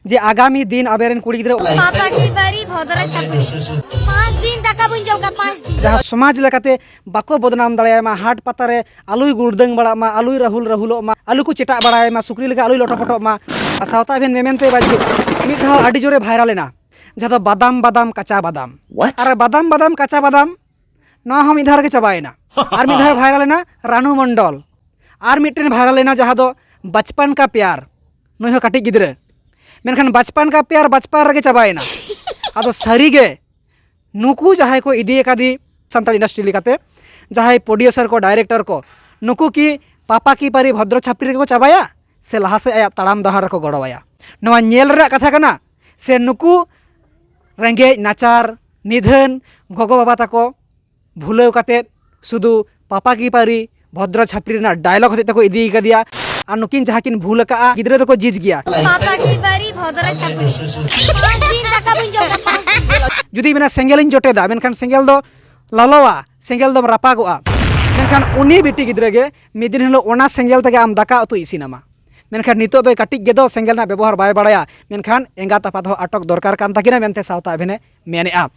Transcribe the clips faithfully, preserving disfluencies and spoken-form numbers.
ᱡᱮ ᱟᱜᱟᱢᱤ ᱫᱤᱱ ᱟᱵᱮᱱ ᱨᱮᱱ ᱠᱩᱲᱤ ᱜᱤᱫᱽᱨᱟᱹ ᱯᱟᱯᱟ ᱠᱤ ᱵᱟᱨᱤ ᱵᱷᱚᱫᱨᱚ ᱪᱷᱟᱯᱨᱤ᱾ ᱯᱟᱸᱪ ᱫᱤᱱ ᱫᱟᱠᱟ ᱵᱟᱹᱧ ᱡᱚᱢ ᱠᱟᱜ, ᱯᱟᱸᱪ ᱫᱤᱱ᱾ ᱡᱟᱦᱟᱸ ᱥᱚᱢᱟᱡᱽ ᱞᱮᱠᱟᱛᱮ ᱵᱟᱠᱚ ᱵᱚᱫᱱᱟᱢ ᱫᱟᱲᱮᱭᱟᱭ ᱢᱟ, ᱦᱟᱴ ᱯᱟᱛᱟ ᱨᱮ ᱟᱞᱚᱭ ᱜᱩᱲᱫᱟᱹᱝ ᱵᱟᱲᱟᱜ ᱢᱟ, ᱟᱞᱚᱭ ᱨᱟᱦᱩᱞ ᱨᱟᱦᱩᱞᱚᱜ ᱢᱟ, ᱟᱞᱚ ᱠᱚ ᱪᱮᱴᱟᱜ ᱵᱟᱲᱟᱭ ᱢᱟ, ᱥᱩᱠᱨᱤ ᱞᱮᱠᱟ ᱟᱞᱚᱭ ᱞᱚᱴᱚᱯᱚᱴᱚᱜ ᱢᱟ᱾ ᱟᱨ ᱥᱟᱶᱛᱟ ᱮᱵᱷᱮᱱ ᱢᱮᱢᱮᱱ ᱛᱮ ᱵᱟᱡᱽ ᱢᱤᱫ ᱫᱷᱟᱣ ᱟᱹᱰᱤ ᱡᱳᱨᱮ ᱵᱷᱟᱭᱨᱟᱞ ᱮᱱᱟ, ᱡᱟᱦᱟᱸ ᱫᱚ ᱵᱟᱫᱟᱢ ᱵᱟᱫᱟᱢ ᱠᱟᱪᱟ ᱵᱟᱫᱟᱢ᱾ What? ᱟᱨ ᱵᱟᱫᱟᱢ ᱵᱟᱫᱟᱢ ᱠᱟᱪᱟ ᱵᱟᱫᱟᱢ, ᱱᱚᱣᱟ ᱦᱚᱸ ᱢᱤᱫ ᱫᱷᱟᱣ ᱨᱮᱜᱮ ᱪᱟᱵᱟᱭᱮᱱᱟ᱾ ᱟᱨ ᱢᱤᱫ ᱫᱷᱟᱣ ᱵᱷᱟᱭᱨᱟᱞ ᱮᱱᱟ ᱨᱟᱱᱩ ᱢᱚᱱᱰᱚᱞ᱾ ᱟᱨ ᱢᱤᱫᱴᱮᱱ ᱵᱷᱟᱭᱨᱟᱞ ᱮᱱᱟ ᱡᱟᱦᱟᱸ ᱫᱚ ᱵᱟᱪᱯᱟᱱ ᱠᱟ ᱯᱭᱟᱨ, ᱱᱩᱭ ᱦᱚᱸ ᱠᱟᱹᱴᱤᱡ ᱜᱤᱫᱽᱨᱟᱹ᱾ ᱢᱮᱱᱠᱷᱟᱱ ᱵᱟᱪᱯᱟᱱ ᱠᱟ ᱯᱭᱟᱨ ᱵᱟᱪᱯᱟᱱ ᱨᱮᱜᱮ ᱪᱟᱵᱟᱭᱮᱱᱟ᱾ ᱟᱫᱚ ᱥᱟᱹᱨᱤᱜᱮ ᱱᱩᱠᱩ ᱡᱟᱦᱟᱸᱭ ᱠᱚ ᱤᱫᱤ ᱟᱠᱟᱫᱮ ᱥᱟᱱᱛᱟᱲ ᱤᱱᱰᱟᱥᱴᱨᱤ ᱞᱮᱠᱟᱛᱮ, ᱡᱟᱦᱟᱸᱭ ᱯᱨᱚᱰᱭᱩᱥᱟᱨ ᱠᱚ, ᱰᱟᱭᱨᱮᱠᱴᱚᱨ ᱠᱚ, ᱱᱩᱠᱩ ᱠᱤ ᱯᱟᱯᱟ ᱠᱤ ᱯᱟᱨᱤ ᱵᱷᱚᱫᱨᱚ ᱪᱷᱟᱯᱨᱤ ᱨᱮᱜᱮ ᱠᱚ ᱪᱟᱵᱟᱭᱟ, ᱥᱮ ᱞᱟᱦᱟ ᱥᱮᱫ ᱟᱭᱟᱜ ᱛᱟᱲᱟᱢ ᱰᱟᱦᱟᱨ ᱨᱮᱠᱚ ᱜᱚᱲᱚᱣᱟᱭᱟ? ᱱᱚᱣᱟ ᱧᱮᱞ ᱨᱮᱱᱟᱜ ᱠᱟᱛᱷᱟ ᱠᱟᱱᱟ᱾ ᱥᱮ ᱱᱩᱠᱩ ᱨᱮᱸᱜᱮᱡ ᱱᱟᱪᱟᱨ ᱱᱤᱫᱷᱟᱹᱱ ᱜᱚᱜᱚ ᱵᱟᱵᱟ ᱛᱟᱠᱚ ᱵᱷᱩᱞᱟᱹᱣ ᱠᱟᱛᱮᱫ ᱥᱩᱫᱷᱩ ᱯᱟᱯᱟ ᱠᱤ ᱯᱟᱨᱤ ᱵᱷᱚᱫᱨᱚ ᱪᱷᱟᱯᱨᱤ ᱨᱮᱱᱟᱜ ᱰᱟᱭᱞᱚᱜ ᱦᱚᱛᱮᱡ ᱛᱮᱠᱚ ᱤᱫᱤ ᱠᱟᱫᱮᱭᱟ᱾ ᱟᱨ ᱱᱩᱠᱤᱱ ᱡᱟᱦᱟᱸ ᱠᱤᱱ ᱵᱷᱩᱞ ᱟᱠᱟᱜᱼᱟ, ᱜᱤᱫᱽᱨᱟᱹ ᱫᱚᱠᱚ ᱡᱤᱡᱽ ᱜᱮᱭᱟ᱾ ᱯᱟᱯᱟ ᱠᱤ ᱯᱟᱨᱤ ᱵᱷᱚᱫᱨᱚ ᱪᱷᱟᱯᱨᱤ᱾ ᱯᱟᱸᱪ ᱫᱤᱱ ᱫᱟᱠᱟ ᱵᱟᱹᱧ ᱡᱚᱢ ᱠᱟᱜ, ᱯᱟᱸᱪ ᱫᱤᱱ᱾ ᱡᱩᱫᱤ ᱢᱮᱱᱟ ᱥᱮᱸᱜᱮᱞ ᱤᱧ ᱡᱚᱴᱮᱫᱟ, ᱢᱮᱱᱠᱷᱟᱱ ᱥᱮᱸᱜᱮᱞ ᱫᱚ ᱞᱚᱞᱚᱣᱟ, ᱥᱮᱸᱜᱮᱞ ᱫᱚᱢ ᱨᱟᱯᱟᱜᱚᱜᱼᱟ᱾ ᱢᱮᱱᱠᱷᱟᱱ ᱩᱱᱤ ᱵᱤᱴᱤ ᱜᱤᱫᱽᱨᱟᱹ ᱜᱮ ᱢᱤᱫ ᱫᱤᱱ ᱦᱤᱞᱳᱜ ᱚᱱᱟ ᱥᱮᱸᱜᱮᱞ ᱛᱮᱜᱮ ᱟᱢ ᱫᱟᱠᱟ ᱩᱛᱩ ᱤᱥᱤᱱ ᱟᱢᱟ᱾ ᱢᱮᱱᱠᱷᱟᱱ ᱱᱤᱛᱚᱜ ᱫᱚ ᱠᱟᱹᱴᱤᱡ ᱜᱮᱫᱚ ᱥᱮᱸᱜᱮᱞ ᱨᱮᱱᱟᱜ ᱵᱮᱵᱚᱦᱟᱨ ᱵᱟᱭ ᱵᱟᱲᱟᱭᱟ᱾ ᱢᱮᱱᱠᱷᱟᱱ ᱮᱸᱜᱟᱛ ᱟᱯᱟᱛ ᱦᱚᱸ ᱟᱴᱚᱠ ᱫᱚᱨᱠᱟᱨ ᱠᱟᱱ ᱛᱟᱹᱠᱤᱱᱟ ᱢᱮᱱᱛᱮ ᱥᱟᱶᱛᱟ ᱮᱵᱷᱮᱱᱮ ᱢᱮᱱᱮᱜᱼᱟ᱾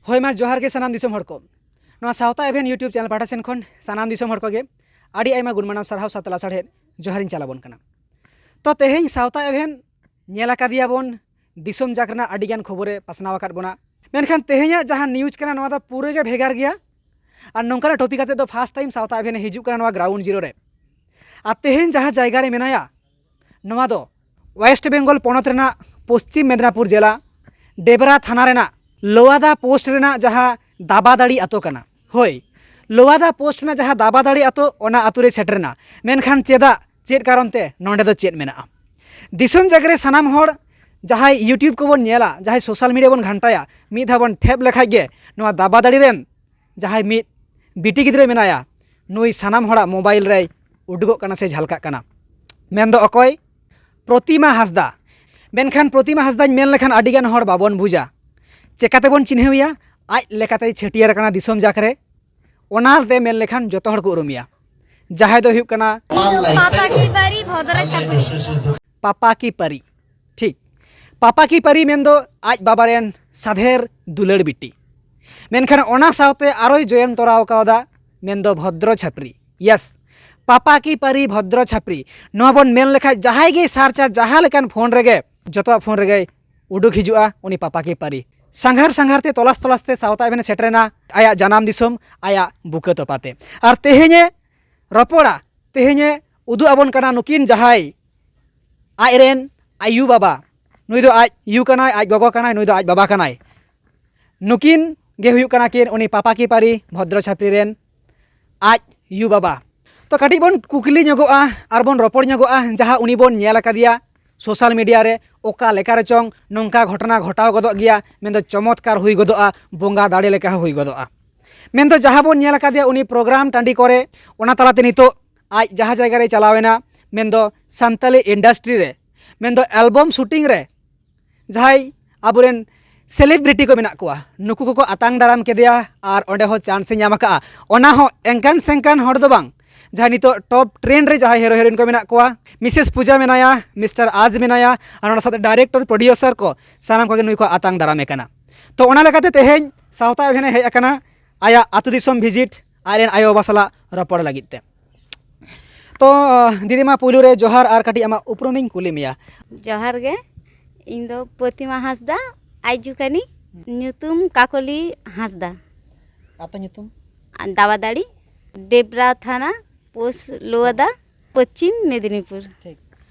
ᱦᱳᱭ ᱢᱟ, ᱡᱚᱦᱟᱨ ᱜᱮ ᱥᱟᱱᱟᱢ ᱫᱤᱥᱚᱢ ᱦᱚᱲ ᱠᱚ᱾ ᱱᱚᱣᱟ ᱥᱟᱶᱛᱟ ᱮᱵᱷᱮᱱ YouTube ᱪᱮᱱᱮᱞ ᱯᱟᱦᱴᱟ ᱥᱮᱱ ᱠᱷᱚᱱ ᱥᱟᱱᱟᱢ ᱫᱤᱥᱚᱢ ᱦᱚᱲ ᱠᱚᱜᱮ ᱟᱹᱰᱤ ᱟᱭᱢᱟ ᱜᱩᱱ ᱢᱟᱱᱟᱣ ᱥᱟᱨᱦᱟᱣ ᱥᱟᱶᱛᱮ ᱞᱟᱥᱟᱲᱦᱮᱫ ᱡᱚᱦᱟᱨᱤᱧ ᱪᱟᱞ ᱟᱵᱚᱱ ᱠᱟᱱᱟ᱾ ᱛᱚ, ᱛᱮᱦᱮᱧ ᱥᱟᱶᱛᱟ ᱮᱵᱷᱮᱱ ᱧᱮᱞ ᱟᱠᱟᱫᱮᱭᱟ ᱵᱚᱱ, ᱫᱤᱥᱚᱢ ᱡᱟᱠ ᱨᱮᱱᱟᱜ ᱟᱹᱰᱤ ᱜᱟᱱ ᱠᱷᱚᱵᱚᱨᱮ ᱯᱟᱥᱱᱟᱣ ᱟᱠᱟᱫ ᱵᱚᱱᱟ᱾ ᱢᱮᱱᱠᱷᱟᱱ ᱛᱮᱦᱮᱧᱟᱜ ᱡᱟᱦᱟᱸ ᱱᱤᱭᱩᱡᱽ ᱠᱟᱱᱟ, ᱱᱚᱣᱟ ᱫᱚ ᱯᱩᱨᱟᱹ ᱜᱮ ᱵᱷᱮᱜᱟᱨ ᱜᱮᱭᱟ᱾ ᱟᱨ ᱱᱚᱝᱠᱟᱱᱟᱜ ᱴᱚᱯᱤᱠ ᱟᱛᱮ ᱫᱚ ᱯᱷᱟᱥᱴ ᱴᱟᱭᱤᱢ ᱥᱟᱶᱛᱟ ᱮᱵᱷᱮᱱᱮ ᱦᱤᱡᱩᱜ ᱠᱟᱱᱟ ᱱᱚᱣᱟ ᱜᱨᱟᱣᱩᱱᱰ ᱡᱤᱨᱳ ᱨᱮ᱾ ᱟᱨ ᱛᱮᱦᱮᱧ ᱡᱟᱦᱟᱸ ᱡᱟᱭᱜᱟ ᱨᱮ ᱢᱮᱱᱟᱭᱟ, ᱱᱚᱣᱟ ᱫᱚ ᱳᱭᱮᱥᱴ ᱵᱮᱝᱜᱚᱞ ᱯᱚᱱᱚᱛ ᱨᱮᱱᱟᱜ ᱯᱚᱥᱪᱤᱢ ᱢᱮᱫᱽᱱᱟᱯᱩᱨ ᱡᱮᱞᱟ, ᱰᱮᱵᱽᱨᱟ ᱛᱷᱟᱱᱟ ᱨᱮᱱᱟᱜ ᱞᱳᱣᱟᱫᱟ ᱯᱳᱥᱴ ᱨᱮᱱᱟᱜ ᱡᱟᱦᱟᱸ ᱫᱟᱵᱟᱫᱟᱲᱤ ᱟᱛᱳ ᱠᱟᱱᱟ᱾ ᱦᱳᱭ, ᱞᱳᱣᱟᱫᱟ ᱯᱳᱥᱴ ᱨᱮᱱᱟᱜ ᱡᱟᱦᱟᱸ ᱫᱟᱵᱟᱫᱟᱲᱤ ᱟᱛᱳ, ᱚᱱᱟ ᱟᱛᱳ ᱨᱮ ᱥᱮᱴᱮᱨᱮᱱᱟ᱾ ᱢᱮᱱᱠᱷᱟᱱ ᱪᱮᱫᱟᱜ, ᱪᱮᱫ ᱠᱟᱨᱚᱱ ᱛᱮ, ᱱᱚᱸᱰᱮ ᱫᱚ ᱪᱮᱫ ᱢᱮᱱᱟᱜᱼᱟ? ᱫᱤᱥᱚᱢ ᱡᱟᱠ ᱨᱮ ᱥᱟᱱᱟᱢ ᱦᱚᱲ ᱡᱟᱦᱟᱸᱭ YouTube ᱠᱚᱵᱚᱱ ᱧᱮᱞᱟ, ᱡᱟᱦᱟᱸᱭ ᱥᱳᱥᱟᱞ ᱢᱤᱰᱤᱭᱟ ᱵᱚᱱ ᱜᱷᱟᱱᱴᱟᱭᱟ, ᱢᱤᱫ ᱫᱷᱟᱣ ᱵᱚᱱ ᱴᱷᱮᱯ ᱞᱮᱠᱷᱟᱡ ᱜᱮ ᱱᱚᱣᱟ ᱫᱟᱵᱟᱫᱟᱲᱤ ᱨᱮᱱ ᱡᱟᱦᱟᱸᱭ ᱢᱤᱫ ᱵᱤᱴᱤ ᱜᱤᱫᱽᱨᱟᱹ ᱢᱮᱱᱟᱭᱟ, ᱱᱩᱭ ᱥᱟᱱᱟᱢ ᱦᱚᱲᱟᱜ ᱢᱳᱵᱟᱭᱤᱞ ᱨᱮᱭ ᱩᱰᱩᱠᱚᱜ ᱠᱟᱱᱟ ᱥᱮ ᱡᱷᱟᱞᱠᱟᱜ ᱠᱟᱱᱟ᱾ ᱢᱮᱱᱫᱚ ᱚᱠᱚᱭ? ᱯᱨᱚᱛᱤᱢᱟ ᱦᱟᱸᱥᱫᱟ᱾ ᱢᱮᱱᱠᱷᱟᱱ ᱯᱨᱚᱛᱤᱢᱟ ᱦᱟᱸᱥᱫᱟᱧ ᱢᱮᱱ ᱞᱮᱠᱷᱟᱱ ᱟᱹᱰᱤᱜᱟᱱ ᱦᱚᱲ ᱵᱟᱵᱚᱱ ᱵᱩᱡᱟ᱾ ᱪᱮᱠᱟᱛᱮᱵᱚᱱ ᱪᱤᱱᱦᱟᱹᱣᱮᱭᱟ? ᱟᱡ ᱞᱮᱠᱟᱛᱮᱭ ᱪᱷᱟᱹᱴᱭᱟᱹᱨ ᱟᱠᱟᱱᱟ ᱫᱤᱥᱚᱢ ᱡᱟᱠ ᱨᱮ, ᱚᱱᱟᱛᱮ ᱢᱮᱱ ᱞᱮᱠᱷᱟᱱ ᱡᱚᱛᱚ ᱦᱚᱲ ᱠᱚ ᱩᱨᱩᱢᱮᱭᱟ᱾ ᱡᱟᱦᱟᱸᱭ ᱫᱚ ᱦᱩᱭᱩᱜ ᱠᱟᱱᱟ ᱤᱧ ᱫᱚ ᱯᱟᱯᱟ ᱠᱤ ᱯᱟᱨᱤ ᱵᱷᱚᱫᱨᱚ ᱪᱷᱟᱯᱨᱤ᱾ ᱯᱟᱯᱟ ᱠᱤ ᱯᱟᱨᱤ᱾ ᱴᱷᱤᱠ᱾ ᱯᱟᱯᱟ ᱠᱤ ᱯᱟᱨᱤ ᱢᱮᱱᱫᱚ ᱟᱡ ᱵᱟᱵᱟ ᱨᱮᱱ ᱥᱟᱫᱷᱮᱨ ᱫᱩᱞᱟᱹᱲ ᱵᱤᱴᱤ᱾ ᱢᱮᱱᱠᱷᱟᱱ ᱚᱱᱟ ᱥᱟᱶᱛᱮ ᱟᱨᱚᱭ ᱡᱚᱭᱮᱱ ᱛᱚᱨᱟᱣ ᱠᱟᱣᱫᱟ, ᱢᱮᱱᱫᱚ ᱵᱷᱚᱫᱨᱚ ᱪᱷᱟᱯᱨᱤ᱾ ᱭᱮᱥ, ᱯᱟᱯᱟ ᱠᱤ ᱯᱟᱨᱤ ᱵᱷᱚᱫᱨᱚ ᱪᱷᱟᱯᱨᱤ᱾ ᱱᱚᱣᱟ ᱵᱚᱱ ᱢᱮᱱ ᱞᱮᱠᱷᱟᱡ ᱡᱟᱦᱟᱸᱭ ᱜᱮ ᱥᱟᱨᱪᱟ, ᱡᱟᱦᱟᱸ ᱞᱮᱠᱟᱱ ᱯᱷᱳᱱ ᱨᱮᱜᱮ, ᱡᱚᱛᱚᱣᱟᱜ ᱯᱷᱳᱱ ᱨᱮᱜᱮ ᱩᱰᱩᱠ ᱦᱤᱡᱩᱜᱼᱟ ᱩᱱᱤ ᱯᱟᱯᱟ ᱠᱤ ᱯᱟᱨᱤ᱾ ᱥᱟᱸᱜᱷᱟᱨ ᱥᱟᱸᱜᱷᱟᱨ ᱛᱮ, ᱛᱚᱞᱟᱥ ᱛᱚᱞᱟᱥ ᱛᱮ ᱥᱟᱶᱛᱟ ᱮᱵᱷᱮᱱᱮ ᱥᱮᱴᱮᱨᱮᱱᱟ ᱟᱭᱟᱜ ᱡᱟᱱᱟᱢ ᱫᱤᱥᱚᱢ, ᱟᱭᱟᱜ ᱵᱩᱠᱟᱹ ᱛᱚᱯᱟᱛᱮ᱾ ᱟᱨ ᱛᱮᱦᱮᱧᱮ ᱨᱚᱯᱚᱲᱟ, ᱛᱮᱦᱮᱧᱮ ᱩᱫᱩᱜ ᱟᱵᱚᱱ ᱠᱟᱱᱟ ᱱᱩᱠᱤᱱ ᱡᱟᱦᱟᱸᱭ ᱟᱡ ᱨᱮᱱ ᱟᱭᱩ ᱵᱟᱵᱟ, ᱱᱩᱭ ᱫᱚ ᱟᱡ ᱭᱩ ᱠᱟᱱᱟᱭ, ᱟᱡ ᱜᱚᱜᱚ ᱠᱟᱱᱟᱭ, ᱱᱩᱭ ᱫᱚ ᱟᱡ ᱵᱟᱵᱟ ᱠᱟᱱᱟᱭ᱾ ᱱᱩᱠᱤᱱ ᱜᱮ ᱦᱩᱭᱩᱜ ᱠᱟᱱᱟ ᱠᱤᱱ ᱩᱱᱤ ᱯᱟᱯᱟ ᱠᱤ ᱯᱟᱨᱤ ᱵᱷᱚᱫᱨᱚ ᱪᱷᱟᱯᱨᱤ ᱨᱮᱱ ᱟᱡ ᱭᱩ ᱵᱟᱵᱟ᱾ ᱛᱚ ᱠᱟᱹᱴᱤᱡ ᱵᱚᱱ ᱠᱩᱠᱞᱤ ᱧᱚᱜᱚᱜᱼᱟ ᱟᱨ ᱵᱚᱱ ᱨᱚᱯᱚᱲ ᱧᱚᱜᱚᱜᱼᱟ, ᱡᱟᱦᱟᱸ ᱩᱱᱤ ᱵᱚᱱ ᱧᱮᱞ ᱟᱠᱟᱫᱮᱭᱟ ᱥᱳᱥᱟᱞ ᱢᱤᱰᱤᱭᱟ ᱨᱮ, ᱚᱠᱟ ᱞᱮᱠᱟ ᱨᱮᱪᱚᱝ ᱱᱚᱝᱠᱟ ᱜᱷᱚᱴᱚᱱᱟ ᱜᱷᱚᱴᱟᱣ ᱜᱚᱫᱚᱜ ᱜᱮᱭᱟ, ᱢᱮᱱᱫᱚ ᱪᱚᱢᱚᱛᱠᱟᱨ ᱦᱩᱭ ᱜᱚᱫᱚᱜᱼᱟ, ᱵᱚᱸᱜᱟ ᱫᱟᱲᱮ ᱞᱮᱠᱟ ᱦᱚᱸ ᱦᱩᱭ ᱜᱚᱫᱚᱜᱼᱟ᱾ ᱢᱮᱱᱫᱚ ᱡᱟᱦᱟᱸ ᱵᱚᱱ ᱧᱮᱞ ᱟᱠᱟᱫᱮᱭᱟ ᱩᱱᱤ ᱯᱨᱳᱜᱨᱟᱢ ᱴᱟᱺᱰᱤ ᱠᱚᱨᱮ, ᱚᱱᱟ ᱛᱟᱞᱟᱛᱮ ᱱᱤᱛᱚᱜ ᱟᱡ ᱡᱟᱦᱟᱸ ᱡᱟᱭᱜᱟ ᱨᱮᱭ ᱪᱟᱞᱟᱣ ᱮᱱᱟ, ᱢᱮᱱᱫᱚ ᱥᱟᱱᱛᱟᱞᱤ ᱤᱱᱰᱟᱥᱴᱨᱤ ᱨᱮ, ᱢᱮᱱᱫᱚ ᱮᱞᱵᱚᱢ ᱥᱩᱴᱤᱝ ᱨᱮ ᱡᱟᱦᱟᱸᱭ ᱟᱵᱚᱨᱮᱱ ᱥᱮᱞᱤᱵᱨᱤᱴᱤ ᱠᱚ ᱢᱮᱱᱟᱜ ᱠᱚᱣᱟ, ᱱᱩᱠᱩ ᱠᱚᱠᱚ ᱟᱛᱟᱝ ᱫᱟᱨᱟᱢ ᱠᱮᱫᱮᱭᱟ ᱟᱨ ᱚᱸᱰᱮ ᱦᱚᱸ ᱪᱟᱱᱥ ᱮ ᱧᱟᱢ ᱟᱠᱟᱫᱼᱟ᱾ ᱚᱱᱟ ᱦᱚᱸ ᱮᱱᱠᱟᱱ ᱥᱮᱱᱠᱟᱱ ᱦᱚᱲ ᱫᱚ ᱵᱟᱝ, ᱡᱟᱦᱟᱸᱭ ᱱᱤᱛᱚᱜ ᱴᱚᱯ ᱴᱨᱮᱱᱰ ᱨᱮ ᱡᱟᱦᱟᱸᱭ ᱦᱤᱨᱳ ᱦᱤᱨᱳᱭᱤᱱ ᱠᱚ ᱢᱮᱱᱟᱜ ᱠᱚᱣᱟ, ᱢᱤᱥᱮᱥ ᱯᱩᱡᱟ ᱢᱮᱱᱟᱭᱟ, ᱢᱤᱥᱴᱟᱨ ᱟᱡᱽ ᱢᱮᱱᱟᱭᱟ, ᱟᱨ ᱚᱱᱟ ᱥᱟᱶᱛᱮ ᱰᱟᱭᱨᱮᱠᱴᱚᱨ, ᱯᱨᱚᱰᱭᱩᱥᱟᱨ ᱠᱚ, ᱥᱟᱱᱟᱢ ᱠᱚᱜᱮ ᱱᱩᱭ ᱠᱚ ᱟᱛᱟᱝ ᱫᱟᱨᱟᱢᱮ ᱠᱟᱱᱟ᱾ ᱛᱚ ᱚᱱᱟ ᱞᱮᱠᱟᱛᱮ ᱛᱮᱦᱮᱧ ᱥᱟᱶᱛᱟ ᱮᱵᱷᱮᱱᱮ ᱦᱮᱡ ᱟᱠᱟᱱᱟ ᱟᱭᱟᱜ ᱟᱹᱛᱩ ᱫᱤᱥᱚᱢ ᱵᱷᱤᱡᱤᱴ, ᱟᱡ ᱨᱮᱱ ᱟᱭᱳ ᱵᱟᱵᱟ ᱥᱟᱞᱟᱜ ᱨᱚᱯᱚᱲ ᱞᱟᱹᱜᱤᱫ ᱛᱮ᱾ ᱛᱚ ᱫᱤᱫᱤ, ᱢᱟ ᱯᱩᱭᱞᱩ ᱨᱮ ᱡᱚᱦᱟᱨ, ᱟᱨ ᱠᱟᱹᱴᱤᱡ ᱟᱢᱟᱜ ᱩᱯᱨᱩᱢᱤᱧ ᱠᱩᱞᱤ ᱢᱮᱭᱟ᱾ ᱡᱚᱦᱟᱨ ᱜᱮ, ᱤᱧ ᱫᱚ ᱯᱨᱚᱛᱤᱢᱟ ᱦᱟᱸᱥᱫᱟ, ᱟᱡ ᱡᱩ ᱠᱟᱹᱱᱤᱧ, ᱧᱩᱛᱩᱢ ᱠᱟᱠᱚᱞᱤ ᱦᱟᱸᱥᱫᱟ᱾ ᱟᱛᱳ ᱧᱩᱛᱩᱢ? ᱫᱟᱣᱟᱫᱟᱲᱤ, ᱰᱮᱵᱽᱨᱟ ᱛᱷᱟᱱᱟ, ᱯᱳᱥᱴ ᱞᱳᱣᱟᱫᱟ, ᱯᱚᱪᱷᱤᱢ ᱢᱮᱫᱤᱱᱤᱯᱩᱨ᱾ ᱴᱷᱤᱠ᱾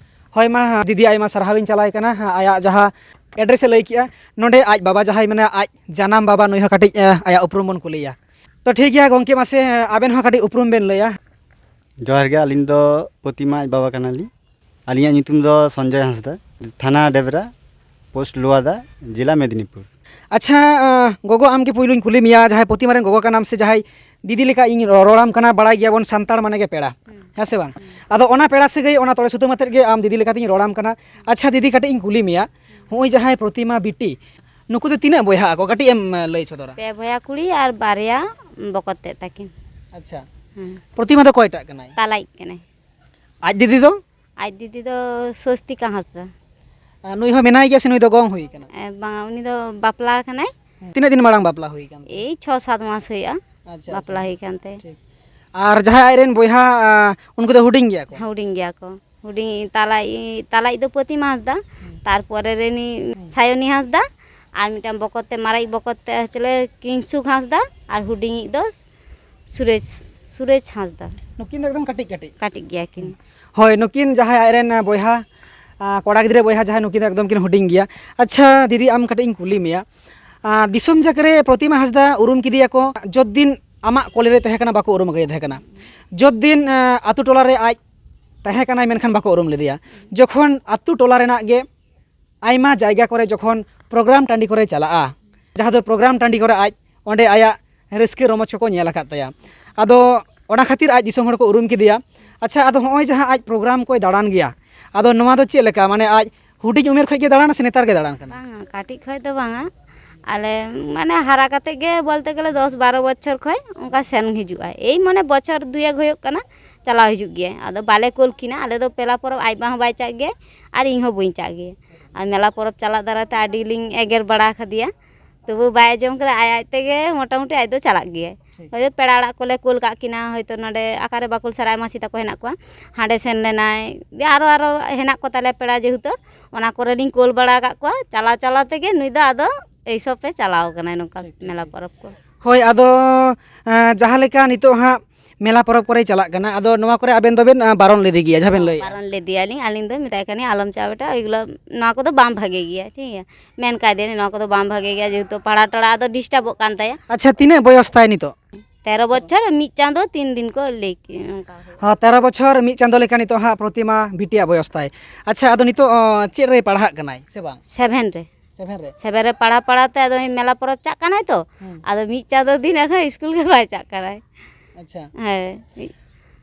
ᱦᱳᱭ ᱢᱟ ᱫᱤᱫᱤ, ᱟᱭᱢᱟ ᱥᱟᱨᱦᱟᱣᱤᱧ ᱪᱟᱞᱟᱭ ᱠᱟᱱᱟ, ᱟᱭᱟᱜ ᱡᱟᱦᱟᱸ ᱮᱰᱨᱮᱥ ᱮ ᱞᱟᱹᱭ ᱠᱮᱜᱼᱟ, ᱱᱚᱰᱮ ᱟᱡ ᱵᱟᱵᱟ ᱡᱟᱦᱟᱸᱭ ᱢᱮᱱᱟᱭᱟ, ᱟᱡ ᱡᱟᱱᱟᱢ ᱵᱟᱵᱟ, ᱱᱩᱭ ᱦᱚᱸ ᱠᱟᱹᱴᱤᱡ ᱮ, ᱟᱭᱟᱜ ᱩᱯᱨᱩᱢ ᱵᱚᱱ ᱠᱩᱞᱤᱭᱟ᱾ ᱛᱚ ᱴᱷᱤᱠ ᱜᱮᱭᱟ ᱜᱚᱢᱠᱮ, ᱢᱟᱥᱮ ᱟᱵᱮᱱ ᱦᱚᱸ ᱠᱟᱹᱴᱤᱡ ᱩᱯᱨᱩᱢ ᱵᱮᱱ ᱞᱟᱹᱭᱟ᱾ ᱡᱚᱦᱟᱨ ᱜᱮ, ᱟᱹᱞᱤᱧ ᱫᱚ ᱯᱨᱚᱛᱤᱢᱟ ᱟᱡ ᱵᱟᱵᱟ ᱠᱟᱱᱟᱞᱤᱧ᱾ ᱟᱹᱞᱤᱧᱟᱜ ᱧᱩᱛᱩᱢ ᱫᱚ ᱥᱚᱧᱡᱚᱭ ᱦᱟᱸᱥᱫᱟ, ᱛᱷᱟᱱᱟ ᱰᱮᱵᱽᱨᱟ, ᱯᱳᱥᱴ ᱞᱳᱣᱟᱫᱟ, ᱡᱮᱞᱟ ᱢᱮᱫᱤᱱᱤᱯᱩᱨ᱾ ᱟᱪᱪᱷᱟ, ᱟᱸ, ᱜᱚᱜᱚ, ᱟᱢᱜᱮ ᱯᱩᱭᱞᱩᱧ ᱠᱩᱞᱤ ᱢᱮᱭᱟ, ᱡᱟᱦᱟᱸᱭ ᱯᱨᱚᱛᱤᱢᱟ ᱨᱮᱱ ᱜᱚᱜᱚ ᱠᱟᱱᱟᱢ ᱥᱮ ᱡᱟᱦᱟᱸᱭ ᱫᱤᱫᱤ ᱞᱮᱠᱟ ᱤᱧ ᱨᱚ-, ᱨᱚᱲᱟᱢ ᱠᱟᱱᱟ, ᱵᱟᱲᱟᱭ ᱜᱮᱭᱟᱵᱚᱱ ᱥᱟᱱᱛᱟᱲ ᱢᱟᱱᱮ ᱜᱮ ᱯᱮᱲᱟ᱾ ᱦᱩᱸ᱾ ᱦᱮᱸ ᱥᱮ ᱵᱟᱝ? ᱟᱫᱚ ᱚᱱᱟ ᱯᱮᱲᱟ ᱥᱟᱹᱜᱟᱹᱭ, ᱚᱱᱟ ᱛᱚᱲᱮ ᱥᱩᱛᱟᱹᱢ ᱟᱛᱮᱫ ᱜᱮ ᱟᱢ ᱫᱤᱫᱤ ᱞᱮᱠᱟᱛᱤᱧ ᱨᱚᱲᱟᱢ ᱠᱟᱱᱟ᱾ ᱟᱪᱪᱷᱟ ᱫᱤᱫᱤ, ᱠᱟᱹᱴᱤᱡ ᱤᱧ ᱠᱩᱞᱤ ᱢᱮᱭᱟ, ᱱᱚᱜᱼᱚᱭ ᱡᱟᱦᱟᱸᱭ ᱯᱨᱚᱛᱤᱢᱟ ᱵᱤᱴᱤ, ᱱᱩᱠᱩ ᱫᱚ ᱛᱤᱱᱟᱹᱜ ᱵᱚᱭᱦᱟᱜ ᱟᱠᱚ? ᱠᱟᱹᱴᱤᱡ ᱮᱢ, ᱮ, ᱞᱟᱹᱭ ᱥᱚᱫᱚᱨᱟ᱾ ᱯᱮ ᱵᱚᱭᱦᱟ ᱠᱩᱲᱤ ᱟᱨ ᱵᱟᱨᱭᱟ ᱵᱚᱠᱚᱛ ᱛᱮᱫ ᱛᱟᱹᱠᱤᱱ᱾ ᱟᱪᱪᱷᱟ᱾ ᱦᱮᱸ᱾ ᱯᱨᱚᱛᱤᱢᱟ ᱫᱚ ᱚᱠᱚᱭᱴᱟᱜ ᱠᱟᱱᱟᱭ? ᱛᱟᱞᱟᱭᱤᱡ ᱠᱟᱱᱟᱭ᱾ ᱟᱡ ᱫᱤᱫᱤ ᱫᱚ? ᱟᱡ ᱫᱤᱫᱤ ᱫᱚ ᱥᱚᱥᱛᱤᱠᱟ ᱦᱟᱸᱥᱫᱟ᱾ ᱟᱨ ᱱᱩᱭ ᱦᱚᱸ ᱢᱮᱱᱟᱭ ᱜᱮᱭᱟ ᱥᱮ ᱱᱩᱭ ᱫᱚ ᱜᱚᱝ ᱦᱩᱭ ᱠᱟᱱᱟ? ᱮ, ᱵᱟᱝᱟ, ᱩᱱᱤ ᱫᱚ ᱵᱟᱯᱞᱟ ᱟᱠᱟᱱᱟᱭ᱾ ᱛᱤᱱᱟᱹᱜ ᱫᱤᱱ ᱢᱟᱲᱟᱝ ᱵᱟᱯᱞᱟ ᱦᱩᱭ ᱠᱟᱱ ᱛᱟᱭᱟ? ᱮᱭ ᱪᱷᱚ ᱥᱟᱛ ᱢᱟᱥ ᱦᱩᱭᱩᱜᱼᱟ᱾ ᱟᱪᱪᱷᱟ, ᱵᱟᱯᱞᱟ ᱟᱪᱪᱷᱟ᱾ ᱦᱩᱭ ᱠᱟᱱ ᱛᱮ᱾ ᱴᱷᱤᱠ᱾ ᱟᱨ ᱡᱟᱦᱟᱸᱭ ᱟᱡᱨᱮᱱ ᱵᱚᱭᱦᱟ, ᱟ, ᱩᱱᱠᱩ ᱫᱚ ᱦᱩᱰᱤᱧ ᱜᱮᱭᱟ ᱠᱚ? ᱦᱩᱰᱤᱧ ᱜᱮᱭᱟ ᱠᱚ᱾ ᱦᱩᱰᱤᱧ ᱛᱟᱞᱟᱭᱤᱡ, ᱛᱟᱞᱟᱭᱤᱡ ᱫᱚ ᱯᱨᱚᱛᱤᱢᱟ ᱦᱟᱸᱥᱫᱟ, ᱦᱩᱸ᱾ ᱛᱟᱨᱯᱚᱨᱮ ᱨᱤᱱᱤ ᱦᱩᱸ᱾ ᱥᱟᱭᱚᱱᱤ ᱦᱟᱸᱥᱫᱟ, ᱟᱨ ᱢᱤᱫᱴᱟᱝ ᱵᱚᱠᱚᱛ ᱛᱮ, ᱢᱟᱨᱟᱝᱤᱡ ᱵᱚᱠᱚᱛ ᱛᱮ ᱪᱮᱞᱮ ᱠᱤᱝᱥᱩᱠ ᱦᱟᱸᱥᱫᱟ, ᱟᱨ ᱦᱩᱰᱤᱧᱤᱡ ᱫᱚ ᱥᱩᱨᱮᱥ, ᱥᱩᱨᱮᱥ ᱦᱟᱸᱥᱫᱟ᱾ ᱱᱩᱠᱤᱱ ᱫᱚ ᱮᱠᱫᱚᱢ ᱠᱟᱹᱴᱤᱡ ᱠᱟᱹᱴᱤᱡ᱾ ᱠᱟᱹᱴᱤᱡ ᱜᱮᱭᱟ ᱠᱤᱱ᱾ ᱦᱳᱭ, ᱱᱩᱠᱤᱱ ᱡᱟᱦᱟᱸᱭ ᱟᱡᱨᱮᱱ, ᱟ, ᱵᱚᱭᱦᱟ, ᱟ, ᱠᱚᱲᱟ ᱜᱤᱫᱽᱨᱟᱹ ᱵᱚᱭᱦᱟ ᱡᱟᱦᱟᱸᱭ, ᱱᱩᱠᱤᱱ ᱫᱚ ᱮᱠᱫᱚᱢ ᱠᱤᱱ ᱦᱩᱰᱤᱧ ᱜᱮᱭᱟ᱾ ᱟᱪᱪᱷᱟ ᱫᱤᱫᱤ, ᱟᱢ ᱠᱟᱹᱴᱤᱡ ᱤᱧ ᱠᱩᱞᱤ ᱢᱮᱭᱟ, ᱟ, ᱫᱤᱥᱚᱢ ᱡᱟᱠ ᱨᱮ ᱯᱨᱚᱛᱤᱢᱟ ᱦᱟᱸᱥᱫᱟ ᱩᱨᱩᱢ ᱠᱮᱫᱮᱭᱟᱠᱚ ᱡᱚᱛᱫᱤᱱ ᱟᱢᱟᱜ ᱠᱚᱞᱮ ᱨᱮ ᱛᱟᱦᱮᱸ ᱠᱟᱱᱟ, ᱵᱟᱠᱚ ᱩᱨᱩᱢ ᱟᱠᱟᱫᱮ ᱛᱟᱦᱮᱸ ᱠᱟᱱᱟ᱾ ᱡᱚᱛᱫᱤᱱ, ᱟ, ᱟᱛᱳ ᱴᱚᱞᱟ ᱨᱮ ᱟᱡ ᱛᱟᱦᱮᱸ ᱠᱟᱱᱟᱭ, ᱢᱮᱱᱠᱷᱟᱱ ᱵᱟᱠᱚ ᱩᱨᱩᱢ ᱞᱮᱫᱮᱭᱟ᱾ ᱡᱚᱠᱷᱚᱱ ᱟᱛᱳ ᱴᱚᱞᱟ ᱨᱮᱱᱟᱜ ᱜᱮ ᱟᱭᱢᱟ ᱡᱟᱭᱜᱟ ᱠᱚᱨᱮ ᱡᱚᱠᱷᱚᱱ ᱯᱨᱳᱜᱨᱟᱢ ᱴᱟᱺᱰᱤ ᱠᱚᱨᱮ ᱪᱟᱞᱟᱜᱼᱟ, ᱡᱟᱦᱟᱸ ᱫᱚ ᱯᱨᱳᱜᱨᱟᱢ ᱴᱟᱺᱰᱤ ᱠᱚᱨᱮ ᱟᱡ ᱚᱸᱰᱮ ᱟᱭᱟᱜ ᱨᱟᱹᱥᱠᱟᱹ ᱨᱚᱢᱚᱡᱽ ᱠᱚᱠᱚ ᱧᱮᱞ ᱟᱠᱟᱫ ᱛᱟᱭᱟ᱾ ᱟᱫᱚ ᱚᱱᱟ ᱠᱷᱟᱹᱛᱤᱨ ᱟᱡ ᱫᱤᱥᱚᱢ ᱦᱚᱲ ᱠᱚ ᱩᱨᱩᱢ ᱠᱮᱫᱮᱭᱟ᱾ ᱟᱪᱪᱷᱟ, ᱟᱫᱚ ᱦᱚᱸᱜᱼᱚᱭ ᱡᱟᱦᱟᱸ ᱟᱡ ᱯᱨᱳᱜᱨᱟᱢ ᱠᱚᱭ ᱫᱟᱬᱟᱱ ᱜᱮᱭᱟ, ᱟᱫᱚ ᱱᱚᱣᱟ ᱫᱚ ᱪᱮᱫ ᱞᱮᱠᱟ? ᱢᱟᱱᱮ ᱟᱡ ᱦᱩᱰᱤᱧ ᱩᱢᱮᱨ ᱠᱷᱚᱱ ᱜᱮ ᱫᱟᱬᱟᱱᱟ ᱥᱮ ᱱᱮᱛᱟᱨ ᱜᱮ ᱫᱟᱬᱟᱱ ᱠᱟᱱᱟ? ᱵᱟᱝᱟ, ᱠᱟᱹᱴᱤᱡ ᱠᱷᱚᱡ ᱫᱚ ᱵᱟᱝᱟ᱾ ᱟᱞᱮ ᱢᱟᱱᱮ ᱦᱟᱨᱟ ᱠᱟᱛᱮ ᱜᱮ ᱵᱚᱞᱛᱮ ᱜᱮᱞᱮ ᱫᱚᱥ ᱵᱟᱨᱚ ᱵᱚᱪᱷᱚᱨ ᱠᱷᱚᱡ ᱚᱱᱠᱟ ᱥᱮᱱ ᱦᱤᱡᱩᱜᱼᱟ᱾ ᱮᱭ ᱢᱟᱱᱮ ᱵᱚᱪᱷᱚᱨ ᱫᱩᱭᱮᱠ ᱦᱩᱭᱩᱜ ᱠᱟᱱᱟ, ᱪᱟᱞᱟᱣ ᱦᱤᱡᱩᱜ ᱜᱮᱭᱟᱭ᱾ ᱟᱫᱚ ᱵᱟᱞᱮ ᱠᱩᱞ ᱠᱤᱱᱟ᱾ ᱟᱞᱮ ᱫᱚ ᱯᱮᱲᱟ ᱯᱚᱨᱚᱵᱽ ᱟᱡ ᱵᱟ ᱦᱚᱸ ᱵᱟᱭ ᱪᱟᱜ ᱜᱮᱭᱟ ᱟᱨ ᱤᱧ ᱦᱚᱸ ᱵᱟᱹᱧ ᱪᱟᱜ ᱜᱮᱭᱟ᱾ ᱟᱨ ᱢᱮᱞᱟ ᱯᱚᱨᱚᱵᱽ ᱪᱟᱞᱟᱜ ᱫᱟᱨᱟᱭ ᱛᱮ ᱟᱹᱰᱤ ᱞᱤᱧ ᱮᱜᱮᱨ ᱵᱟᱲᱟ ᱠᱟᱫᱮᱭᱟ, ᱛᱚᱵᱩ ᱵᱟᱭ ᱟᱸᱡᱚᱢ ᱠᱟᱫᱟ᱾ ᱟᱡ ᱟᱡ ᱛᱮᱜᱮ ᱢᱚᱴᱟᱢᱩᱴᱤ ᱟᱡ ᱫᱚ ᱪᱟᱞᱟᱜ ᱜᱮᱭᱟᱭ᱾ ᱴᱷᱤᱠ᱾ ᱦᱳᱭ, ᱯᱮᱲᱟ ᱚᱲᱟᱜ ᱠᱚᱞᱮ ᱠᱩᱞ ᱠᱟᱜ ᱠᱤᱱᱟ, ᱦᱚᱭᱛᱳ ᱱᱚᱰᱮ ᱚᱠᱟᱨᱮ ᱵᱟᱠᱩᱞ ᱥᱟᱨᱟᱭ ᱢᱟᱹᱥᱤ ᱛᱟᱠᱚ ᱦᱮᱱᱟᱜ ᱠᱚᱣᱟ, ᱦᱟᱸᱰᱮ ᱥᱮᱱ ᱞᱮᱱᱟᱭ᱾ ᱫᱤᱭᱮ ᱟᱨᱚ, ᱟᱨᱚ ᱦᱮᱱᱟᱜ ᱠᱚ ᱛᱟᱞᱮᱭᱟ ᱯᱮᱲᱟ ᱡᱮᱦᱮᱛᱩ, ᱚᱱᱟ ᱠᱚᱨᱮ ᱞᱤᱧ ᱠᱩᱞ ᱵᱟᱲᱟ ᱟᱠᱟᱫ ᱠᱚᱣᱟ᱾ ᱪᱟᱞᱟᱣ ᱪᱟᱞᱟᱣ ᱛᱮᱜᱮ ᱱᱩᱭ ᱫᱚ ᱟᱫᱚ ᱮᱭ ᱥᱚᱵ ᱮ ᱪᱟᱞᱟᱣ ᱠᱟᱱᱟᱭ ᱱᱚᱝᱠᱟ ᱴᱷᱤᱠ, ᱴᱷᱤᱠ, ᱢᱮᱞᱟ ᱴᱷᱤᱠ᱾ ᱯᱚᱨᱚᱵᱽ ᱠᱚ᱾ ᱦᱳᱭ, ᱟᱫᱚ, ᱮᱸ, ᱡᱟᱦᱟᱸ ᱞᱮᱠᱟ ᱱᱤᱛᱚᱜ ᱦᱟᱸᱜ ᱢᱮᱞᱟ ᱯᱚᱨᱚᱵᱽ ᱠᱚᱨᱮ ᱪᱟᱞᱟᱜ ᱠᱟᱱᱟ, ᱟᱫᱚ ᱱᱚᱣᱟ ᱠᱚᱨᱮ ᱟᱵᱮᱱ ᱫᱚᱵᱮᱱ, ᱟᱸ, ᱵᱟᱨᱚᱱ ᱞᱮᱫᱮ ᱜᱮᱭᱟ, ᱡᱟᱦᱟᱸ ᱵᱮᱱ ᱞᱟᱹᱭᱮᱫᱼᱟ? ᱵᱟᱨᱚᱱ ᱞᱮᱫᱮᱭᱟᱞᱤᱧ, ᱟᱹᱞᱤᱧ ᱫᱚ ᱢᱮᱛᱟᱭ ᱠᱟᱹᱱᱟᱹᱧ, "ᱟᱞᱚᱢ ᱪᱟᱞᱟᱜᱼᱟ ᱵᱮᱴᱟ, ᱮᱭᱜᱩᱞᱳ, ᱱᱚᱣᱟ ᱠᱚᱫᱚ ᱵᱟᱝ ᱵᱷᱟᱜᱮ ᱜᱮᱭᱟ", ᱴᱷᱤᱠ ᱜᱮᱭᱟ᱾ ᱢᱮᱱ ᱠᱟᱫᱮᱭᱟᱞᱤᱧ, "ᱱᱚᱣᱟ ᱠᱚᱫᱚ ᱵᱟᱝ ᱵᱷᱟᱜᱮ ᱜᱮᱭᱟ", ᱡᱮᱦᱮᱛᱩ ᱯᱟᱲᱦᱟᱣ ᱴᱟᱲᱦᱟᱣ ᱟᱫᱚ ᱰᱤᱥᱴᱟᱵᱚᱜ ᱠᱟᱱ ᱛᱟᱭᱟ᱾ ᱟᱪᱪᱷᱟ, ᱛᱤᱱᱟᱹᱜ ᱵᱚᱭᱚᱥ ᱛᱟᱭ ᱱᱤᱛᱚᱜ? ᱛᱮᱨᱚ ᱵᱚᱪᱷᱚᱨ ᱢᱤᱫ ᱪᱟᱸᱫᱚ ᱛᱤᱱ ᱫᱤᱱ ᱠᱚ ᱞᱟᱹᱭ ᱠᱮᱜᱼᱟ, ᱚᱱᱠᱟ ᱦᱩᱭᱩᱜᱼᱟ᱾ ᱦᱚᱸ, ᱛᱮᱨᱚ ᱵᱚᱪᱷᱚᱨ ᱢᱤᱫ ᱪᱟᱸᱫᱚ ᱞᱮᱠᱟ ᱱᱤᱛᱚᱜ ᱦᱟᱸᱜ ᱯᱨᱚᱛᱤᱢᱟ ᱵᱤᱴᱤᱭᱟᱜ ᱵᱚᱭᱚᱥ ᱛᱟᱭ᱾ ᱟᱪᱪᱷᱟ, ᱟᱫᱚ ᱱᱤᱛᱚᱜ, ᱚ, ᱪᱮᱫ ᱨᱮᱭ ᱯᱟᱲᱦᱟᱜ ᱠᱟᱱᱟᱭ ᱥᱮ ᱵᱟᱝ? ᱥᱮᱵᱷᱮᱱ ᱨᱮ᱾ ᱥᱮᱵᱷᱮᱱ ᱨᱮ? ᱥᱮᱵᱷᱮᱱ ᱨᱮ ᱯᱟᱲᱦᱟᱣ ᱯᱟᱲᱦᱟᱣ ᱛᱮ ᱟᱫᱚ ᱢᱮᱞᱟ ᱯᱚᱨᱚᱵᱽ ᱪᱟᱜ ᱠᱟᱱᱟᱭ ᱛᱚ, ᱦᱩᱸ᱾ ᱟᱫᱚ ᱢᱤᱫ ᱪᱟᱸᱫᱚ ᱫᱤᱱ ᱮᱠᱷᱚᱱ ᱤᱥᱠᱩᱞ ᱜᱮ ᱵᱟᱭ ᱪᱟᱜ ᱠᱟᱱᱟᱭ᱾ ᱟᱪᱪᱷᱟ᱾ ᱦᱮᱸ, ᱢᱤᱫ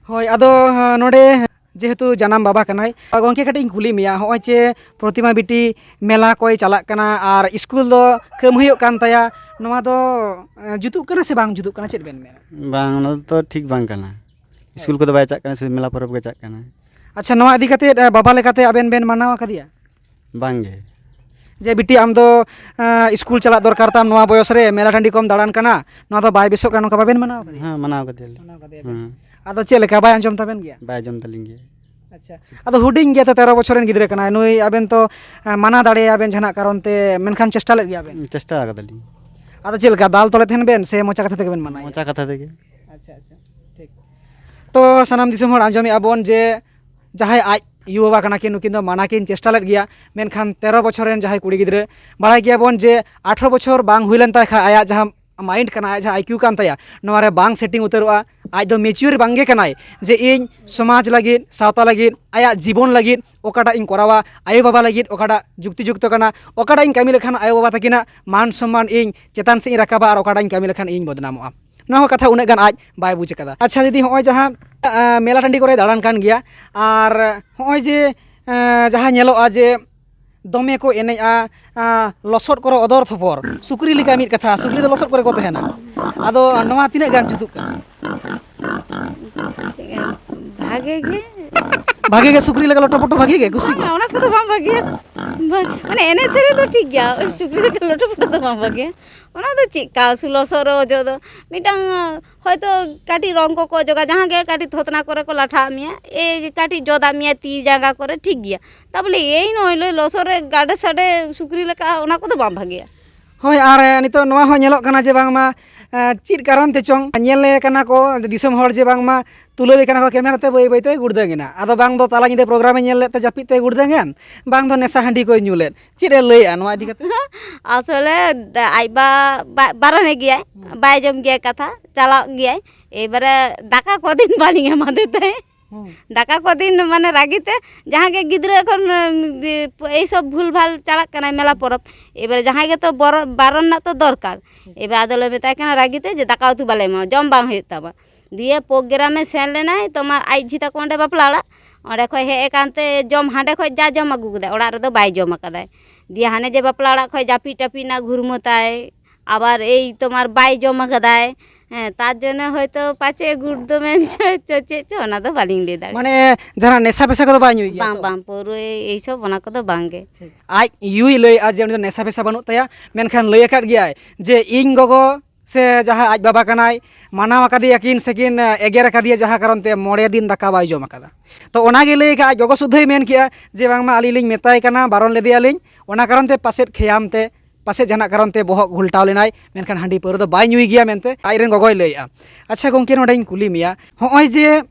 ᱦᱳᱭ, ᱟᱫᱚ ᱱᱚᱰᱮ ᱡᱮᱦᱮᱛᱩ ᱡᱟᱱᱟᱢ ᱵᱟᱵᱟ ᱠᱟᱱᱟᱭ, ᱜᱚᱢᱠᱮ, ᱠᱟᱹᱴᱤᱡ ᱤᱧ ᱠᱩᱞᱤ ᱢᱮᱭᱟ, ᱦᱚᱸᱜᱼᱚᱭ ᱡᱮ ᱯᱨᱚᱛᱤᱢᱟ ᱵᱤᱴᱤ ᱢᱮᱞᱟ ᱠᱚᱭ ᱪᱟᱞᱟᱜ ᱠᱟᱱᱟ ᱟᱨ ᱥᱠᱩᱞ ᱫᱚ ᱠᱟᱹᱢᱦᱟᱹᱭᱚᱜ ᱠᱟᱱ ᱛᱟᱭᱟ, ᱱᱚᱣᱟ ᱫᱚ ᱡᱩᱛᱩᱜ ᱠᱟᱱᱟ ᱥᱮ ᱵᱟᱝ ᱡᱩᱛᱩᱜ ᱠᱟᱱᱟ, ᱪᱮᱫ ᱵᱮᱱ ᱢᱮᱱᱟ? ᱵᱟᱝ, ᱚᱱᱟ ᱫᱚ ᱴᱷᱤᱠ ᱵᱟᱝ ᱠᱟᱱᱟ᱾ ᱥᱠᱩᱞ ᱠᱚᱫᱚ ᱵᱟᱭ ᱪᱟᱜ ᱠᱟᱱᱟ, ᱥᱩᱫᱷᱩ ᱢᱮᱞᱟ ᱯᱚᱨᱚᱵᱽ ᱜᱮ ᱪᱟᱜ ᱠᱟᱱᱟ᱾ ᱟᱪᱪᱷᱟ, ᱱᱚᱣᱟ ᱤᱫᱤ ᱠᱟᱛᱮ ᱵᱟᱵᱟ ᱞᱮᱠᱟᱛᱮ ᱟᱵᱮᱱ ᱵᱮᱱ ᱢᱟᱱᱟᱣ ᱟᱠᱟᱫᱮᱭᱟ? ᱵᱟᱝ ᱜᱮ᱾ ᱡᱮ, "ᱵᱤᱴᱤ, ᱟᱢ ᱫᱚ ᱥᱠᱩᱞ ᱪᱟᱞᱟᱜ ᱫᱚᱨᱠᱟᱨ ᱛᱟᱢ, ᱱᱚᱣᱟ ᱵᱚᱭᱚᱥ ᱨᱮ ᱢᱮᱞᱟ ᱴᱟᱺᱰᱤ ᱠᱚᱢ ᱫᱟᱬᱟᱱ ᱠᱟᱱᱟ, ᱱᱚᱣᱟ ᱫᱚ ᱵᱟᱭ ᱵᱮᱥᱚᱜ ᱠᱟᱱᱟ", ᱱᱚᱝᱠᱟ ᱵᱟᱵᱮᱱ ᱢᱟᱱᱟᱣ ᱟᱠᱟᱫᱮᱭᱟ? ᱦᱮᱸ, ᱢᱟᱱᱟᱣ ᱠᱟᱫᱮᱭᱟᱞᱤᱧ᱾ ᱢᱟᱱᱟᱣ ᱠᱟᱫᱮᱭᱟ ᱵᱮᱱ᱾ ᱦᱮᱸ᱾ ᱟᱫᱚ ᱪᱮᱫ ᱞᱮᱠᱟ, ᱵᱟᱭ ᱟᱸᱡᱚᱢ ᱛᱟᱵᱮᱱ ᱜᱮᱭᱟ? ᱵᱟᱭ ᱟᱸᱡᱚᱢ ᱛᱟᱹᱞᱤᱧ ᱜᱮᱭᱟ᱾ ᱟᱪᱪᱷᱟ, ᱟᱫᱚ ᱦᱩᱰᱤᱧ ᱜᱮᱭᱟ ᱛᱚ, ᱛᱮᱨᱚ ᱵᱚᱪᱷᱚᱨ ᱨᱮᱱ ᱜᱤᱫᱽᱨᱟᱹ ᱠᱟᱱᱟᱭ ᱱᱩᱭ, ᱟᱵᱮᱱ ᱛᱚ ᱢᱟᱱᱟ ᱫᱟᱲᱮᱭᱟᱭᱟ ᱵᱮᱱ ᱡᱟᱦᱟᱱᱟᱜ ᱠᱟᱨᱚᱱ ᱛᱮ, ᱢᱮᱱᱠᱷᱟᱱ ᱪᱮᱥᱴᱟ ᱞᱮᱫ ᱜᱮᱭᱟ ᱵᱮᱱ? ᱪᱮᱥᱴᱟ ᱟᱠᱟᱫᱟᱞᱤᱧ᱾ ᱟᱫᱚ ᱪᱮᱫ ᱞᱮᱠᱟ, ᱫᱟᱞ ᱛᱚᱞᱮ ᱛᱟᱦᱮᱱ ᱵᱮᱱ ᱥᱮ ᱢᱚᱪᱟ ᱠᱟᱛᱷᱟ ᱛᱮᱜᱮ ᱵᱮᱱ ᱢᱟᱱᱟᱭᱟ? ᱢᱚᱪᱟ ᱠᱟᱛᱷᱟ ᱛᱮᱜᱮ᱾ ᱟᱪᱪᱷᱟ, ᱟᱪᱪᱷᱟ, ᱴᱷᱤᱠ᱾ ᱛᱚ ᱥᱟᱱᱟᱢ ᱫᱤᱥᱚᱢ ᱦᱚᱲ ᱟᱸᱡᱚᱢᱮᱫᱼᱟ ᱵᱚᱱ ᱡᱮ ᱡᱟᱦᱟᱸᱭ ᱟᱡ ᱭᱩ ᱵᱟᱵᱟ ᱠᱟᱱᱟ ᱠᱤᱱ, ᱱᱩᱠᱤᱱ ᱫᱚ ᱢᱟᱱᱟ ᱠᱤᱱ ᱪᱮᱥᱴᱟ ᱞᱮᱫ ᱜᱮᱭᱟ, ᱢᱮᱱᱠᱷᱟᱱ ᱛᱮᱨᱚ ᱵᱚᱪᱷᱚᱨ ᱨᱮᱱ ᱡᱟᱦᱟᱸᱭ ᱠᱩᱲᱤ ᱜᱤᱫᱽᱨᱟᱹ, ᱵᱟᱲᱟᱭ ᱜᱮᱭᱟᱵᱚᱱ ᱡᱮ ᱟᱴᱷᱨᱚ ᱵᱚᱪᱷᱚᱨ ᱵᱟᱝ ᱦᱩᱭ ᱞᱮᱱ ᱛᱟᱭ ᱠᱷᱟᱡ ᱟᱭᱟᱜ ᱡᱟᱦᱟᱸ ᱢᱟᱭᱤᱱᱰ ᱠᱟᱱᱟ, ᱟᱭᱟᱜ ᱡᱟᱦᱟᱸ ᱟᱭ ᱠᱤᱭᱩ ᱠᱟᱱ ᱛᱟᱭᱟ, ᱱᱚᱣᱟ ᱨᱮ ᱵᱟᱝ ᱥᱮᱴᱤᱝ ᱩᱛᱟᱹᱨᱚᱜᱼᱟ᱾ ᱟᱡ ᱫᱚ ᱢᱮᱪᱩᱭᱚᱨ ᱵᱟᱝ ᱜᱮ ᱠᱟᱱᱟᱭ ᱡᱮ ᱤᱧ ᱥᱚᱢᱟᱡᱽ ᱞᱟᱹᱜᱤᱫ, ᱥᱟᱶᱛᱟ ᱞᱟᱹᱜᱤᱫ, ᱟᱭᱟᱜ ᱡᱤᱵᱚᱱ ᱞᱟᱹᱜᱤᱫ ᱚᱠᱟᱴᱟᱜ ᱤᱧ ᱠᱚᱨᱟᱣᱟ, ᱟᱭᱳᱼᱵᱟᱵᱟ ᱞᱟᱹᱜᱤᱫ ᱚᱠᱟᱴᱟᱜ ᱡᱩᱠᱛᱤ ᱡᱩᱠᱛᱚ ᱠᱟᱱᱟ, ᱚᱠᱟᱴᱟᱜ ᱤᱧ ᱠᱟᱹᱢᱤ ᱞᱮᱠᱷᱟᱱ ᱟᱭᱳᱼᱵᱟᱵᱟ ᱛᱟᱹᱠᱤᱱᱟᱜ ᱢᱟᱱ ᱥᱚᱱᱢᱟᱱ ᱤᱧ ᱪᱮᱛᱟᱱ ᱥᱮᱫ ᱤᱧ ᱨᱟᱠᱟᱵᱟ ᱟᱨ ᱚᱠᱟᱴᱟᱜ ᱤᱧ ᱠᱟᱹᱢᱤ ᱞᱮᱠᱷᱟᱱ ᱤᱧ ᱵᱚᱫᱱᱟᱢᱚᱜᱼᱟ᱾ ᱱᱚᱣᱟ ᱦᱚᱸ ᱠᱟᱛᱷᱟ ᱩᱱᱟᱹᱜ ᱜᱟᱱ ᱟᱡ ᱵᱟᱭ ᱵᱩᱡᱽ ᱟᱠᱟᱫᱟ᱾ ᱟᱪᱪᱷᱟ ᱫᱤᱫᱤ, ᱦᱚᱸᱜᱼᱚᱭ ᱡᱟᱦᱟᱸ, ᱟᱸ, ᱢᱮᱞᱟ ᱴᱟᱺᱰᱤ ᱠᱚᱨᱮ ᱫᱟᱬᱟᱱ ᱠᱟᱱ ᱜᱮᱭᱟ, ᱟᱨ ᱦᱚᱸᱜᱼᱚᱭ ᱡᱮ, ᱟᱸ, ᱡᱟᱦᱟᱸ ᱧᱮᱞᱚᱜᱼᱟ ᱡᱮ ᱫᱚᱢᱮ ᱠᱚ ᱮᱱᱮᱡᱼᱟ, ᱟᱸ, ᱞᱚᱥᱚᱫ ᱠᱚᱨᱮ ᱚᱫᱚᱨ ᱛᱷᱚᱯᱚᱨ, ᱥᱩᱠᱨᱤ ᱞᱮᱠᱟ ᱢᱤᱫ ᱠᱟᱛᱷᱟ, ᱥᱩᱠᱨᱤ ᱫᱚ ᱞᱚᱥᱚᱫ ᱠᱚᱨᱮ ᱠᱚ ᱛᱟᱦᱮᱱᱟ᱾ ᱟᱫᱚ ᱱᱚᱣᱟ ᱛᱤᱱᱟᱹᱜ ᱜᱟᱱ ᱡᱩᱛᱩᱜ ᱠᱟᱱᱟ? ᱵᱷᱟᱜᱮ ᱜᱮ᱾ ᱵᱷᱟᱜᱮ ᱜᱮ, ᱥᱩᱠᱨᱤ ᱞᱮᱠᱟ ᱞᱚᱴᱚ ᱯᱚᱴᱚ ᱵᱷᱟᱜᱮ ᱜᱮ, ᱠᱩᱥᱤ ᱜᱮ? ᱵᱟᱝᱟ, ᱚᱱᱟ ᱠᱚᱫᱚ ᱵᱟᱝ ᱵᱷᱟᱜᱮᱭᱟ᱾ ᱵᱟᱝ, ᱢᱟᱱᱮ ᱮᱱᱮᱡ ᱥᱮᱨᱮᱧ ᱫᱚ ᱴᱷᱤᱠ ᱜᱮᱭᱟ, ᱳᱭ ᱥᱩᱠᱨᱤ ᱞᱮᱠᱟ ᱞᱚᱴᱚ ᱯᱚᱴᱚ ᱫᱚ ᱵᱟᱝ ᱵᱷᱟᱜᱮᱭᱟ᱾ ᱚᱱᱟ ᱫᱚ ᱪᱮᱫ ᱠᱟ, ᱥᱩ-, ᱞᱚᱥᱚᱫ ᱨᱮ ᱚᱡᱚᱜ ᱫᱚ ᱢᱤᱫᱴᱟᱝ, ᱦᱚᱭᱛᱳ ᱠᱟᱹᱴᱤᱡ ᱨᱚᱝ ᱠᱚᱠᱚ ᱚᱡᱚᱜᱟ, ᱡᱟᱦᱟᱸ ᱜᱮ ᱠᱟᱹᱴᱤᱡ ᱛᱷᱚᱛᱱᱟ ᱠᱚᱨᱮ ᱠᱚ ᱞᱟᱴᱷᱟᱜ ᱢᱮᱭᱟ, ᱮ, ᱠᱟᱹᱴᱤᱡ ᱡᱚᱫᱟᱜ ᱢᱮᱭᱟ ᱛᱤ ᱡᱟᱸᱜᱟ ᱠᱚᱨᱮ, ᱴᱷᱤᱠ ᱜᱮᱭᱟ᱾ ᱛᱟ ᱵᱚᱞᱮ ᱮᱭ ᱱᱚᱜᱼᱚᱭ ᱞᱚ-, ᱞᱚᱥᱚᱫ ᱨᱮ ᱜᱟᱰᱮ ᱥᱟᱰᱮ ᱥᱩᱠᱨᱤ ᱞᱮᱠᱟ, ᱚᱱᱟ ᱠᱚᱫᱚ ᱵᱟᱝ ᱵᱷᱟᱜᱮᱭᱟ᱾ ᱦᱳᱭ, ᱟᱨ, ᱮ, ᱱᱤᱛᱚᱜ ᱱᱚᱣᱟ ᱦᱚᱸ ᱧᱮᱞᱚᱜ ᱠᱟᱱᱟ ᱡᱮ ᱵᱟᱝᱢᱟ, ᱮ, ᱪᱮᱫ ᱠᱟᱨᱚᱱ ᱛᱮᱪᱚᱝ ᱧᱮᱞᱮ ᱠᱟᱱᱟ ᱠᱚ ᱫᱤᱥᱚᱢ ᱦᱚᱲ ᱡᱮ ᱵᱟᱝᱢᱟ ᱛᱩᱞᱟᱹᱣᱮ ᱠᱟᱱᱟ ᱠᱚ ᱠᱮᱢᱮᱨᱟ ᱛᱮ, ᱵᱟᱹᱭ ᱵᱟᱹᱭᱛᱮ ᱜᱩᱲᱫᱟᱹᱝ ᱮᱱᱟ᱾ ᱟᱫᱚ ᱵᱟᱝ ᱫᱚ ᱛᱟᱞᱟ ᱧᱤᱫᱟᱹ ᱯᱨᱳᱜᱨᱟᱢᱮ ᱧᱮᱞ ᱞᱮᱫ ᱛᱮ ᱡᱟᱹᱯᱤᱫ ᱛᱮ ᱜᱩᱲᱫᱟᱹᱝ ᱮᱱ, ᱵᱟᱝ ᱫᱚ ᱱᱮᱥᱟ ᱦᱟᱺᱰᱤ ᱠᱚᱭ ᱧᱩ ᱞᱮᱫ᱾ ᱪᱮᱫ ᱮ ᱞᱟᱹᱭᱮᱜᱼᱟ ᱱᱚᱣᱟ ᱤᱫᱤ ᱠᱟᱛᱮ? ᱟᱥᱚᱞᱮ ᱫᱟ-, ᱟᱡ ᱵᱟ, ᱵᱟ-, ᱵᱟᱨᱚᱱᱮ ᱜᱮᱭᱟᱭ, ᱦᱩᱸ᱾ ᱵᱟᱭ ᱟᱸᱡᱚᱢ ᱜᱮᱭᱟᱭ ᱠᱟᱛᱷᱟ, ᱪᱟᱞᱟᱜ ᱜᱮᱭᱟᱭ᱾ ᱮᱵᱟᱨᱮ ᱫᱟᱠᱟ ᱠᱚᱫᱤᱱ ᱵᱟᱹᱞᱤᱧ ᱮᱢᱟᱫᱮ ᱛᱟᱦᱮᱸᱫ᱾ ᱦᱩᱸ᱾ ᱫᱟᱠᱟ ᱠᱚᱫᱤᱱ ᱢᱟᱱᱮ ᱨᱟᱹᱜᱤ ᱛᱮ, ᱡᱟᱦᱟᱸ ᱜᱮ ᱜᱤᱫᱽᱨᱟᱹ ᱮᱠᱷᱚᱱ, ᱩᱢ, ᱡᱮ, ᱯ-, ᱮᱭ ᱥᱚᱵ ᱵᱷᱩᱞ ᱵᱷᱟᱞ ᱪᱟᱞᱟᱜ ᱠᱟᱱᱟᱭ ᱢᱮᱞᱟ ᱯᱚᱨᱚᱵᱽ᱾ ᱮᱵᱟᱨᱮ ᱡᱟᱦᱟᱸᱭ ᱜᱮᱛᱚ ᱵᱚᱨᱚ-, ᱵᱟᱨᱚᱱ ᱨᱮᱱᱟᱜ ᱛᱚ ᱫᱚᱨᱠᱟᱨ᱾ ᱴᱷᱤᱠ᱾ ᱮᱵᱟᱨ ᱟᱫᱚᱞᱮ ᱢᱮᱛᱟᱭ ᱠᱟᱱᱟ ᱨᱟᱹᱜᱤ ᱛᱮ ᱡᱮ, "ᱫᱟᱠᱟ ᱩᱛᱩ ᱵᱟᱞᱮ ᱮᱢᱟᱢᱟ, ᱡᱚᱢ ᱵᱟᱝ ᱦᱩᱭᱩᱜ ᱛᱟᱢᱟ᱾" ᱫᱤᱭᱮ ᱯᱨᱳᱜᱨᱟᱢᱮ ᱥᱮᱱ ᱞᱮᱱᱟᱭ, ᱛᱳᱢᱟᱨ ᱟᱡ ᱡᱷᱤ ᱛᱟᱠᱚ ᱚᱸᱰᱮ ᱵᱟᱯᱞᱟ ᱚᱲᱟᱜ, ᱚᱸᱰᱮ ᱠᱷᱚᱡ ᱦᱮᱡ ᱟᱠᱟᱱᱛᱮ ᱡᱚᱢ ᱦᱟᱸᱰᱮ ᱠᱷᱚᱡ ᱡᱟ ᱡᱚᱢ ᱟᱹᱜᱩ ᱠᱮᱫᱟᱭ, ᱚᱲᱟᱜ ᱨᱮᱫᱚ ᱵᱟᱭ ᱡᱚᱢ ᱟᱠᱟᱫᱟᱭ᱾ ᱫᱤᱭᱮ ᱦᱟᱱᱮ ᱡᱮ ᱵᱟᱯᱞᱟ ᱚᱲᱟᱜ ᱠᱷᱚᱡ ᱡᱟᱹᱯᱤᱫ ᱴᱟᱹᱯᱤᱫ ᱨᱮᱱᱟᱜ ᱜᱷᱩᱨᱢᱟᱹ ᱛᱟᱭ, ᱟᱵᱟᱨ ᱮᱭ ᱛᱳᱢᱟᱨ ᱵᱟᱭ ᱡᱚᱢ ᱟᱠᱟᱫᱟᱭ᱾ ᱦᱮᱸ, ᱛᱟᱨ ᱡᱚᱱᱱᱚ ᱦᱚᱭᱛᱳ ᱯᱟᱪᱮ ᱜᱩᱲ ᱫᱚ ᱢᱮᱱ ᱪᱚ, ᱪᱚ ᱪᱮᱫ ᱪᱚ, ᱚᱱᱟ ᱫᱚ ᱵᱟᱹᱞᱤᱧ ᱞᱟᱹᱭ ᱫᱟᱲᱮᱭᱟᱜᱼᱟ᱾ ᱢᱟᱱᱮ ᱡᱟᱦᱟᱱᱟᱜ ᱱᱮᱥᱟ ᱯᱮᱥᱟ ᱠᱚᱫᱚ ᱵᱟᱭ ᱧᱩᱭ ᱜᱮᱭᱟ ᱵᱟᱝ, ᱛᱚ? ᱵᱟᱝ, ᱯᱟᱹᱣᱨᱟᱹ ᱮᱭᱥᱚᱵ ᱚᱱᱟ ᱠᱚᱫᱚ ᱵᱟᱝ ᱜᱮ᱾ ᱟᱡ ᱭᱩᱭ ᱞᱟᱹᱭᱮᱫᱼᱟ ᱡᱮ ᱩᱱᱤ ᱫᱚ ᱱᱮᱥᱟ ᱯᱮᱥᱟ ᱵᱟᱹᱱᱩᱜ ᱛᱟᱭᱟ, ᱢᱮᱱᱠᱷᱟᱱ ᱞᱟᱹᱭ ᱟᱠᱟᱫ ᱜᱮᱭᱟᱭ ᱡᱮ ᱤᱧ ᱜᱚᱜᱚ ᱥᱮ ᱡᱟᱦᱟᱸᱭ ᱟᱡ ᱵᱟᱵᱟ ᱠᱟᱱᱟᱭ, ᱢᱟᱱᱟᱣ ᱟᱠᱟᱫᱮᱭᱟ ᱠᱤᱱ ᱥᱮ ᱠᱤᱱ ᱮᱜᱮᱨ ᱟᱠᱟᱫᱮᱭᱟ, ᱡᱟᱦᱟᱸ ᱠᱟᱨᱚᱱ ᱛᱮ ᱢᱚᱬᱮ ᱫᱤᱱ ᱫᱟᱠᱟ ᱵᱟᱭ ᱡᱚᱢ ᱟᱠᱟᱫᱟ᱾ ᱛᱚ ᱚᱱᱟᱜᱮ ᱞᱟᱹᱭ ᱟᱠᱟᱫ, ᱟᱡ ᱜᱚᱜᱚ ᱥᱩᱫᱷᱟᱹᱭ ᱢᱮᱱ ᱠᱮᱜᱼᱟ ᱡᱮ ᱵᱟᱝᱢᱟ ᱟᱹᱞᱤᱧ ᱞᱤᱧ ᱢᱮᱛᱟᱭ ᱠᱟᱱᱟ, ᱵᱟᱨᱚᱱ ᱞᱮᱫᱮᱭᱟᱞᱤᱧ, ᱚᱱᱟ ᱠᱟᱨᱚᱱ ᱛᱮ ᱯᱟᱥᱮᱫ ᱠᱷᱮᱭᱟᱢ ᱛᱮ, ᱯᱟᱥᱮᱫ ᱡᱟᱦᱟᱱᱟᱜ ᱠᱟᱨᱚᱱ ᱛᱮ ᱵᱚᱦᱚᱜ ᱜᱷᱩᱞᱴᱟᱣ ᱞᱮᱱᱟᱭ, ᱢᱮᱱᱠᱷᱟᱱ ᱦᱟᱺᱰᱤ ᱯᱟᱹᱣᱨᱟᱹ ᱫᱚ ᱵᱟᱭ ᱧᱩᱭ ᱜᱮᱭᱟ ᱢᱮᱱᱛᱮ ᱟᱡᱨᱮᱱ ᱜᱚᱜᱚᱭ ᱞᱟᱹᱭᱮᱫᱼᱟ᱾ ᱟᱪᱪᱷᱟ ᱜᱚᱢᱠᱮ, ᱱᱚᱰᱮᱧ ᱠᱩᱞᱤ ᱢᱮᱭᱟ, ᱦᱚᱸᱜᱼᱚᱭ ᱡᱮ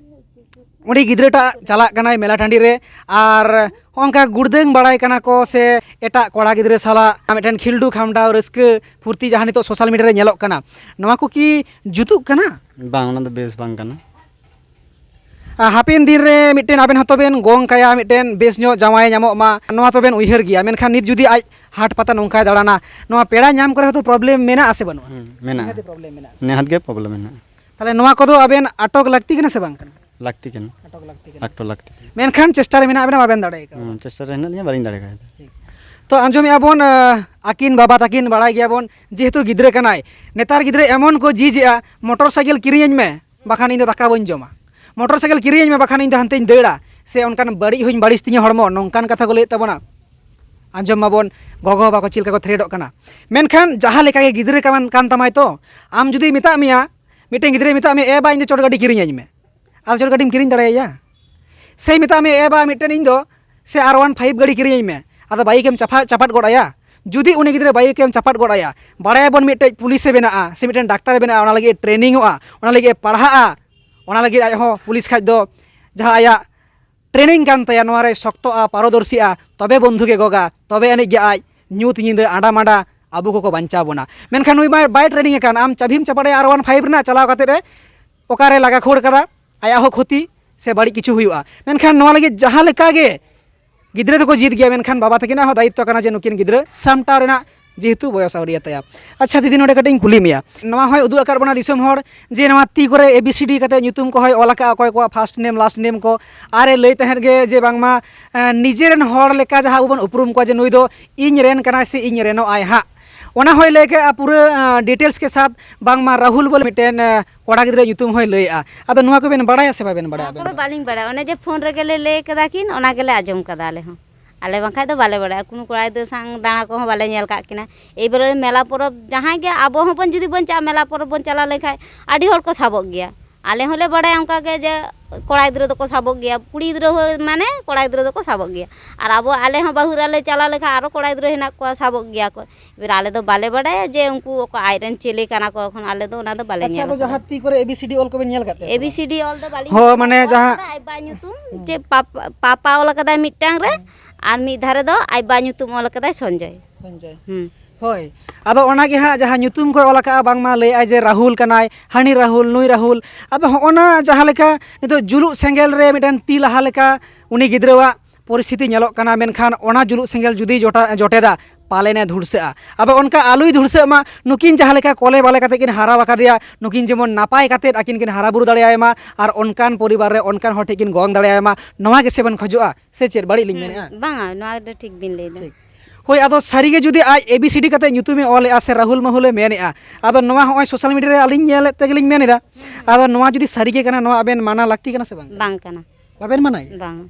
ᱩᱱᱤ ᱜᱤᱫᱽᱨᱟᱹᱴᱟᱜ ᱪᱟᱞᱟᱜ ᱠᱟᱱᱟᱭ ᱢᱮᱞᱟ ᱴᱟᱺᱰᱤ ᱨᱮ, ᱟᱨ ᱦᱚᱸᱜᱼᱚᱝᱠᱟ ᱜᱩᱲᱫᱟᱹᱝ ᱵᱟᱲᱟᱭ ᱠᱟᱱᱟ ᱠᱚ ᱥᱮ ᱮᱴᱟᱜ ᱠᱚᱲᱟ ᱜᱤᱫᱽᱨᱟᱹ ᱥᱟᱞᱟᱜ ᱢᱤᱫᱴᱮᱱ ᱠᱷᱤᱞᱰᱩ ᱠᱷᱟᱢᱰᱟᱣ ᱨᱟᱹᱥᱠᱟᱹ ᱯᱷᱩᱨᱛᱤ ᱡᱟᱦᱟᱸ ᱱᱤᱛᱚᱜ ᱥᱳᱥᱟᱞ ᱢᱤᱰᱤᱭᱟ ᱨᱮ ᱧᱮᱞᱚᱜ ᱠᱟᱱᱟ, ᱱᱚᱣᱟ ᱠᱚ ᱠᱤ ᱡᱩᱛᱩᱜ ᱠᱟᱱᱟ? ᱵᱟᱝ, ᱚᱱᱟ ᱫᱚ ᱵᱮᱥ ᱵᱟᱝ ᱠᱟᱱᱟ᱾ ᱟᱨ ᱦᱟᱯᱮᱱ ᱫᱤᱱ ᱨᱮ ᱢᱤᱫᱴᱮᱱ ᱟᱵᱮᱱ ᱦᱚᱸᱛᱚ ᱵᱮᱱ ᱜᱚᱝ ᱠᱟᱭᱟ, ᱢᱤᱫᱴᱮᱱ ᱵᱮᱥ ᱧᱚᱜ ᱡᱟᱶᱟᱭ ᱧᱟᱢᱚᱜ ᱢᱟ, ᱱᱚᱣᱟ ᱛᱚᱵᱮᱱ ᱩᱭᱦᱟᱹᱨ ᱜᱮᱭᱟ᱾ ᱢᱮᱱᱠᱷᱟᱱ ᱱᱤᱛ ᱡᱩᱫᱤ ᱟᱡ ᱦᱟᱴ ᱯᱟᱛᱟ ᱱᱚᱝᱠᱟᱭ ᱫᱟᱬᱟᱱᱟ, ᱱᱚᱣᱟ ᱯᱮᱲᱟ ᱧᱟᱢ ᱠᱚᱨᱮ ᱦᱚᱸᱛᱚ ᱯᱨᱚᱵᱞᱮᱢ ᱢᱮᱱᱟᱜᱼᱟ ᱥᱮ ᱵᱟᱹᱱᱩᱜᱼᱟ? ᱦᱩᱸ, ᱢᱮᱱᱟᱜᱼᱟ᱾ ᱱᱤᱦᱟᱹᱛ ᱜᱮ ᱯᱨᱚᱵᱞᱮᱢ ᱢᱮᱱᱟᱜᱼᱟ᱾ ᱱᱤᱦᱟᱹᱛ ᱜᱮ ᱯᱨᱚᱵᱞᱮᱢ ᱢᱮᱱᱟᱜᱼᱟ᱾ ᱛᱟᱦᱚᱞᱮ ᱱᱚᱣᱟ ᱠᱚᱫᱚ ᱟᱵᱮᱱ ᱟᱴᱚᱠ ᱞᱟᱹᱠᱛᱤ ᱠᱟᱱᱟ ᱥᱮ ᱵᱟᱝ ᱠᱟᱱᱟ? ᱞᱟᱹᱠᱛᱤ ᱠᱟᱱᱟ᱾ ᱟᱴᱚᱠ ᱞᱟᱹᱠᱛᱤ ᱠᱟᱱᱟ᱾ ᱟᱴᱚᱠ ᱞᱟᱹᱠᱛᱤ ᱠᱟᱱᱟ᱾ ᱢᱮᱱᱠᱷᱟᱱ ᱪᱮᱥᱴᱟ ᱨᱮ ᱢᱮᱱᱟᱜ ᱵᱮᱱᱟ, ᱵᱟᱵᱮᱱ ᱫᱟᱲᱮ ᱠᱟᱣᱫᱟ᱾ ᱦᱩᱸ, ᱪᱮᱥᱴᱟ ᱨᱮ ᱦᱮᱱᱟᱜ ᱞᱤᱧᱟ, ᱵᱟᱹᱞᱤᱧ ᱫᱟᱲᱮ ᱠᱟᱣᱫᱟ᱾ ᱴᱷᱤᱠ᱾ ᱛᱚ ᱟᱸᱡᱚᱢᱮᱜᱼᱟ ᱵᱚᱱ, ᱟᱸ, ᱟᱹᱠᱤᱱ ᱵᱟᱵᱟ ᱛᱟᱹᱠᱤᱱ ᱵᱟᱲᱟᱭ ᱜᱮᱭᱟ ᱵᱚᱱ, ᱡᱮᱦᱮᱛᱩ ᱜᱤᱫᱽᱨᱟᱹ ᱠᱟᱱᱟᱭ, ᱱᱮᱛᱟᱨ ᱜᱤᱫᱽᱨᱟᱹ ᱮᱢᱚᱱ ᱠᱚ ᱡᱤᱡᱮᱜᱼᱟ, ᱢᱚᱴᱚᱨ ᱥᱟᱭᱠᱮᱞ ᱠᱤᱨᱤᱧ ᱟᱹᱧ ᱢᱮ, ᱵᱟᱠᱷᱟᱱ ᱤᱧ ᱫᱚ ᱫᱟᱠᱟ ᱵᱟᱹᱧ ᱡᱚᱢᱟ᱾ ᱢᱚᱴᱚᱨ ᱥᱟᱭᱠᱮᱞ ᱠᱤᱨᱤᱧ ᱟᱹᱧ ᱢᱮ, ᱵᱟᱠᱷᱟᱱ ᱤᱧ ᱫᱚ ᱦᱟᱱᱛᱮᱧ ᱫᱟᱹᱲᱟ, ᱥᱮ ᱚᱱᱠᱟᱱ ᱵᱟᱹᱲᱤᱡ ᱦᱚᱸᱧ ᱵᱟᱹᱲᱤᱡ ᱛᱤᱧᱟᱹ ᱦᱚᱲᱢᱚ, ᱱᱚᱝᱠᱟᱱ ᱠᱟᱛᱷᱟ ᱠᱚ ᱞᱟᱹᱭᱮᱫ ᱛᱟᱵᱚᱱᱟ᱾ ᱟᱸᱡᱚᱢ ᱢᱟᱵᱚᱱ, ᱜᱚᱜᱚ ᱵᱟᱵᱟ ᱠᱚ ᱪᱮᱫ ᱞᱮᱠᱟ ᱠᱚ ᱛᱷᱨᱮᱴᱚᱜ ᱠᱟᱱᱟ᱾ ᱢᱮᱱᱠᱷᱟᱱ ᱡᱟᱦᱟᱸ ᱞᱮᱠᱟ ᱜᱮ ᱜᱤᱫᱽᱨᱟᱹ ᱠᱟᱱ, ᱠᱟᱱ ᱛᱟᱢᱟᱭ ᱛᱚ, ᱟᱢ ᱡᱩᱫᱤ ᱢᱮᱛᱟᱜ ᱢᱮᱭᱟ, ᱢᱤᱫᱴᱮᱱ ᱜᱤᱫᱽᱨᱟᱹᱭ ᱢᱮᱛᱟᱜ ᱢᱮᱭᱟ, "ᱮ ᱵᱟ, ᱤᱧ ᱫᱚ ᱪᱚᱴ ᱜᱟᱹᱰᱤ ᱠᱤᱨᱤᱧ ᱟᱹᱧ ᱢᱮ", ᱟᱫᱚ ᱪᱚᱴ ᱜᱟᱹᱰᱤᱢ ᱠᱤᱨᱤᱧ ᱫᱟᱲᱮᱭᱟᱭᱟ? ᱥᱮᱭ ᱢᱮᱛᱟᱜ ᱢᱮᱭᱟ, "ᱮ ᱵᱟ, ᱢᱤᱫᱴᱮᱱ ᱤᱧ ᱫᱚ ᱥᱮ ᱟᱨ ᱚᱣᱟᱱ ᱯᱷᱟᱭᱤᱵᱷ ᱜᱟᱹᱰᱤ ᱠᱤᱨᱤᱧ ᱟᱹᱧ ᱢᱮ", ᱟᱫᱚ ᱵᱟᱭᱤᱠ ᱮᱢ ᱪᱟᱯᱟ-, ᱪᱟᱯᱟᱫ ᱜᱚᱫ ᱟᱭᱟ? ᱡᱩᱫᱤ ᱩᱱᱤ ᱜᱤᱫᱽᱨᱟᱹ ᱵᱟᱭᱤᱠ ᱮᱢ ᱪᱟᱯᱟᱫ ᱜᱚᱫ ᱟᱭᱟ, ᱵᱟᱲᱟᱭᱟᱵᱚᱱ ᱢᱤᱫᱴᱮᱡ ᱯᱩᱞᱤᱥᱮ ᱵᱮᱱᱟᱜᱼᱟ, ᱥᱮ ᱢᱤᱫᱴᱮᱱ ᱰᱟᱠᱛᱟᱨᱮ ᱵᱮᱱᱟᱜᱼᱟ, ᱚᱱᱟ ᱞᱟᱹᱜᱤᱫ ᱮ ᱴᱨᱮᱱᱤᱝᱚᱜᱼᱟ, ᱚᱱᱟ ᱞᱟᱹᱜᱤᱫ ᱮ ᱯᱟᱲᱦᱟᱜᱼᱟ, ᱚᱱᱟ ᱞᱟᱹᱜᱤᱫ ᱟᱡ ᱦᱚᱸ ᱯᱩᱞᱤᱥ ᱠᱷᱟᱡ ᱫᱚ ᱡᱟᱦᱟᱸ ᱟᱭᱟᱜ ᱴᱨᱮᱱᱤᱝ ᱠᱟᱱ ᱛᱟᱭᱟ, ᱱᱚᱣᱟ ᱨᱮᱭ ᱥᱚᱠᱛᱚᱜᱼᱟ, ᱯᱟᱨᱚᱫᱚᱨᱥᱤᱜᱼᱟ, ᱛᱚᱵᱮ ᱵᱚᱱᱫᱷᱩ ᱜᱮ ᱜᱚᱜᱟ, ᱛᱚᱵᱮ ᱟᱹᱱᱤᱡ ᱜᱮ ᱟᱡ ᱧᱩᱛ ᱧᱤᱫᱟᱹ ᱟᱸᱰᱟ ᱢᱟᱸᱰᱟ ᱟᱵᱚ ᱠᱚᱠᱚ ᱵᱟᱧᱪᱟᱣ ᱵᱚᱱᱟ᱾ ᱢᱮᱱᱠᱷᱟᱱ ᱱᱩᱭ ᱢᱟ ᱵᱟᱭ ᱴᱨᱮᱱᱤᱝ ᱟᱠᱟᱱ, ᱟᱢ ᱪᱟᱹᱵᱷᱤᱢ ᱪᱟᱯᱟᱫ ᱟᱭᱟ ᱟᱨ ᱚᱣᱟᱱ ᱯᱷᱟᱭᱤᱵᱷ ᱨᱮᱱᱟᱜ, ᱪᱟᱞᱟᱣ ᱠᱟᱛᱮ ᱨᱮ ᱚᱠᱟᱨᱮ ᱞᱟᱜᱟ ᱠᱷᱟᱹᱲ ᱠᱟᱫᱟ, ᱟᱭᱟᱜ ᱦᱚᱸ ᱠᱷᱚᱛᱤ ᱥᱮ ᱵᱟᱹᱲᱤᱡ ᱠᱤᱪᱷᱩ ᱦᱩᱭᱩᱜᱼᱟ᱾ ᱢᱮᱱᱠᱷᱟᱱ ᱱᱚᱣᱟ ᱞᱟᱹᱜᱤᱫ ᱡᱟᱦᱟᱸ ᱞᱮᱠᱟ ᱜᱮ ᱜᱤᱫᱽᱨᱟᱹ ᱫᱚᱠᱚ ᱡᱤᱫ ᱜᱮᱭᱟ, ᱢᱮᱱᱠᱷᱟᱱ ᱵᱟᱵᱟ ᱛᱟᱹᱠᱤᱱᱟᱜ ᱦᱚᱸ ᱫᱟᱭᱤᱛᱛᱚ ᱠᱟᱱᱟ ᱡᱮ ᱱᱩᱠᱤᱱ ᱜᱤᱫᱽᱨᱟᱹ ᱥᱟᱢᱴᱟᱣ ᱨᱮᱱᱟᱜ, ᱡᱮᱦᱮᱛᱩ ᱵᱚᱭᱚᱥ ᱟᱹᱣᱨᱤᱭᱟᱛᱟᱭᱟ᱾ ᱟᱪᱪᱷᱟ ᱫᱤᱫᱤ, ᱱᱚᱰᱮ ᱠᱟᱹᱴᱤᱡ ᱤᱧ ᱠᱩᱞᱤ ᱢᱮᱭᱟ, ᱱᱚᱣᱟ ᱦᱚᱸᱭ ᱩᱫᱩᱜ ᱟᱠᱟᱫ ᱵᱚᱱᱟ ᱫᱤᱥᱚᱢ ᱦᱚᱲ ᱡᱮ ᱱᱚᱣᱟ ᱛᱤ ᱠᱚᱨᱮ ᱮ ᱵᱤ ᱥᱤ ᱰᱤ ᱠᱟᱛᱮ ᱧᱩᱛᱩᱢ ᱠᱚ ᱦᱚᱸᱭ ᱚᱞ ᱟᱠᱟᱫᱼᱟ, ᱚᱠᱚᱭ ᱠᱚᱣᱟᱜ first name last name ᱠᱚ, ᱟᱨ ᱮ ᱞᱟᱹᱭ ᱛᱟᱦᱮᱸᱫ ᱜᱮ ᱡᱮ ᱵᱟᱝᱢᱟ ᱮᱸ, ᱱᱤᱡᱮᱨᱮᱱ ᱦᱚᱲ ᱞᱮᱠᱟ ᱡᱟᱦᱟᱸ ᱟᱵᱚ ᱵᱚᱱ ᱩᱯᱨᱩᱢ ᱠᱚᱣᱟ ᱡᱮ ᱱᱩᱭ ᱫᱚ ᱤᱧ ᱨᱮᱱ ᱠᱟᱱᱟᱭ ᱥᱮ ᱤᱧ ᱨᱮᱱᱚᱜ ᱟᱭ ᱦᱟᱸᱜ, ᱚᱱᱟ ᱦᱚᱸᱭ ᱞᱟᱹᱭ ᱠᱮᱫᱼᱟ ᱯᱩᱨᱟᱹ ᱮᱸ, details ᱠᱮ ᱥᱟᱛᱷ, ᱵᱟᱝᱢᱟ ᱨᱟᱦᱩᱞ ᱵᱚᱞᱮ ᱢᱤᱫᱴᱮᱱ ᱮᱸ, ᱠᱚᱲᱟ ᱜᱤᱫᱽᱨᱟᱹ ᱧᱩᱛᱩᱢ ᱦᱚᱸᱭ ᱞᱟᱹᱭᱮᱫᱼᱟ᱾ ᱟᱫᱚ ᱱᱚᱣᱟ ᱠᱚᱵᱮᱱ ᱵᱟᱲᱟᱭᱟ ᱥᱮ ᱵᱟᱵᱮᱱ ᱵᱟᱲᱟᱭᱟ ᱚᱱᱟ ᱟᱵᱮᱱ ᱠᱚᱫᱚ ᱫᱚ? ᱵᱟᱹᱞᱤᱧ ᱵᱟᱲᱟᱭᱟ, ᱚᱱᱮ ᱡᱮ ᱯᱷᱳᱱ ᱨᱮᱜᱮ ᱞᱮ ᱞᱟᱹᱭ ᱠᱟᱫᱟ ᱠᱤᱱ, ᱚᱱᱟ ᱜᱮᱞᱮ ᱟᱸᱡᱚᱢ ᱠᱟᱫᱟ ᱟᱞᱮ ᱦᱚᱸ᱾ ᱟᱞᱮ ᱵᱟᱝᱠᱷᱟᱡ ᱫᱚ ᱵᱟᱞᱮ ᱵᱟᱲᱟᱭᱟ, ᱠᱳᱱᱳ ᱠᱚᱲᱟ ᱜᱤᱫᱽᱨᱟᱹ ᱥᱟᱶ ᱫᱟᱬᱟ ᱠᱚᱦᱚᱸ ᱵᱟᱞᱮ ᱧᱮᱞ ᱠᱟᱜ ᱠᱤᱱᱟ᱾ ᱮᱭᱵᱟᱨᱮ ᱢᱮᱞᱟ ᱯᱚᱨᱚᱵᱽ ᱡᱟᱦᱟᱸᱭ ᱜᱮ ᱟᱵᱚ ᱦᱚᱸᱵᱚᱱ ᱡᱩᱫᱤ ᱵᱚᱱ ᱪᱟᱜᱼᱟ, ᱢᱮᱞᱟ ᱯᱚᱨᱚᱵᱽ ᱵᱚᱱ ᱪᱟᱞᱟᱣ ᱞᱮᱱᱠᱷᱟᱡ ᱟᱹᱰᱤ ᱦᱚᱲ ᱠᱚ ᱥᱟᱵᱚᱜ ᱜᱮᱭᱟ᱾ ᱟᱞᱮ ᱦᱚᱸᱞᱮ ᱵᱟᱲᱟᱭᱟ ᱚᱱᱠᱟ ᱜᱮ ᱡᱮ ᱠᱚᱲᱟ ᱜᱤᱫᱽᱨᱟᱹ ᱫᱚᱠᱚ ᱥᱟᱵᱚᱜ ᱜᱮᱭᱟ, ᱠᱩᱲᱤ ᱜᱤᱫᱽᱨᱟᱹ ᱦᱚᱸ ᱢᱟᱱᱮ ᱠᱚᱲᱟ ᱜᱤᱫᱽᱨᱟᱹ ᱫᱚᱠᱚ ᱥᱟᱵᱚᱜ ᱜᱮᱭᱟ᱾ ᱟᱨ ᱟᱵᱚ ᱟᱞᱮ ᱦᱚᱸ ᱵᱟᱹᱦᱩ ᱮᱨᱟ ᱞᱮ ᱪᱟᱞᱟᱣ ᱞᱮᱱᱠᱷᱟᱱ ᱟᱨᱚ ᱠᱚᱲᱟ ᱜᱤᱫᱽᱨᱟᱹ ᱦᱮᱱᱟᱜ ᱠᱚᱣᱟ, ᱥᱟᱵᱚᱜ ᱜᱮᱭᱟ ᱠᱚ᱾ ᱮᱵᱟᱨ ᱟᱞᱮ ᱫᱚ ᱵᱟᱞᱮ ᱵᱟᱲᱟᱭᱟ ᱡᱮ ᱩᱱᱠᱩ ᱚᱠᱚᱭ ᱟᱡᱨᱮᱱ ᱪᱮᱞᱮ ᱠᱟᱱᱟ ᱠᱚ, ᱮᱠᱷᱚᱱ ᱟᱞᱮ ᱫᱚ ᱚᱱᱟ ᱫᱚ ᱵᱟᱞᱮ ᱟᱪᱪᱷᱟ, ᱧᱮᱞ ᱟᱫᱚ ᱠᱟᱫᱟ᱾ ᱡᱟᱦᱟᱸ ᱛᱤ ᱠᱚᱨᱮ ᱮ ᱵᱤ ᱥᱤ ᱰᱤ ᱚᱞ ᱠᱚᱵᱮᱱ ᱧᱮᱞ ᱟᱠᱟᱫ ᱛᱟᱭᱟ ᱥᱮ ᱮ ᱵᱤ ᱥᱤ ᱰᱤ ᱚᱞ ᱫᱚ ᱵᱟᱹᱞᱤᱧ ᱦᱳᱭ, ᱧᱮᱞ ᱢᱟᱱᱮ ᱠᱟᱫᱟ, ᱚᱞ ᱡᱟᱦᱟᱸ ᱠᱟᱫᱟᱭ ᱟᱡ ᱵᱟ ᱧᱩᱛᱩᱢ, ᱦᱩᱸ᱾ ᱪᱮ ᱯᱟᱯ-, ᱯᱟᱯᱟ ᱚᱞ ᱠᱟᱫᱟᱭ ᱢᱤᱫᱴᱟᱝ ᱨᱮ, ᱦᱩᱸ᱾ ᱟᱨ ᱢᱤᱫ ᱫᱷᱟᱨᱮ ᱫᱚ ᱟᱡ ᱵᱟ ᱧᱩᱛᱩᱢ ᱚᱞ ᱠᱟᱫᱟᱭ ᱥᱚᱧᱡᱚᱭ᱾ ᱥᱚᱧᱡᱚᱭ᱾ ᱦᱩᱸ᱾ ᱦᱳᱭ, ᱟᱫᱚ ᱚᱱᱟ ᱜᱮ ᱦᱟᱸᱜ ᱡᱟᱦᱟᱸ ᱧᱩᱛᱩᱢ ᱠᱚ ᱚᱞ ᱟᱠᱟᱫᱼᱟ, ᱵᱟᱝᱢᱟ ᱞᱟᱹᱭᱮᱫᱼᱟᱭ ᱡᱮ ᱨᱟᱦᱩᱞ ᱠᱟᱱᱟᱭ, ᱦᱟᱹᱱᱤ ᱨᱟᱦᱩᱞ, ᱱᱩᱭ ᱨᱟᱦᱩᱞ᱾ ᱟᱫᱚ ᱦᱚᱸᱜᱼᱚ ᱱᱟ ᱡᱟᱦᱟᱸ ᱞᱮᱠᱟ ᱱᱤᱛᱚᱜ ᱡᱩᱞᱩᱜ ᱥᱮᱸᱜᱮᱞ ᱨᱮ ᱢᱤᱫᱴᱮᱱ ᱛᱤ ᱞᱟᱦᱟ ᱞᱮᱠᱟ ᱩᱱᱤ ᱜᱤᱫᱽᱨᱟᱹᱣᱟᱜ ᱯᱚᱨᱤᱥᱛᱷᱤᱛᱤ ᱧᱮᱞᱚᱜ ᱠᱟᱱᱟ, ᱢᱮᱱᱠᱷᱟᱱ ᱚᱱᱟ ᱡᱩᱞᱩᱜ ᱥᱮᱸᱜᱮᱞ ᱡᱩᱫᱤ ᱡᱚᱴᱟ-, ᱡᱚᱴᱮᱫᱟ, ᱯᱟᱞᱮᱱᱮ ᱫᱷᱩᱲᱥᱟᱹᱜᱼᱟ᱾ ᱟᱫᱚ ᱚᱱᱠᱟ ᱟᱞᱚᱭ ᱫᱷᱩᱲᱥᱟᱹᱜ ᱢᱟ, ᱱᱩᱠᱤᱱ ᱡᱟᱦᱟᱸ ᱞᱮᱠᱟ ᱠᱚᱞᱮ ᱵᱟᱞᱮ ᱠᱟᱛᱮ ᱠᱤᱱ ᱦᱟᱨᱟ ᱟᱠᱟᱫᱮᱭᱟ, ᱱᱩᱠᱤᱱ ᱡᱮᱢᱚᱱ ᱱᱟᱯᱟᱭ ᱠᱟᱛᱮ ᱟᱹᱠᱤᱱ ᱠᱤᱱ ᱦᱟᱨᱟ ᱵᱩᱨᱩ ᱫᱟᱲᱮᱭᱟᱭ ᱢᱟ ᱟᱨ ᱚᱱᱠᱟᱱ ᱯᱚᱨᱤᱵᱟᱨ ᱨᱮ ᱚᱱᱠᱟᱱ ᱦᱚᱲ ᱴᱷᱮᱱ ᱠᱤᱱ ᱜᱚᱝ ᱫᱟᱲᱮᱭᱟᱭ ᱢᱟ, ᱱᱚᱣᱟ ᱜᱮᱥᱮ ᱵᱚᱱ ᱠᱷᱚᱡᱚᱜᱼᱟ, ᱥᱮ ᱪᱮᱫ ᱵᱟᱹᱲᱤᱡ ᱞᱤᱧ ᱦᱩᱸ, ᱢᱮᱱᱮᱫᱼᱟ? ᱵᱟᱝᱟ, ᱱᱚᱣᱟ ᱫᱚ ᱴᱷᱤᱠ ᱵᱤᱱ ᱞᱟᱹᱭᱫᱟ᱾ ᱴᱷᱤᱠ᱾ ᱦᱳᱭ, ᱟᱫᱚ ᱥᱟᱹᱨᱤᱜᱮ ᱡᱩᱫᱤ ᱟᱡ ᱮ ᱵᱤ ᱥᱤ ᱰᱤ ᱠᱟᱛᱮ ᱧᱩᱛᱩᱢᱮ ᱚᱞᱮᱜᱼᱟ ᱥᱮ ᱨᱟᱦᱩᱞ ᱢᱟᱦᱩᱞᱮ ᱢᱮᱱᱮᱜᱼᱟ, ᱟᱫᱚ ᱱᱚᱣᱟ ᱦᱚᱸᱜᱼᱚᱭ social media ᱨᱮ ᱟᱹᱞᱤᱧ ᱧᱮᱞᱮᱫ ᱛᱮᱜᱮᱞᱤᱧ ᱢᱮᱱᱮᱫᱟ, ᱦᱩᱸ᱾ ᱟᱫᱚ ᱱᱚᱣᱟ ᱡᱩᱫᱤ ᱥᱟᱹᱨᱤᱜᱮ ᱠᱟᱱᱟ, ᱱᱚᱣᱟ ᱟᱵᱮᱱ ᱢᱟᱱᱟ ᱞᱟᱹᱠᱛᱤ ᱠᱟᱱᱟ ᱥᱮ ᱵᱟᱝ? ᱵᱟᱝ ᱠᱟᱱᱟ᱾ ᱵᱟᱵᱮᱱ ᱢᱟᱱᱟᱭᱮᱫᱼᱟ? ᱵᱟᱝ᱾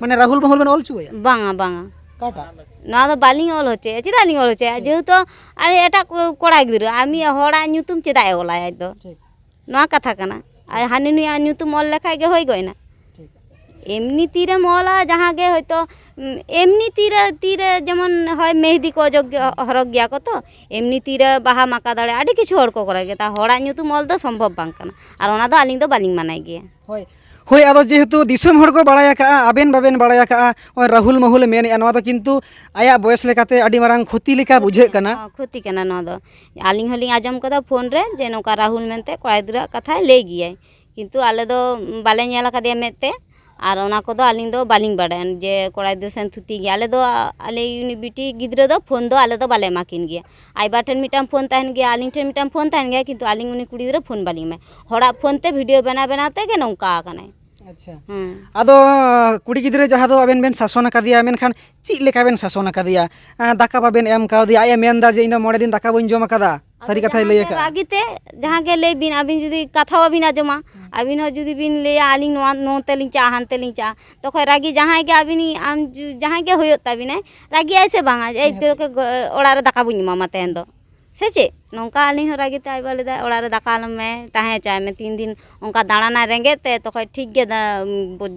ᱢᱟᱱᱮ ᱨᱟᱦᱩᱞ ᱢᱟᱦᱩᱞ ᱵᱮᱱ ᱚᱞ ᱦᱚᱪᱚ ᱟᱭᱟ? ᱵᱟᱝᱟ, ᱵᱟᱝᱟ᱾ ᱚᱠᱟᱴᱟᱜ? ᱱᱚᱣᱟ ᱫᱚ ᱵᱟᱹᱞᱤᱧ ᱚᱞ ᱦᱚᱪᱚᱭᱟ᱾ ᱪᱮᱫᱟᱜ ᱞᱤᱧ ᱚᱞ ᱦᱚᱪᱚᱭᱟ? ᱴᱷᱤᱠ᱾ ᱡᱮᱦᱮᱛᱩ ᱟᱨ ᱮᱴᱟᱜ ᱠᱚ-, ᱠᱚᱲᱟ ᱜᱤᱫᱽᱨᱟᱹ, ᱟᱨ ᱢᱤᱫ ᱦᱚᱲᱟᱜ ᱧᱩᱛᱩᱢ ᱪᱮᱫᱟᱜ ᱮ ᱚᱞᱟᱭ ᱟᱡ ᱫᱚ? ᱴᱷᱤᱠ᱾ ᱱᱚᱣᱟ ᱠᱟᱛᱷᱟ ᱠᱟᱱᱟ᱾ ᱟᱨ ᱦᱟᱹᱱᱤ ᱱᱩᱭᱟᱜ ᱧᱩᱛᱩᱢ ᱚᱞ ᱞᱮᱠᱷᱟᱡ ᱜᱮ ᱦᱩᱭ ᱜᱚᱫ ᱮᱱᱟ᱾ ᱴᱷᱤᱠ᱾ ᱮᱢᱱᱤ ᱛᱤᱨᱮᱢ ᱚᱞᱟ ᱡᱟᱦᱟᱸ ᱜᱮ ᱦᱚᱭᱛᱳ, ᱩᱢ, ᱮᱢᱱᱤ ᱛᱤᱨᱮ, ᱛᱤᱨᱮ ᱡᱮᱢᱚᱱ ᱦᱚᱭ ᱢᱮᱦᱫᱤ ᱠᱚ ᱚᱡᱚᱜ ᱜᱮ, ᱦᱚᱨᱚᱜ ᱜᱮᱭᱟ ᱠᱚ ᱛᱚ, ᱮᱢᱱᱤ ᱛᱤᱨᱮ ᱵᱟᱦᱟ ᱢᱟᱠᱟ ᱫᱟᱲᱮ, ᱟᱹᱰᱤ ᱠᱤᱪᱷᱩ ᱦᱚᱲ ᱠᱚ ᱠᱚᱨᱟᱣ ᱜᱮᱭᱟ᱾ ᱛᱟ ᱦᱚᱲᱟᱜ ᱧᱩᱛᱩᱢ ᱚᱞ ᱫᱚ ᱥᱚᱢᱵᱷᱚᱵ ᱵᱟᱝ ᱠᱟᱱᱟ, ᱟᱨ ᱚᱱᱟ ᱫᱚ ᱟᱹᱞᱤᱧ ᱫᱚ ᱵᱟᱹᱞᱤᱧ ᱢᱟᱱᱟᱭ ᱜᱮᱭᱟ᱾ ᱦᱳᱭ᱾ ᱦᱳᱭ, ᱟᱫᱚ ᱡᱮᱦᱮᱛᱩ ᱫᱤᱥᱚᱢ ᱦᱚᱲ ᱠᱚ ᱵᱟᱲᱟᱭ ᱟᱠᱟᱜᱼᱟ, ᱟᱵᱮᱱ ᱵᱟᱵᱮᱱ ᱵᱟᱲᱟᱭ ᱟᱠᱟᱜᱼᱟ, ᱱᱚᱜᱼᱚᱭ ᱨᱟᱦᱩᱞ ᱢᱟᱦᱩᱞᱮ ᱢᱮᱱᱮᱜᱼᱟ, ᱱᱚᱣᱟ ᱫᱚ ᱠᱤᱱᱛᱩ ᱟᱭᱟᱜ ᱵᱚᱭᱮᱥ ᱞᱮᱠᱟᱛᱮ ᱟᱹᱰᱤ ᱢᱟᱨᱟᱝ ᱠᱷᱚᱛᱤ ᱞᱮᱠᱟ ᱵᱩᱡᱷᱟᱹᱜ ᱠᱟᱱᱟ᱾ ᱦᱚᱸ, ᱠᱷᱚᱛᱤ ᱠᱟᱱᱟ ᱱᱚᱣᱟ ᱫᱚ᱾ ᱟᱹᱞᱤᱧ ᱦᱚᱸᱞᱤᱧ ᱟᱸᱡᱚᱢ ᱠᱟᱫᱟ ᱯᱷᱳᱱ ᱨᱮ ᱡᱮ ᱱᱚᱝᱠᱟ ᱨᱟᱦᱩᱞ ᱢᱮᱱᱛᱮ ᱠᱚᱲᱟ ᱜᱤᱫᱽᱨᱟᱹᱣᱟᱜ ᱠᱟᱛᱷᱟᱭ ᱞᱟᱹᱭ ᱜᱮᱭᱟᱭ, ᱠᱤᱱᱛᱩ ᱟᱞᱮ ᱫᱚ ᱵᱟᱞᱮ ᱧᱮᱞ ᱟᱠᱟᱫᱮᱭᱟ ᱢᱮᱫ ᱛᱮ᱾ ᱟᱨ ᱚᱱᱟ ᱠᱚᱫᱚ ᱟᱹᱞᱤᱧ ᱫᱚ ᱵᱟᱹᱞᱤᱧ ᱵᱟᱰᱟᱭᱟ ᱡᱮ ᱠᱚᱲᱟ ᱜᱤᱫᱽᱨᱟᱹ ᱥᱮᱱ ᱛᱷᱩᱛᱤ ᱜᱮᱭᱟ᱾ ᱟᱞᱮ ᱫᱚ, ᱟᱞᱮ ᱩᱱᱤ ᱵᱤᱴᱤ ᱜᱤᱫᱽᱨᱟᱹ ᱫᱚ ᱯᱷᱳᱱ ᱫᱚ ᱟᱞᱮ ᱫᱚ ᱵᱟᱞᱮ ᱮᱢᱟ ᱠᱤᱱ ᱜᱮᱭᱟ᱾ ᱟᱡ ᱵᱟ ᱴᱷᱮᱱ ᱢᱤᱫᱴᱟᱝ ᱯᱷᱳᱱ ᱛᱟᱦᱮᱱ ᱜᱮᱭᱟ, ᱟᱹᱞᱤᱧ ᱴᱷᱮᱱ ᱢᱤᱫᱴᱟᱝ ᱯᱷᱳᱱ ᱛᱟᱦᱮᱱ ᱜᱮᱭᱟ, ᱠᱤᱱᱛᱩ ᱟᱹᱞᱤᱧ ᱩᱱᱤ ᱠᱩᱲᱤ ᱜᱤᱫᱽᱨᱟᱹ ᱯᱷᱳᱱ ᱵᱟᱹᱞᱤᱧ ᱮᱢᱟᱭᱟ᱾ ᱦᱚᱲᱟᱜ ᱯᱷᱳᱱ ᱛᱮ ᱵᱷᱤᱰᱤᱭᱳ ᱵᱮᱱᱟᱣ ᱵᱮᱱᱟᱣ ᱛᱮᱜᱮ ᱱᱚᱝᱠᱟ ᱟᱠᱟᱱᱟᱭ᱾ ᱟᱪᱪᱷᱟ᱾ ᱦᱮᱸ᱾ ᱟᱫᱚ ᱠᱩᱲᱤ ᱜᱤᱫᱽᱨᱟᱹ ᱡᱟᱦᱟᱸ ᱫᱚ ᱟᱵᱮᱱ ᱵᱮᱱ ᱥᱟᱥᱚᱱ ᱟᱠᱟᱫᱮᱭᱟ, ᱢᱮᱱᱠᱷᱟᱱ ᱪᱮᱫ ᱞᱮᱠᱟ ᱵᱮᱱ ᱥᱟᱥᱚᱱ ᱟᱠᱟᱫᱮᱭᱟ? ᱟᱸ, ᱫᱟᱠᱟ ᱵᱟᱵᱮᱱ ᱮᱢ ᱠᱟᱣᱫᱮᱭᱟ, ᱟᱡ ᱮ ᱢᱮᱱᱫᱟ ᱡᱮ ᱤᱧ ᱫᱚ ᱢᱚᱬᱮ ᱫᱤᱱ ᱫᱟᱠᱟ ᱵᱟᱹᱧ ᱡᱚᱢ ᱟᱠᱟᱫᱟ, ᱥᱟᱹᱨᱤ ᱟᱫᱚ ᱠᱟᱛᱷᱟᱭ ᱡᱟᱦᱟᱸ ᱞᱟᱹᱭ ᱜᱮ ᱟᱠᱟᱫᱼᱟ᱾ ᱨᱟᱹᱜᱤ ᱛᱮ, ᱡᱟᱦᱟᱸ ᱜᱮ ᱞᱟᱹᱭ ᱵᱤᱱ, ᱟᱹᱵᱤᱱ ᱡᱩᱫᱤ ᱠᱟᱛᱷᱟ ᱵᱟᱵᱤᱱ ᱟᱸᱡᱚᱢᱟ, ᱦᱩᱸ᱾ ᱟᱹᱵᱤᱱ ᱦᱚᱸ ᱡᱩᱫᱤ ᱵᱤᱱ ᱞᱟᱹᱭᱟ ᱟᱹᱞᱤᱧ ᱱᱚᱣᱟ, ᱱᱚᱛᱮ ᱞᱤᱧ ᱪᱟᱜᱼᱟ, ᱦᱟᱱᱛᱮ ᱞᱤᱧ ᱪᱟᱜᱼᱟ, ᱛᱚᱠᱷᱚᱱ ᱨᱟᱹᱜᱤ ᱡᱟᱦᱟᱸᱭ ᱜᱮ ᱟᱹᱵᱤᱱ, ᱟᱢ ᱡᱩ-, ᱡᱟᱦᱟᱸᱭ ᱜᱮ ᱦᱩᱭᱩᱜ ᱛᱟᱵᱤᱱᱟᱭ, ᱨᱟᱹᱜᱤ ᱟᱭ ᱥᱮ ᱵᱟᱝᱟ? ᱡᱮ, "ᱮᱭ ᱦᱮᱸ᱾ ᱛᱚ ᱚᱲᱟᱜ ᱨᱮ ᱫᱟᱠᱟ ᱵᱟᱹᱧ ᱮᱢᱟᱢᱟ ᱛᱮᱦᱮᱧ ᱫᱚ", ᱥᱮ ᱪᱮᱫ? ᱱᱚᱝᱠᱟ ᱟᱹᱞᱤᱧ ᱦᱚᱸ ᱨᱟᱹᱜᱤ ᱛᱮ ᱟᱡ ᱵᱟ ᱞᱟᱹᱭᱫᱟᱭ, "ᱚᱲᱟᱜ ᱨᱮ ᱫᱟᱠᱟ ᱟᱞᱚᱢ ᱮᱢᱟᱭᱟ, ᱛᱟᱦᱮᱸ ᱦᱚᱪᱚᱣᱟᱭ ᱢᱮ, ᱛᱤᱱ ᱫᱤᱱ ᱚᱱᱠᱟ ᱫᱟᱬᱟᱱᱟᱭ ᱨᱮᱸᱜᱮᱡ ᱛᱮ, ᱛᱚᱠᱷᱚᱡ ᱴᱷᱤᱠ ᱜᱮ ᱫᱟ-,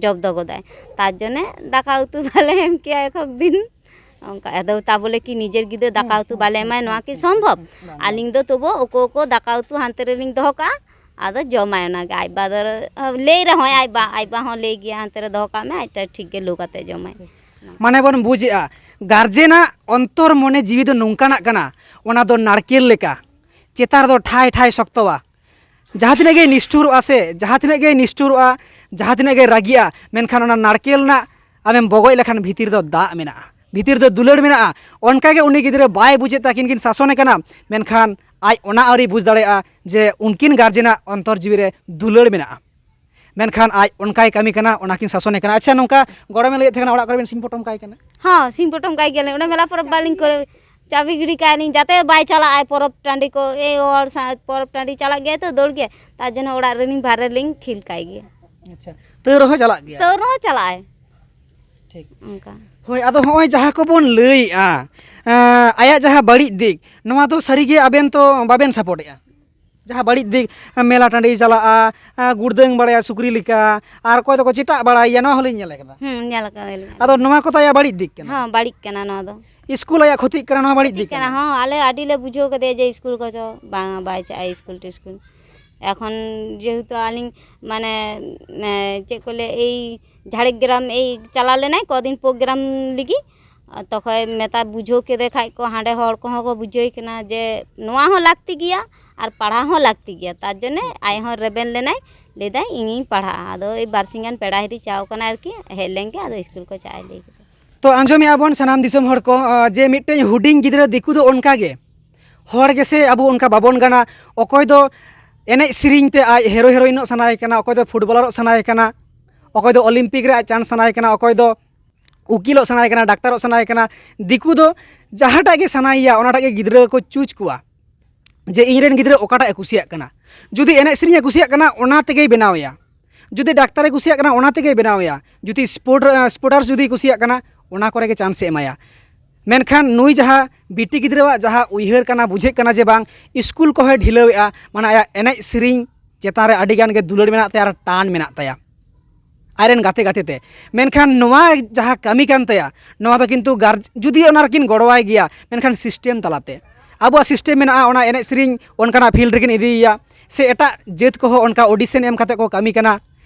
ᱡᱚᱵᱫᱚ ᱜᱚᱫᱟᱭ᱾" ᱛᱟᱨ ᱡᱚᱱᱱᱮ ᱫᱟᱠᱟ ᱩᱛᱩ ᱵᱟᱞᱮ ᱮᱢ ᱠᱮᱭᱟ ᱮᱠᱚᱠ ᱫᱤᱱ᱾ ᱚᱱᱠᱟ ᱟᱫᱚ ᱛᱟ ᱵᱚᱞᱮ ᱠᱤ ᱱᱤᱡᱮᱨ ᱜᱤᱫᱽᱨᱟᱹ ᱫᱟᱠᱟ ᱦᱩᱸ, ᱩᱛᱩ ᱦᱩᱸ, ᱵᱟᱞᱮ ᱦᱩᱸ, ᱮᱢᱟᱭᱟ, ᱦᱩᱸ, ᱱᱚᱣᱟ ᱠᱤ ᱦᱩᱸ, ᱥᱚᱢᱵᱷᱚᱵ? ᱦᱩᱸ, ᱵᱟᱝ, ᱵᱟᱝ᱾ ᱟᱹᱞᱤᱧ ᱫᱚ ᱛᱚᱵᱩ ᱩᱠᱩ ᱩᱠᱩ ᱫᱟᱠᱟ ᱩᱛᱩ ᱦᱟᱱᱛᱮ ᱨᱮᱞᱤᱧ ᱫᱚᱦᱚ ᱠᱟᱜᱼᱟ, ᱟᱫᱚ ᱡᱚᱢᱟᱭ ᱚᱱᱟᱜᱮ᱾ ᱟᱡ ᱵᱟ ᱫᱚ ᱞᱟᱹᱭ ᱨᱮᱦᱚᱸᱭ, ᱟᱡ ᱵᱟ, ᱟᱡ ᱵᱟ ᱦᱚᱸ ᱞᱟᱹᱭ ᱜᱮᱭᱟ, "ᱦᱟᱱᱛᱮ ᱨᱮ ᱫᱚᱦᱚ ᱠᱟᱜ ᱢᱮ, ᱟᱡ ᱴᱷᱤᱠ ᱜᱮ ᱞᱩ ᱠᱟᱛᱮ ᱡᱚᱢᱟᱭ᱾" ᱴᱷᱤᱠ᱾ ᱢᱟᱱᱮ ᱵᱚᱱ ᱵᱩᱡᱮᱜᱼᱟ, ᱜᱟᱨᱡᱮᱱᱟᱜ ᱚᱱᱛᱚᱨ ᱢᱚᱱᱮ ᱡᱤᱣᱤ ᱫᱚ ᱱᱚᱝᱠᱟᱱᱟᱜ ᱠᱟᱱᱟ, ᱚᱱᱟ ᱫᱚ ᱱᱟᱲᱠᱮᱞ ᱞᱮᱠᱟ, ᱪᱮᱛᱟᱱ ᱨᱮᱫᱚ ᱴᱷᱟᱭ ᱴᱷᱟᱭ ᱥᱚᱠᱛᱚᱣᱟ᱾ ᱡᱟᱦᱟᱸ ᱛᱤᱱᱟᱹᱜ ᱜᱮᱭ ᱱᱤᱥᱴᱷᱩᱨᱚᱜᱼᱟ ᱥᱮ, ᱡᱟᱦᱟᱸ ᱛᱤᱱᱟᱹᱜ ᱜᱮᱭ ᱱᱤᱥᱴᱷᱩᱨᱚᱜᱼᱟ, ᱡᱟᱦᱟᱸ ᱛᱤᱱᱟᱹᱜ ᱜᱮᱭ ᱨᱟᱹᱜᱤᱜᱼᱟ, ᱢᱮᱱᱠᱷᱟᱱ ᱚᱱᱟ ᱱᱟᱲᱠᱮᱞ ᱨᱮᱱᱟᱜ ᱟᱢᱮᱢ ᱵᱚᱜᱚᱡ ᱞᱮᱠᱷᱟᱱ ᱵᱷᱤᱛᱤᱨ ᱫᱚ ᱫᱟᱜ ᱢᱮᱱᱟᱜᱼᱟ, ᱵᱷᱤᱛᱤᱨ ᱫᱚ ᱫᱩᱞᱟᱹᱲ ᱢᱮᱱᱟᱜᱼᱟ᱾ ᱚᱱᱠᱟᱜᱮ ᱩᱱᱤ ᱜᱤᱫᱽᱨᱟᱹ ᱵᱟᱭ ᱵᱩᱡᱮᱫ ᱛᱟᱹᱠᱤᱱ ᱠᱤᱱ ᱥᱟᱥᱚᱱᱮ ᱠᱟᱱᱟ, ᱢᱮᱱᱠᱷᱟᱱ ᱟᱡ ᱚᱱᱟ ᱟᱹᱣᱨᱤ ᱵᱩᱡᱽ ᱫᱟᱲᱮᱭᱟᱜᱼᱟ ᱡᱮ ᱩᱱᱠᱤᱱ ᱜᱟᱨᱡᱮᱱᱟᱜ ᱚᱱᱛᱚᱨ ᱡᱤᱣᱤ ᱨᱮ ᱫᱩᱞᱟᱹᱲ ᱢᱮᱱᱟᱜᱼᱟ᱾ ᱢᱮᱱᱠᱷᱟᱱ ᱟᱡ ᱚᱱᱠᱟᱭ ᱠᱟᱹᱢᱤ ᱠᱟᱱᱟ, ᱚᱱᱟ ᱠᱤᱱ ᱥᱟᱥᱚᱱᱮ ᱠᱟᱱᱟ᱾ ᱟᱪᱪᱷᱟ, ᱱᱚᱝᱠᱟ ᱜᱚᱲᱚᱢᱮ ᱞᱟᱹᱭᱮᱫ ᱛᱟᱦᱮᱸ ᱠᱟᱱᱟ, ᱚᱲᱟᱜ ᱠᱚᱨᱮ ᱵᱤᱱ ᱥᱤᱧ ᱯᱚᱴᱚᱢ ᱠᱟᱭ ᱠᱟᱱᱟ? ᱦᱚᱸ, ᱥᱤᱧ ᱯᱚᱴᱚᱢ ᱠᱟᱭ ᱜᱮᱭᱟᱞᱤᱧ᱾ ᱚᱱᱟ ᱢᱮᱞᱟ ᱯᱚᱨᱚᱵᱽ ᱵᱟᱹᱞᱤᱧ ᱠᱚᱨᱮ ᱪᱟᱵᱤ ᱜᱤᱰᱤ ᱠᱟᱭᱟᱞᱤᱧ, ᱡᱟᱛᱮ ᱵᱟᱭ ᱪᱟᱞᱟᱜᱼᱟᱭ ᱯᱚᱨᱚᱵᱽ ᱴᱟᱺᱰᱤ ᱠᱚ᱾ ᱮᱭ ᱦᱚᱲ ᱥᱟᱶ ᱯᱚᱨᱚᱵᱽ ᱴᱟᱺᱰᱤ ᱪᱟᱞᱟᱜ ᱜᱮᱭᱟᱭ ᱛᱚ, ᱫᱟᱹᱲ ᱜᱮ, ᱛᱟᱨ ᱡᱚᱱᱱᱚ ᱚᱲᱟᱜ ᱨᱮᱞᱤᱧ ᱵᱟᱦᱨᱮ ᱞᱤᱧ ᱠᱷᱤᱞ ᱠᱟᱭ ᱜᱮᱭᱟ᱾ ᱟᱪᱪᱷᱟ, ᱛᱟᱹᱣ ᱨᱮᱦᱚᱸ ᱪᱟᱞᱟᱜ ᱜᱮᱭᱟ? ᱛᱟᱹᱣ ᱨᱮᱦᱚᱸ ᱪᱟᱞᱟᱜᱼᱟᱭ᱾ ᱴᱷᱤᱠ᱾ ᱚᱱᱠᱟ᱾ ᱦᱳᱭ, ᱟᱫᱚ ᱦᱚᱸᱜᱼᱚᱭ ᱡᱟᱦᱟᱸ ᱠᱚᱵᱚᱱ ᱞᱟᱹᱭᱮᱜᱼᱟ, ᱮᱸ, ᱟᱭᱟᱜ ᱡᱟᱦᱟᱸ ᱵᱟᱹᱲᱤᱡ ᱫᱤᱠ, ᱱᱚᱣᱟ ᱫᱚ ᱥᱟᱹᱨᱤᱜᱮ ᱟᱵᱮᱱ ᱛᱚ ᱵᱟᱵᱮᱱ ᱥᱟᱯᱳᱨᱴᱮᱜᱼᱟ? ᱡᱟᱦᱟᱸ ᱵᱟᱹᱲᱤᱡ ᱫᱤᱠ, ᱢᱮᱞᱟ ᱴᱟᱺᱰᱤᱭ ᱪᱟᱞᱟᱜᱼᱟ, ᱮᱸ, ᱜᱩᱲᱫᱟᱹᱝ ᱵᱟᱲᱟᱭᱟ ᱥᱩᱠᱨᱤ ᱞᱮᱠᱟ, ᱟᱨ ᱚᱠᱚᱭ ᱫᱚᱠᱚ ᱪᱮᱴᱟᱜ ᱵᱟᱲᱟᱭᱟ, ᱱᱚᱣᱟ ᱦᱚᱸᱞᱤᱧ ᱧᱮᱞ ᱟᱠᱟᱫᱟ᱾ ᱦᱩᱸ, ᱧᱮᱞ ᱟᱠᱟᱫᱟᱞᱤᱧ᱾ ᱟᱫᱚ ᱱᱚᱣᱟ ᱠᱚᱫᱚ ᱟᱭᱟᱜ ᱵᱟᱹᱲᱤᱡ ᱫᱤᱠ ᱠᱟᱱᱟ? ᱦᱚᱸ, ᱵᱟᱹᱲᱤᱡ ᱠᱟᱱᱟ ᱱᱚᱣᱟ ᱫᱚ᱾ ᱤᱥᱠᱩᱞ ᱟᱭᱟᱜ ᱠᱷᱚᱛᱤᱜ ᱠᱟᱱᱟ, ᱱᱚᱣᱟ ᱵᱟᱹᱲᱤᱡ ᱠᱷᱚᱛᱤᱜ ᱫᱤᱠ ᱠᱟᱱᱟ, ᱠᱟᱱᱟ? ᱦᱚᱸ, ᱟᱞᱮ ᱟᱹᱰᱤ ᱞᱮ ᱵᱩᱡᱷᱟᱹᱣ ᱠᱟᱫᱮᱭᱟ ᱡᱮ ᱤᱥᱠᱩᱞ ᱠᱚ ᱪᱚ, ᱵᱟᱝᱟ, ᱵᱟᱭ ᱪᱟᱜᱼᱟ ᱤᱥᱠᱩᱞ ᱴᱤᱥᱠᱩᱞ᱾ ᱮᱠᱷᱚᱱ ᱡᱮᱦᱮᱛᱩ ᱟᱹᱞᱤᱧ, ᱢᱟᱱᱮ, ᱮ, ᱪᱮᱫ ᱠᱚ ᱞᱟᱹᱭᱟ, ᱮᱭ ᱡᱷᱟᱲᱜᱨᱟᱢ ᱮᱭ ᱪᱟᱞᱟᱣ ᱞᱮᱱᱟᱭ ᱠᱚᱫᱤᱱ ᱯᱨᱳᱜᱨᱟᱢ ᱞᱟᱹᱜᱤᱫ, ᱟᱨ ᱛᱚᱠᱷᱚᱱ ᱢᱮᱛᱟ ᱵᱩᱡᱷᱟᱹᱣ ᱠᱮᱫᱮ ᱠᱷᱟᱡ ᱠᱚ, ᱦᱟᱸᱰᱮ ᱦᱚᱲ ᱠᱚᱦᱚᱸ ᱠᱚ ᱵᱩᱡᱷᱟᱹᱣ ᱠᱟᱱᱟ ᱡᱮ ᱱᱚᱣᱟ ᱦᱚᱸ ᱞᱟᱹᱠᱛᱤ ᱜᱮᱭᱟ ᱟᱨ ᱯᱟᱲᱦᱟᱣ ᱦᱚᱸ ᱞᱟᱹᱠᱛᱤ ᱜᱮᱭᱟ᱾ ᱛᱟᱨ ᱡᱚᱱᱱᱮ ᱟᱡ ᱦᱚᱸ ᱨᱮᱵᱮᱱ ᱞᱮᱱᱟᱭ, ᱞᱟᱹᱭᱫᱟᱭ, "ᱤᱧᱤᱧ ᱯᱟᱲᱦᱟᱜᱼᱟ᱾" ᱟᱫᱚ ᱳᱭ ᱵᱟᱨᱥᱤᱧ ᱜᱟᱱ ᱯᱮᱲᱟ ᱦᱤᱨᱤ ᱪᱟᱣ ᱠᱟᱱᱟ ᱟᱨᱠᱤ, ᱦᱮᱡ ᱞᱮᱱᱜᱮ ᱟᱫᱚ ᱥᱠᱩᱞ ᱠᱚ ᱪᱟᱜ ᱟᱭ ᱞᱟᱹᱭ ᱠᱮᱫᱟ᱾ ᱛᱚ, ᱟᱸᱡᱚᱢᱮᱜᱼᱟ ᱵᱚᱱ ᱥᱟᱱᱟᱢ ᱫᱤᱥᱚᱢ ᱦᱚᱲ ᱠᱚ, ᱟᱸ, ᱡᱮ ᱢᱤᱫᱴᱮᱱ ᱦᱩᱰᱤᱧ ᱜᱤᱫᱽᱨᱟᱹ ᱫᱤᱠᱩ ᱫᱚ ᱚᱱᱠᱟ ᱜᱮ, ᱦᱚᱲ ᱜᱮᱥᱮ ᱟᱵᱚ ᱚᱱᱠᱟ ᱵᱟᱵᱚᱱ ᱜᱟᱱᱟ᱾ ᱚᱠᱚᱭ ᱫᱚ ᱮᱱᱮᱡ ᱥᱮᱨᱮᱧ ᱛᱮ ᱟᱡ ᱦᱮᱨᱳ ᱦᱮᱨᱳᱭᱤᱱᱚᱜ ᱥᱟᱱᱟᱭᱮ ᱠᱟᱱᱟ, ᱚᱠᱚᱭ ᱫᱚ ᱯᱷᱩᱴᱵᱚᱞᱟᱨᱚᱜ ᱥᱟᱱᱟᱭᱮ ᱠᱟᱱᱟ, ᱚᱠᱚᱭ ᱫᱚ ᱚᱞᱤᱢᱯᱤᱠ ᱨᱮ ᱟᱡ ᱪᱟᱱᱥ ᱥᱟᱱᱟᱭᱮ ᱠᱟᱱᱟ, ᱚᱠᱚᱭ ᱫᱚ ᱩᱠᱤᱞᱚᱜ ᱥᱟᱱᱟᱭᱮ ᱠᱟᱱᱟ, ᱰᱟᱠᱛᱟᱨᱚᱜ ᱥᱟᱱᱟᱭᱮ ᱠᱟᱱᱟ᱾ ᱫᱤᱠᱩ ᱫᱚ ᱡᱟᱦᱟᱸᱴᱟᱜ ᱜᱮ ᱥᱟᱱᱟᱭᱮᱭᱟ, ᱚᱱᱟᱴᱟᱜ ᱜᱮ ᱜᱤᱫᱽᱨᱟᱹ ᱠᱚ ᱪᱩᱡᱽ ᱠᱚᱣᱟ ᱡᱮ ᱤᱧ ᱨᱮᱱ ᱜᱤᱫᱽᱨᱟᱹ ᱚᱠᱟᱴᱟᱜ ᱮ ᱠᱩᱥᱤᱭᱟᱜ ᱠᱟᱱᱟ᱾ ᱡᱩᱫᱤ ᱮᱱᱮᱡ ᱥᱮᱨᱮᱧ ᱮ ᱠᱩᱥᱤᱭᱟᱜ ᱠᱟᱱᱟ, ᱚᱱᱟ ᱛᱮᱜᱮᱭ ᱵᱮᱱᱟᱣᱮᱭᱟ᱾ ᱡᱩᱫᱤ ᱰᱟᱠᱛᱟᱨᱮ ᱠᱩᱥᱤᱭᱟᱜ ᱠᱟᱱᱟ, ᱚᱱᱟ ᱛᱮᱜᱮᱭ ᱵᱮᱱᱟᱣᱮᱭᱟ᱾ ᱡᱩᱫᱤ ᱥᱯᱳᱨᱴ, ᱥᱯᱳᱨᱴᱟᱨᱥ ᱡᱩᱫᱤᱭ ᱠᱩᱥᱤᱭᱟᱜ ᱠᱟᱱᱟ, ᱚᱱᱟ ᱠᱚᱨᱮ ᱜᱮ ᱪᱟᱱᱥ ᱮ ᱮᱢᱟᱭᱟ᱾ ᱢᱮᱱᱠᱷᱟᱱ ᱱᱩᱭ ᱡᱟᱦᱟᱸ ᱵᱤᱴᱤ ᱜᱤᱫᱽᱨᱟᱹᱣᱟᱜ ᱡᱟᱦᱟᱸ ᱩᱭᱦᱟᱹᱨ ᱠᱟᱱᱟ, ᱵᱩᱡᱷᱟᱹᱜ ᱠᱟᱱᱟ ᱡᱮ ᱵᱟᱝ, ᱥᱠᱩᱞ ᱠᱚᱦᱚᱸᱭ ᱰᱷᱤᱞᱟᱹᱣᱮᱫᱼᱟ, ᱢᱟᱱᱮ ᱟᱭᱟᱜ ᱮᱱᱮᱡ ᱥᱮᱨᱮᱧ ᱪᱮᱛᱟᱱ ᱨᱮ ᱟᱹᱰᱤ ᱜᱟᱱ ᱜᱮ ᱫᱩᱞᱟᱹᱲ ᱢᱮᱱᱟᱜ ᱛᱟᱭᱟ ᱟᱨ ᱴᱟᱱ ᱢᱮᱱᱟᱜ ᱛᱟᱭᱟ ᱟᱡᱨᱮᱱ ᱜᱟᱛᱮ ᱜᱟᱛᱮ ᱛᱮ᱾ ᱢᱮᱱᱠᱷᱟᱱ ᱱᱚᱣᱟ ᱡᱟᱦᱟᱸ ᱠᱟᱹᱢᱤ ᱠᱟᱱ ᱛᱟᱭᱟ, ᱱᱚᱣᱟ ᱫᱚ ᱠᱤᱱᱛᱩ ᱜᱟᱨ-, ᱡᱩᱫᱤ ᱚᱱᱟ ᱨᱮᱠᱤᱱ ᱜᱚᱲᱚᱣᱟᱭ ᱜᱮᱭᱟ, ᱢᱮᱱᱠᱷᱟᱱ ᱥᱤᱥᱴᱮᱢ ᱛᱟᱞᱟᱛᱮ᱾ ᱟᱵᱚᱣᱟᱜ ᱥᱤᱥᱴᱮᱢ ᱢᱮᱱᱟᱜᱼᱟ, ᱚᱱᱟ ᱮᱱᱮᱡ ᱥᱮᱨᱮᱧ ᱚᱱᱠᱟᱱᱟᱜ ᱯᱷᱤᱞᱰ ᱨᱮᱠᱤᱱ ᱤᱫᱤᱭᱮᱭᱟ, ᱥᱮ ᱮᱴᱟᱜ ᱡᱟᱹᱛ ᱠᱚᱦᱚᱸ ᱚᱱᱠᱟ ᱚᱰᱤᱥᱮᱱ ᱮᱢ ᱠᱟᱛᱮ ᱠᱚ ᱠᱟᱹᱢᱤ ᱠᱟᱱᱟ᱾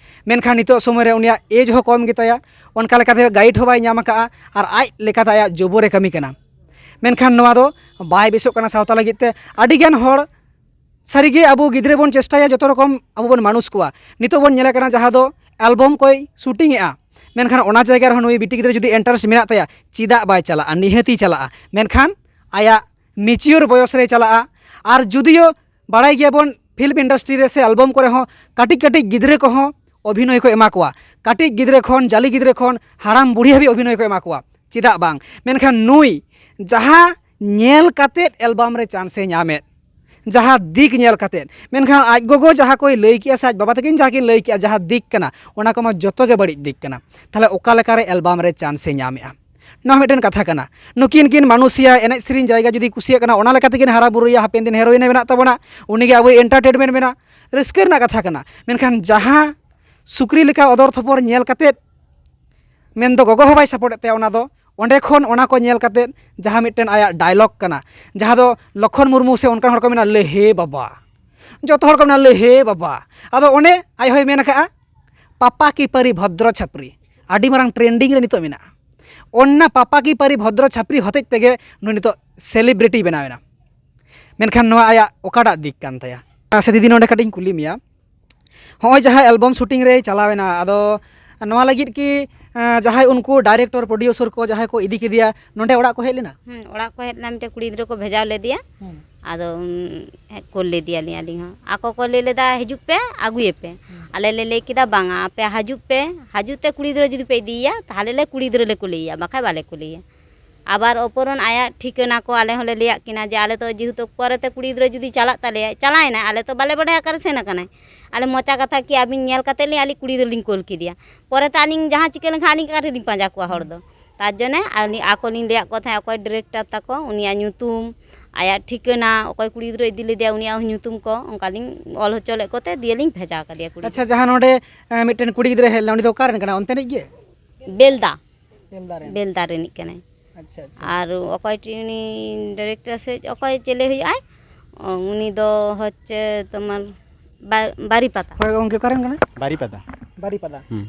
ᱢᱮᱱᱠᱷᱟᱱ ᱱᱤᱛᱚᱜ ᱥᱚᱢᱚᱭ ᱨᱮ ᱩᱱᱤᱭᱟᱜ ᱮᱡᱽ ᱦᱚᱸ ᱠᱚᱢ ᱜᱮᱛᱟᱭᱟ, ᱚᱱᱠᱟ ᱞᱮᱠᱟᱛᱮ ᱜᱟᱭᱤᱰ ᱦᱚᱸ ᱵᱟᱭ ᱧᱟᱢ ᱟᱠᱟᱫᱼᱟ, ᱟᱨ ᱟᱡ ᱞᱮᱠᱟᱛᱮ ᱟᱭᱟᱜ ᱡᱳᱵᱳᱨᱮ ᱠᱟᱹᱢᱤ ᱠᱟᱱᱟ᱾ ᱢᱮᱱᱠᱷᱟᱱ ᱱᱚᱣᱟ ᱫᱚ ᱵᱟᱭ ᱵᱮᱥᱚᱜ ᱠᱟᱱᱟ ᱥᱟᱶᱛᱟ ᱞᱟᱹᱜᱤᱫ ᱛᱮ᱾ ᱟᱹᱰᱤᱜᱟᱱ ᱦᱚᱲ ᱥᱟᱹᱨᱤᱜᱮ ᱟᱵᱚ ᱜᱤᱫᱽᱨᱟᱹ ᱵᱚᱱ ᱪᱮᱥᱴᱟᱭᱟ ᱡᱚᱛᱚ ᱨᱚᱠᱚᱢ ᱟᱵᱚ ᱵᱚᱱ ᱢᱟᱱᱩᱥ ᱠᱚᱣᱟ᱾ ᱱᱤᱛᱚᱜ ᱵᱚᱱ ᱧᱮᱞᱮ ᱠᱟᱱᱟ ᱡᱟᱦᱟᱸ ᱫᱚ ᱮᱞᱵᱚᱢ ᱠᱚᱭ ᱥᱩᱴᱤᱝ ᱮᱜᱼᱟ, ᱢᱮᱱᱠᱷᱟᱱ ᱚᱱᱟ ᱡᱟᱭᱜᱟ ᱨᱮᱦᱚᱸ ᱱᱩᱭ ᱵᱤᱴᱤ ᱜᱤᱫᱽᱨᱟᱹ ᱡᱩᱫᱤ ᱤᱱᱴᱟᱨᱮᱥᱴ ᱢᱮᱱᱟᱜ ᱛᱟᱭᱟ, ᱪᱮᱫᱟᱜ ᱵᱟᱭ ᱪᱟᱞᱟᱜᱼᱟ? ᱱᱤᱦᱟᱹᱛᱤ ᱪᱟᱞᱟᱜᱼᱟ, ᱢᱮᱱᱠᱷᱟᱱ ᱟᱭᱟᱜ ᱢᱮᱪᱤᱭᱳᱨ ᱵᱚᱭᱚᱥ ᱨᱮ ᱪᱟᱞᱟᱜᱼᱟ᱾ ᱟᱨ ᱡᱩᱫᱤᱭᱳ ᱵᱟᱲᱟᱭ ᱜᱮᱭᱟᱵᱚᱱ ᱯᱷᱤᱞᱢ ᱤᱱᱰᱟᱥᱴᱨᱤ ᱨᱮ ᱥᱮ ᱮᱞᱵᱚᱢ ᱠᱚᱨᱮ ᱦᱚᱸ ᱠᱟᱹᱴᱤᱡ ᱠᱟᱹᱴᱤᱡ ᱜᱤᱫᱽᱨᱟᱹ ᱠᱚᱦᱚᱸ ᱚᱵᱷᱤᱱᱚᱭ ᱠᱚ ᱮᱢᱟ ᱠᱚᱣᱟ, ᱠᱟᱹᱴᱤᱡ ᱜᱤᱫᱽᱨᱟᱹ ᱠᱷᱚᱱ, ᱡᱟᱹᱞᱤ ᱜᱤᱫᱽᱨᱟᱹ ᱠᱷᱚᱱ ᱦᱟᱲᱟᱢ ᱵᱩᱲᱦᱤ ᱦᱟᱹᱵᱤᱡ ᱚᱵᱷᱤᱱᱚᱭ ᱠᱚ ᱮᱢᱟ ᱠᱚᱣᱟ᱾ ᱪᱮᱫᱟᱜ ᱵᱟᱝ? ᱢᱮᱱᱠᱷᱟᱱ ᱱᱩᱭ ᱡᱟᱦᱟᱸ ᱧᱮᱞ ᱠᱟᱛᱮᱫ ᱮᱞᱵᱟᱢ ᱨᱮ ᱪᱟᱱᱥ ᱮ ᱧᱟᱢᱮᱫ, ᱡᱟᱦᱟᱸ ᱫᱤᱠ ᱧᱮᱞ ᱠᱟᱛᱮᱫ, ᱢᱮᱱᱠᱷᱟᱱ ᱟᱡ ᱜᱚᱜᱚ ᱡᱟᱦᱟᱸ ᱠᱚᱭ ᱞᱟᱹᱭ ᱠᱮᱜᱼᱟ ᱥᱮ ᱟᱡ ᱵᱟᱵᱟ ᱛᱟᱹᱠᱤᱱ ᱡᱟᱦᱟᱸ ᱠᱤᱱ ᱞᱟᱹᱭ ᱠᱮᱜᱼᱟ, ᱡᱟᱦᱟᱸ ᱫᱤᱠ ᱠᱟᱱᱟ, ᱚᱱᱟ ᱠᱚᱢᱟ ᱡᱚᱛᱚ ᱜᱮ ᱵᱟᱹᱲᱤᱡ ᱫᱤᱠ ᱠᱟᱱᱟ᱾ ᱛᱟᱦᱚᱞᱮ ᱚᱠᱟ ᱞᱮᱠᱟᱨᱮ ᱮᱞᱵᱟᱢ ᱨᱮ ᱪᱟᱱᱥ ᱮ ᱧᱟᱢᱮᱜᱼᱟ? ᱱᱚᱣᱟ ᱢᱤᱫᱴᱮᱱ ᱠᱟᱛᱷᱟ ᱠᱟᱱᱟ᱾ ᱱᱩᱠᱤᱱ ᱠᱤᱱ ᱢᱟᱱᱩᱥᱤᱭᱟ, ᱮᱱᱮᱡ ᱥᱮᱨᱮᱧ ᱡᱟᱭᱜᱟ ᱡᱩᱫᱤ ᱠᱩᱥᱤᱭᱟᱜ ᱠᱟᱱᱟ, ᱚᱱᱟ ᱞᱮᱠᱟ ᱛᱮᱠᱤᱱ ᱦᱟᱨᱟ ᱵᱩᱨᱩᱭᱟ, ᱦᱟᱯᱮᱱ ᱫᱤᱱ ᱦᱮᱨᱳᱭᱤᱱ ᱮ ᱵᱮᱱᱟᱜ ᱛᱟᱵᱚᱱᱟ, ᱩᱱᱤᱜᱮ ᱟᱵᱚᱭ ᱮᱱᱴᱟᱨᱴᱮᱱᱢᱮᱱᱴ ᱢᱮᱱᱟ, ᱨᱟᱹᱥᱠᱟᱹ ᱨᱮᱱᱟᱜ ᱠᱟᱛᱷᱟ ᱠᱟᱱᱟ᱾ ᱢᱮᱱᱠᱷᱟᱱ ᱡᱟᱦᱟᱸ ᱥᱩᱠᱨᱤ ᱞᱮᱠᱟ ᱚᱫᱚᱨ ᱛᱷᱚᱯᱚᱨ ᱧᱮᱞ ᱠᱟᱛᱮᱫ, ᱢᱮᱱᱫᱚ ᱜᱚᱜᱚ ᱦᱚᱸ ᱵᱟᱭ ᱥᱟᱯᱳᱨᱴ ᱮᱫ ᱛᱟᱭᱟ, ᱚᱱᱟ ᱫᱚ ᱚᱸᱰᱮ ᱠᱷᱚᱱ ᱚᱱᱟ ᱠᱚ ᱧᱮᱞ ᱠᱟᱛᱮᱫ ᱡᱟᱦᱟᱸ ᱢᱤᱫᱴᱮᱱ ᱟᱭᱟᱜ ᱰᱟᱭᱞᱚᱜᱽ ᱠᱟᱱᱟ, ᱡᱟᱦᱟᱸ ᱫᱚ ᱞᱚᱠᱷᱚᱱ ᱢᱩᱨᱢᱩ ᱥᱮ ᱚᱱᱠᱟᱱ ᱦᱚᱲ ᱠᱚ ᱢᱮᱱᱟ, "ᱞᱮ ᱦᱮ ᱵᱟᱵᱟ", ᱡᱚᱛᱚ ᱦᱚᱲ ᱠᱚ ᱢᱮᱱᱟ, "ᱞᱮ ᱦᱮ ᱵᱟᱵᱟ", ᱟᱫᱚ ᱚᱸᱰᱮ ᱟᱡ ᱦᱚᱸᱭ ᱢᱮᱱ ᱟᱠᱟᱫᱼᱟ, "ᱯᱟᱯᱟ ᱠᱤ ᱯᱟᱨᱤ ᱵᱷᱚᱫᱨᱚ ᱪᱷᱟᱯᱨᱤ", ᱟᱹᱰᱤ ᱢᱟᱨᱟᱝ ᱴᱨᱮᱱᱰᱤᱝ ᱨᱮ ᱱᱤᱛᱚᱜ ᱢᱮᱱᱟᱜᱼᱟ᱾ ᱚᱱᱟ ᱯᱟᱯᱟ ᱠᱤ ᱯᱟᱨᱤ ᱵᱷᱚᱫᱨᱚ ᱪᱷᱟᱯᱨᱤ ᱦᱚᱛᱮᱡ ᱛᱮᱜᱮ ᱱᱩᱭ ᱱᱤᱛᱚᱜ ᱥᱮᱞᱤᱵᱨᱤᱴᱤ ᱵᱮᱱᱟᱣ ᱮᱱᱟ᱾ ᱢᱮᱱᱠᱷᱟᱱ ᱱᱚᱣᱟ ᱟᱭᱟᱜ ᱚᱠᱟᱴᱟᱜ ᱫᱤᱠ ᱠᱟᱱ ᱛᱟᱭᱟ? ᱥᱮ ᱫᱤᱫᱤ, ᱱᱚᱰᱮ ᱠᱟᱹᱴᱤᱡ ᱤᱧ ᱠᱩᱞᱤ ᱢᱮᱭᱟ, ᱦᱚᱸᱜᱼᱚᱭ ᱡᱟᱦᱟᱸ ᱮᱞᱵᱟᱢ ᱥᱩᱴᱤᱝ ᱨᱮᱭ ᱪᱟᱞᱟᱣ ᱮᱱᱟ, ᱟᱫᱚ ᱱᱚᱣᱟ ᱞᱟᱹᱜᱤᱫ ᱠᱤ, ᱮᱸ, ᱡᱟᱦᱟᱸᱭ ᱩᱱᱠᱩ ᱰᱟᱭᱨᱮᱠᱴᱚᱨ, ᱯᱨᱚᱰᱤᱭᱩᱥᱚᱨ ᱠᱚ ᱡᱟᱦᱟᱸᱭ ᱠᱚ ᱤᱫᱤ ᱠᱮᱫᱮᱭᱟ, ᱱᱚᱸᱰᱮ ᱚᱲᱟᱜ ᱠᱚ ᱦᱮᱡ ᱞᱮᱱᱟ? ᱦᱩᱸ, ᱚᱲᱟᱜ ᱠᱚ ᱦᱮᱡ ᱞᱮᱱᱟ, ᱢᱤᱫᱴᱮᱱ ᱠᱩᱲᱤ ᱜᱤᱫᱽᱨᱟᱹ ᱠᱚ ᱵᱷᱮᱡᱟ ᱞᱮᱫᱮᱭᱟ᱾ ᱦᱩᱸ᱾ ᱟᱫᱚ, ᱩᱢ, ᱦᱮᱡ ᱠᱩᱞ ᱞᱮᱫᱮᱭᱟᱞᱤᱧ ᱟᱹᱞᱤᱧ ᱦᱚᱸ᱾ ᱟᱠᱚ ᱠᱚ ᱞᱟᱹᱭ ᱞᱮᱫᱟ, "ᱦᱤᱡᱩᱜ ᱯᱮ, ᱟᱹᱜᱩᱭᱮᱯᱮ᱾" ᱦᱩᱸ᱾ ᱟᱞᱮ ᱞᱮ ᱞᱟᱹᱭ ᱠᱮᱫᱟ, "ᱵᱟᱝᱟ, ᱟᱯᱮ ᱦᱤᱡᱩᱜ ᱯᱮ, ᱦᱤᱡᱩᱜ ᱛᱮ ᱠᱩᱲᱤ ᱜᱤᱫᱽᱨᱟᱹ ᱡᱩᱫᱤ ᱯᱮ ᱤᱫᱤᱭᱮᱭᱟ, ᱛᱟᱦᱚᱞᱮ ᱞᱮ ᱠᱩᱲᱤ ᱜᱤᱫᱽᱨᱟᱹ ᱞᱮ ᱠᱩᱞᱮᱭᱮᱭᱟ, ᱵᱟᱠᱷᱟᱡ ᱵᱟᱞᱮ ᱠᱩᱞᱮᱭᱟ᱾" ᱟᱵᱟᱨ ᱚᱯᱚᱨᱚᱱ ᱟᱭᱟᱜ ᱴᱷᱤᱠᱟᱹᱱᱟ ᱠᱚ ᱟᱞᱮ ᱦᱚᱸᱞᱮ ᱞᱟᱹᱭᱟᱫ ᱠᱤᱱᱟ ᱡᱮ ᱟᱞᱮ ᱫᱚ ᱡᱮᱦᱮᱛᱩ ᱯᱚᱨᱮᱛᱮ ᱠᱩᱲᱤ ᱜᱤᱫᱽᱨᱟᱹ ᱡᱩᱫᱤ ᱪᱟᱞᱟᱜ ᱛᱟᱞᱮᱭᱟ, ᱪᱟᱞᱟᱣᱮᱱᱟᱭ, ᱟᱞᱮ ᱛᱚ ᱵᱟᱞᱮ ᱵᱟᱰᱟᱭᱟ ᱚᱠᱟᱨᱮ ᱥᱮᱱ ᱟᱠᱟᱱᱟᱭ᱾ ᱟᱞᱮ ᱢᱚᱪᱟ ᱠᱟᱛᱷᱟ ᱠᱤ ᱟᱹᱵᱤᱱ ᱧᱮᱞ ᱠᱟᱛᱮᱫ ᱞᱤᱧ, ᱟᱹᱞᱤᱧ ᱠᱩᱲᱤ ᱜᱤᱫᱽᱨᱟᱹ ᱞᱤᱧ ᱠᱩᱞ ᱠᱮᱫᱮᱭᱟ? ᱯᱚᱨᱮᱛᱮ ᱟᱹᱞᱤᱧ ᱡᱟᱦᱟᱸ ᱪᱤᱠᱟᱹ ᱞᱮᱱᱠᱷᱟᱱ ᱟᱹᱞᱤᱧ ᱚᱠᱟ ᱨᱮᱞᱤᱧ ᱯᱟᱸᱡᱟ ᱠᱚᱣᱟ ᱦᱚᱲ ᱫᱚ? ᱛᱟᱨ ᱡᱚᱱᱱᱮ ᱟᱹᱞᱤᱧ, ᱟᱠᱚ ᱞᱤᱧ ᱞᱟᱹᱭᱟᱫ ᱠᱚ ᱛᱟᱦᱮᱸᱫ, ᱚᱠᱚᱭ ᱰᱤᱨᱮᱠᱴᱚᱨ ᱛᱟᱠᱚ, ᱩᱱᱤᱭᱟᱜ ᱧᱩᱛᱩᱢ, ᱟᱭᱟᱜ ᱴᱷᱤᱠᱟᱹᱱᱟ, ᱚᱠᱚᱭ ᱠᱩᱲᱤ ᱜᱤᱫᱽᱨᱟᱹ ᱤᱫᱤ ᱞᱮᱫᱮᱭᱟ, ᱩᱱᱤᱭᱟᱜ ᱦᱚᱸ ᱧᱩᱛᱩᱢ ᱠᱚ ᱚᱱᱠᱟ ᱞᱤᱧ ᱚᱞ ᱦᱚᱪᱚ ᱞᱮᱫ ᱠᱚᱛᱮ ᱫᱤᱭᱮ ᱞᱤᱧ ᱵᱷᱮᱡᱟ ᱟᱠᱟᱫᱮᱭᱟ ᱠᱩᱲᱤ ᱟᱪᱪᱷᱟ, ᱜᱤᱫᱽᱨᱟᱹ᱾ ᱡᱟᱦᱟᱸ ᱱᱚᱰᱮ, ᱮ, ᱢᱤᱫᱴᱮᱱ ᱠᱩᱲᱤ ᱜᱤᱫᱽᱨᱟᱹ ᱦᱮᱡ ᱞᱮᱱᱟ, ᱩᱱᱤ ᱫᱚ ᱚᱠᱟ ᱨᱮᱱ ᱠᱟᱱᱟᱭ? ᱚᱱᱛᱮᱱᱤᱡ ᱜᱮ? ᱵᱮᱞᱫᱟ᱾ ᱵᱮᱞᱫᱟ ᱨᱮᱱ᱾ ᱵᱮᱞᱫᱟ ᱨᱤᱱᱤᱡ ᱠᱟᱱᱟᱭ᱾ ᱟᱪᱪᱷᱟ, ᱟᱪᱪᱷᱟ᱾ ᱟᱨ ᱚᱠᱚᱭ ᱴᱤᱡ ᱩᱱᱤ ᱰᱟᱭᱨᱮᱠᱴᱚᱨ ᱥᱮ ᱚᱠᱚᱭ ᱪᱮᱞᱮ ᱦᱩᱭᱩᱜᱼᱟᱭ, ᱩᱱᱤ ᱫᱚ ᱦᱚᱪᱪᱷᱮ ᱛᱳᱢᱟᱨ ᱵᱟ-, ᱵᱟᱨᱤᱯᱟᱛᱟ᱾ ᱦᱳᱭ ᱜᱚᱢᱠᱮ, ᱚᱠᱟ ᱨᱮᱱ ᱠᱟᱱᱟᱭ? ᱵᱟᱨᱤᱯᱟᱫᱟ᱾ ᱵᱟᱨᱤᱯᱟᱫᱟ᱾ ᱦᱩᱸ᱾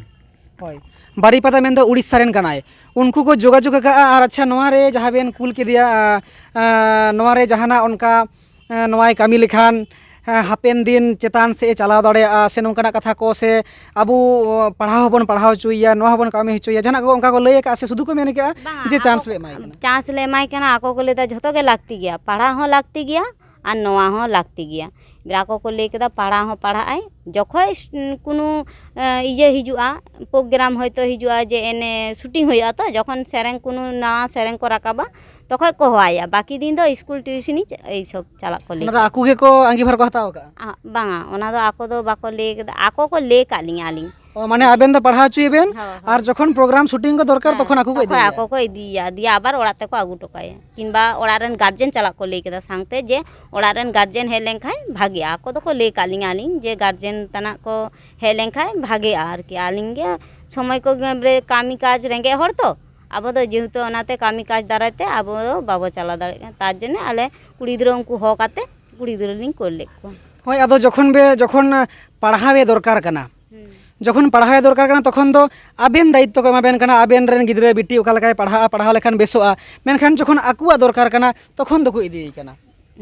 ᱦᱳᱭ, ᱵᱟᱨᱤᱯᱟᱫᱟ ᱢᱮᱱᱫᱚ ᱩᱲᱤᱥᱥᱟ ᱨᱮᱱ ᱠᱟᱱᱟᱭ᱾ ᱩᱱᱠᱩ ᱠᱚ ᱡᱳᱜᱟᱡᱳᱜᱽ ᱟᱠᱟᱫᱼᱟ᱾ ᱟᱨ ᱟᱪᱪᱷᱟ, ᱱᱚᱣᱟ ᱨᱮ ᱡᱟᱦᱟᱸ ᱵᱮᱱ ᱠᱩᱞ ᱠᱮᱫᱮᱭᱟ, ᱟ, ᱟ, ᱱᱚᱣᱟ ᱨᱮ ᱡᱟᱦᱟᱱᱟᱜ ᱚᱱᱠᱟ, ᱟ, ᱱᱚᱣᱟᱭ ᱠᱟᱹᱢᱤ ᱞᱮᱠᱷᱟᱱ, ᱟ, ᱦᱟᱯᱮᱱ ᱫᱤᱱ ᱪᱮᱛᱟᱱ ᱥᱮᱫ ᱮ ᱪᱟᱞᱟᱣ ᱫᱟᱲᱮᱭᱟᱜᱼᱟ ᱥᱮ ᱱᱚᱝᱠᱟᱱᱟᱜ ᱠᱟᱛᱷᱟ ᱠᱚ, ᱥᱮ ᱟᱵᱚ ᱯᱟᱲᱦᱟᱣ ᱦᱚᱸᱵᱚᱱ ᱯᱟᱲᱦᱟᱣ ᱦᱚᱪᱚᱭᱮᱭᱟ, ᱱᱚᱣᱟ ᱦᱚᱸᱵᱚᱱ ᱠᱟᱹᱢᱤ ᱦᱚᱪᱚᱭᱮᱭᱟ, ᱡᱟᱦᱟᱱᱟᱜ ᱠᱚ ᱚᱱᱠᱟ ᱠᱚ ᱞᱟᱹᱭ ᱟᱠᱟᱫᱼᱟ ᱥᱮ ᱥᱩᱫᱷᱩ ᱠᱚ ᱢᱮᱱ ᱟᱠᱟᱫᱼᱟ ᱵᱟᱝᱟ, ᱡᱮ ᱟᱠᱚ ᱪᱟᱱᱥ ᱞᱮ ᱮᱢᱟᱭ ᱠᱟᱱᱟ? ᱪᱟᱱᱥ ᱞᱮ ᱮᱢᱟᱭ ᱠᱟᱱᱟ, ᱟᱠᱚ ᱠᱚ ᱞᱟᱹᱭᱫᱟ ᱡᱷᱚᱛᱚ ᱜᱮ ᱞᱟᱹᱠᱛᱤ ᱜᱮᱭᱟ, ᱯᱟᱲᱦᱟᱣ ᱦᱚᱸ ᱞᱟᱹᱠᱛᱤ ᱜᱮᱭᱟ ᱟᱨ ᱱᱚᱣᱟ ᱦᱚᱸ ᱞᱟᱹᱠᱛᱤ ᱜᱮᱭᱟ᱾ ᱟᱠᱚ ᱠᱚ ᱞᱟᱹᱭ ᱠᱮᱫᱟ ᱯᱟᱲᱦᱟᱣ ᱦᱚᱸ ᱯᱟᱲᱦᱟᱜ ᱟᱭ, ᱡᱚᱠᱷᱚᱡ ᱠᱳᱱᱳ, ᱮ, ᱤᱭᱟᱹ ᱦᱤᱡᱩᱜᱼᱟ, ᱯᱨᱳᱜᱨᱟᱢ ᱦᱚᱭᱛᱳ ᱦᱤᱡᱩᱜᱼᱟ, ᱡᱮ ᱮᱱᱮ ᱥᱩᱴᱤᱝ ᱦᱩᱭᱩᱜᱼᱟ, ᱛᱚ ᱡᱚᱠᱷᱚᱱ ᱥᱮᱨᱮᱧ ᱠᱳᱱᱳ ᱱᱟᱣᱟ ᱥᱮᱨᱮᱧ ᱠᱚ ᱨᱟᱠᱟᱵᱟ, ᱛᱚᱠᱷᱚᱡ ᱠᱚ ᱦᱚᱦᱚᱣᱟᱭᱟ, ᱵᱟᱹᱠᱤ ᱫᱤᱱ ᱫᱚ ᱥᱠᱩᱞ ᱴᱤᱭᱩᱥᱤᱱᱤ ᱪᱟ-, ᱮᱭ ᱥᱚᱵ ᱪᱟᱞᱟᱜ ᱠᱚ ᱞᱟᱹᱭ ᱚᱱᱟ ᱫᱚ ᱠᱮᱫᱟ᱾ ᱟᱠᱚ ᱜᱮᱠᱚ ᱟᱸᱜᱤᱵᱷᱟᱨ ᱠᱚ ᱦᱟᱛᱟᱣ ᱟᱠᱟᱫᱼᱟ? ᱟ, ᱵᱟᱝᱟ, ᱚᱱᱟ ᱫᱚ ᱟᱠᱚ ᱫᱚ ᱵᱟᱠᱚ ᱞᱟᱹᱭ ᱠᱮᱫᱟ, ᱟᱠᱚ ᱠᱚ ᱞᱟᱹᱭ ᱠᱟᱜ ᱞᱤᱧᱟ ᱟᱹᱞᱤᱧ᱾ ᱚ, ᱢᱟᱱᱮ ᱟᱵᱮᱱ ᱫᱚ ᱯᱟᱲᱦᱟᱣ ᱦᱚᱪᱚᱭᱮ ᱵᱮᱱ, ᱦᱳᱭ, ᱦᱳᱭ᱾ ᱟᱨ ᱡᱚᱠᱷᱚᱱ ᱯᱨᱳᱜᱨᱟᱢ ᱥᱩᱴᱤᱝ ᱠᱚ ᱫᱚᱨᱠᱟᱨ, ᱦᱮᱸ, ᱛᱚᱠᱷᱚᱱ ᱟᱠᱚ ᱠᱚ ᱛᱚᱠᱷᱚᱱ ᱤᱫᱤᱭᱮᱭᱟ᱾ ᱟᱠᱚ ᱠᱚ ᱤᱫᱤᱭᱮᱭᱟ, ᱫᱤᱭᱮ ᱟᱵᱟᱨ ᱚᱲᱟᱜ ᱛᱮᱠᱚ ᱟᱹᱜᱩ ᱦᱚᱴᱚ ᱠᱟᱭᱟ, ᱠᱤᱝᱵᱟ ᱚᱲᱟᱜ ᱨᱮᱱ ᱜᱟᱨᱡᱮᱱ ᱪᱟᱞᱟᱜ ᱠᱚ ᱞᱟᱹᱭ ᱠᱮᱫᱟ ᱥᱟᱶᱛᱮ, ᱡᱮ ᱚᱲᱟᱜ ᱨᱮᱱ ᱜᱟᱨᱡᱮᱱ ᱦᱮᱡ ᱞᱮᱱᱠᱷᱟᱱ ᱵᱷᱟᱜᱮᱜᱼᱟ᱾ ᱟᱠᱚ ᱫᱚᱠᱚ ᱞᱟᱹᱭ ᱠᱟᱜ ᱞᱤᱧᱟ ᱟᱹᱞᱤᱧ ᱡᱮ ᱜᱟᱨᱡᱮᱱ ᱛᱟᱱᱟᱜ ᱠᱚ ᱦᱮᱡ ᱞᱮᱱᱠᱷᱟᱱ ᱵᱷᱟᱜᱮᱜᱼᱟ ᱟᱨᱠᱤ᱾ ᱟᱹᱞᱤᱧ ᱜᱮ ᱥᱚᱢᱚᱭ ᱠᱚ ᱜᱮ ᱵᱚᱞᱮ ᱠᱟᱹᱢᱤ ᱠᱟᱡᱽ, ᱨᱮᱸᱜᱮᱡ ᱦᱚᱲ ᱛᱚ, ᱟᱵᱚ ᱫᱚ ᱡᱮᱦᱮᱛᱩ ᱚᱱᱟᱛᱮ ᱠᱟᱹᱢᱤ ᱠᱟᱡᱽ ᱫᱟᱨᱟᱭ ᱛᱮ ᱟᱵᱚ ᱫᱚ ᱵᱟᱵᱚ ᱪᱟᱞᱟᱣ ᱫᱟᱲᱮᱭᱟᱜ ᱠᱟᱱᱟ, ᱛᱟᱨ ᱡᱚᱱᱱᱮ ᱟᱞᱮ ᱠᱩᱲᱤ ᱜᱤᱫᱽᱨᱟᱹ ᱩᱱᱠᱩ ᱦᱚᱦᱚ ᱠᱟᱛᱮ ᱠᱩᱲᱤ ᱜᱤᱫᱽᱨᱟᱹ ᱞᱤᱧ ᱠᱩᱞ ᱞᱮᱫ ᱠᱚᱣᱟ᱾ ᱦᱳᱭ, ᱟᱫᱚ ᱡᱚᱠᱷᱚᱱ ᱵᱮ-, ᱡᱚᱠᱷᱚᱱ, ᱟ, ᱯᱟᱲᱦᱟᱣᱮ ᱫᱚᱨᱠᱟᱨ ᱠᱟᱱᱟ, ᱦᱩᱸ᱾ ᱡᱚᱠᱷᱚᱱ ᱯᱟᱲᱦᱟᱣᱮ ᱫᱚᱨᱠᱟᱨ ᱠᱟᱱᱟ, ᱛᱚᱠᱷᱚᱱ ᱫᱚ ᱟᱵᱮᱱ ᱫᱟᱭᱤᱛᱛᱚ ᱠᱚ ᱮᱢᱟ ᱵᱮᱱ ᱠᱟᱱᱟ, ᱟᱵᱮᱱ ᱨᱮᱱ ᱜᱤᱫᱽᱨᱟᱹ ᱵᱤᱴᱤ ᱚᱠᱟ ᱞᱮᱠᱟᱭ ᱯᱟᱲᱦᱟᱜᱼᱟ, ᱯᱟᱲᱦᱟᱣ ᱞᱮᱠᱷᱟᱱ ᱵᱮᱥᱚᱜᱼᱟ, ᱢᱮᱱᱠᱷᱟᱱ ᱡᱚᱠᱷᱚᱱ ᱟᱠᱚᱣᱟᱜ ᱫᱚᱨᱠᱟᱨ ᱠᱟᱱᱟ, ᱛᱚᱠᱷᱚᱱ ᱫᱚᱠᱚ ᱤᱫᱤᱭᱮ ᱠᱟᱱᱟ᱾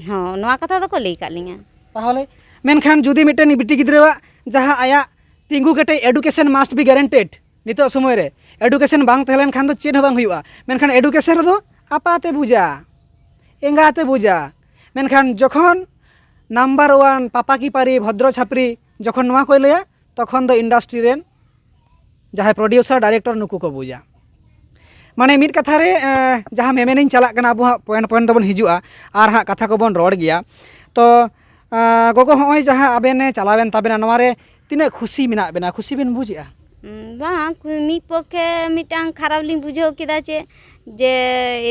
ᱦᱚᱸ, ᱱᱚᱣᱟ ᱠᱟᱛᱷᱟ ᱫᱚᱠᱚ ᱞᱟᱹᱭ ᱠᱟᱜ ᱞᱤᱧᱟ᱾ ᱛᱟᱦᱚᱞᱮ, ᱢᱮᱱᱠᱷᱟᱱ ᱡᱩᱫᱤ ᱢᱤᱫᱴᱮᱱ ᱵᱤᱴᱤ ᱜᱤᱫᱽᱨᱟᱹᱣᱟᱜ ᱡᱟᱦᱟᱸ ᱟᱭᱟᱜ ᱛᱤᱸᱜᱩ ᱠᱮᱴᱮᱡ education must be guaranteed ᱱᱤᱛᱚᱜ ᱥᱚᱢᱚᱭ ᱨᱮ᱾ Education ᱵᱟᱝ ᱛᱟᱦᱮᱸ ᱞᱮᱱᱠᱷᱟᱱ ᱫᱚ ᱪᱮᱫ ᱦᱚᱸ ᱵᱟᱝ ᱦᱩᱭᱩᱜᱼᱟ᱾ ᱢᱮᱱᱠᱷᱟᱱ education ᱨᱮᱫᱚ ᱟᱯᱟᱛᱮ ᱵᱩᱡᱟ, ᱮᱸᱜᱟᱛᱮ ᱵᱩᱡᱟ᱾ ᱢᱮᱱᱠᱷᱟᱱ ᱡᱚᱠᱷᱚᱱ number one ᱯᱟᱯᱟ ᱠᱤ ᱯᱟᱨᱤ, ᱵᱷᱚᱫᱨᱚ ᱪᱷᱟᱯᱨᱤ ᱡᱚᱠᱷᱚᱱ ᱱᱚᱣᱟ ᱠᱚᱭ ᱞᱟᱹᱭᱟ, ᱛᱚᱠᱷᱚᱱ ᱫᱚ industry ᱨᱮᱱ ᱡᱟᱦᱟᱸᱭ producer, director, ᱱᱩᱠᱩ ᱠᱚ ᱵᱩᱡᱟ᱾ ᱢᱟᱱᱮ ᱢᱤᱫ ᱠᱟᱛᱷᱟ ᱨᱮ, ᱮᱸ, ᱡᱟᱦᱟᱸ ᱢᱮᱢᱮᱱᱤᱧ ᱪᱟᱞᱟᱜ ᱠᱟᱱᱟ, ᱟᱵᱚ ᱦᱟᱸᱜ point point ᱫᱚᱵᱚᱱ ᱦᱤᱡᱩᱜᱼᱟ ᱟᱨ ᱦᱟᱸᱜ ᱠᱟᱛᱷᱟ ᱠᱚᱵᱚᱱ ᱨᱚᱲ ᱜᱮᱭᱟ᱾ ᱛᱚ, ᱮᱸ, ᱜᱚᱜᱚ, ᱦᱚᱸᱜᱼᱚᱭ ᱡᱟᱦᱟᱸ ᱟᱵᱮᱱᱮ ᱪᱟᱞᱟᱣᱮᱱ ᱛᱟᱵᱮᱱᱟ, ᱱᱚᱣᱟ ᱨᱮ ᱛᱤᱱᱟᱹᱜ ᱠᱷᱩᱥᱤ ᱢᱮᱱᱟᱜ ᱵᱮᱱᱟ? ᱠᱷᱩᱥᱤ ᱵᱮᱱ ᱵᱩᱡᱮᱜᱼᱟ? ᱩᱸ, ᱵᱟᱝ, ᱠᱷᱩ-, ᱢᱤᱫ ᱯᱚᱠᱠᱷᱮ ᱢᱤᱫᱴᱟᱝ ᱠᱷᱟᱨᱟᱯ ᱞᱤᱧ ᱵᱩᱡᱷᱟᱹᱣ ᱠᱮᱫᱟ ᱡᱮ, ᱡᱮ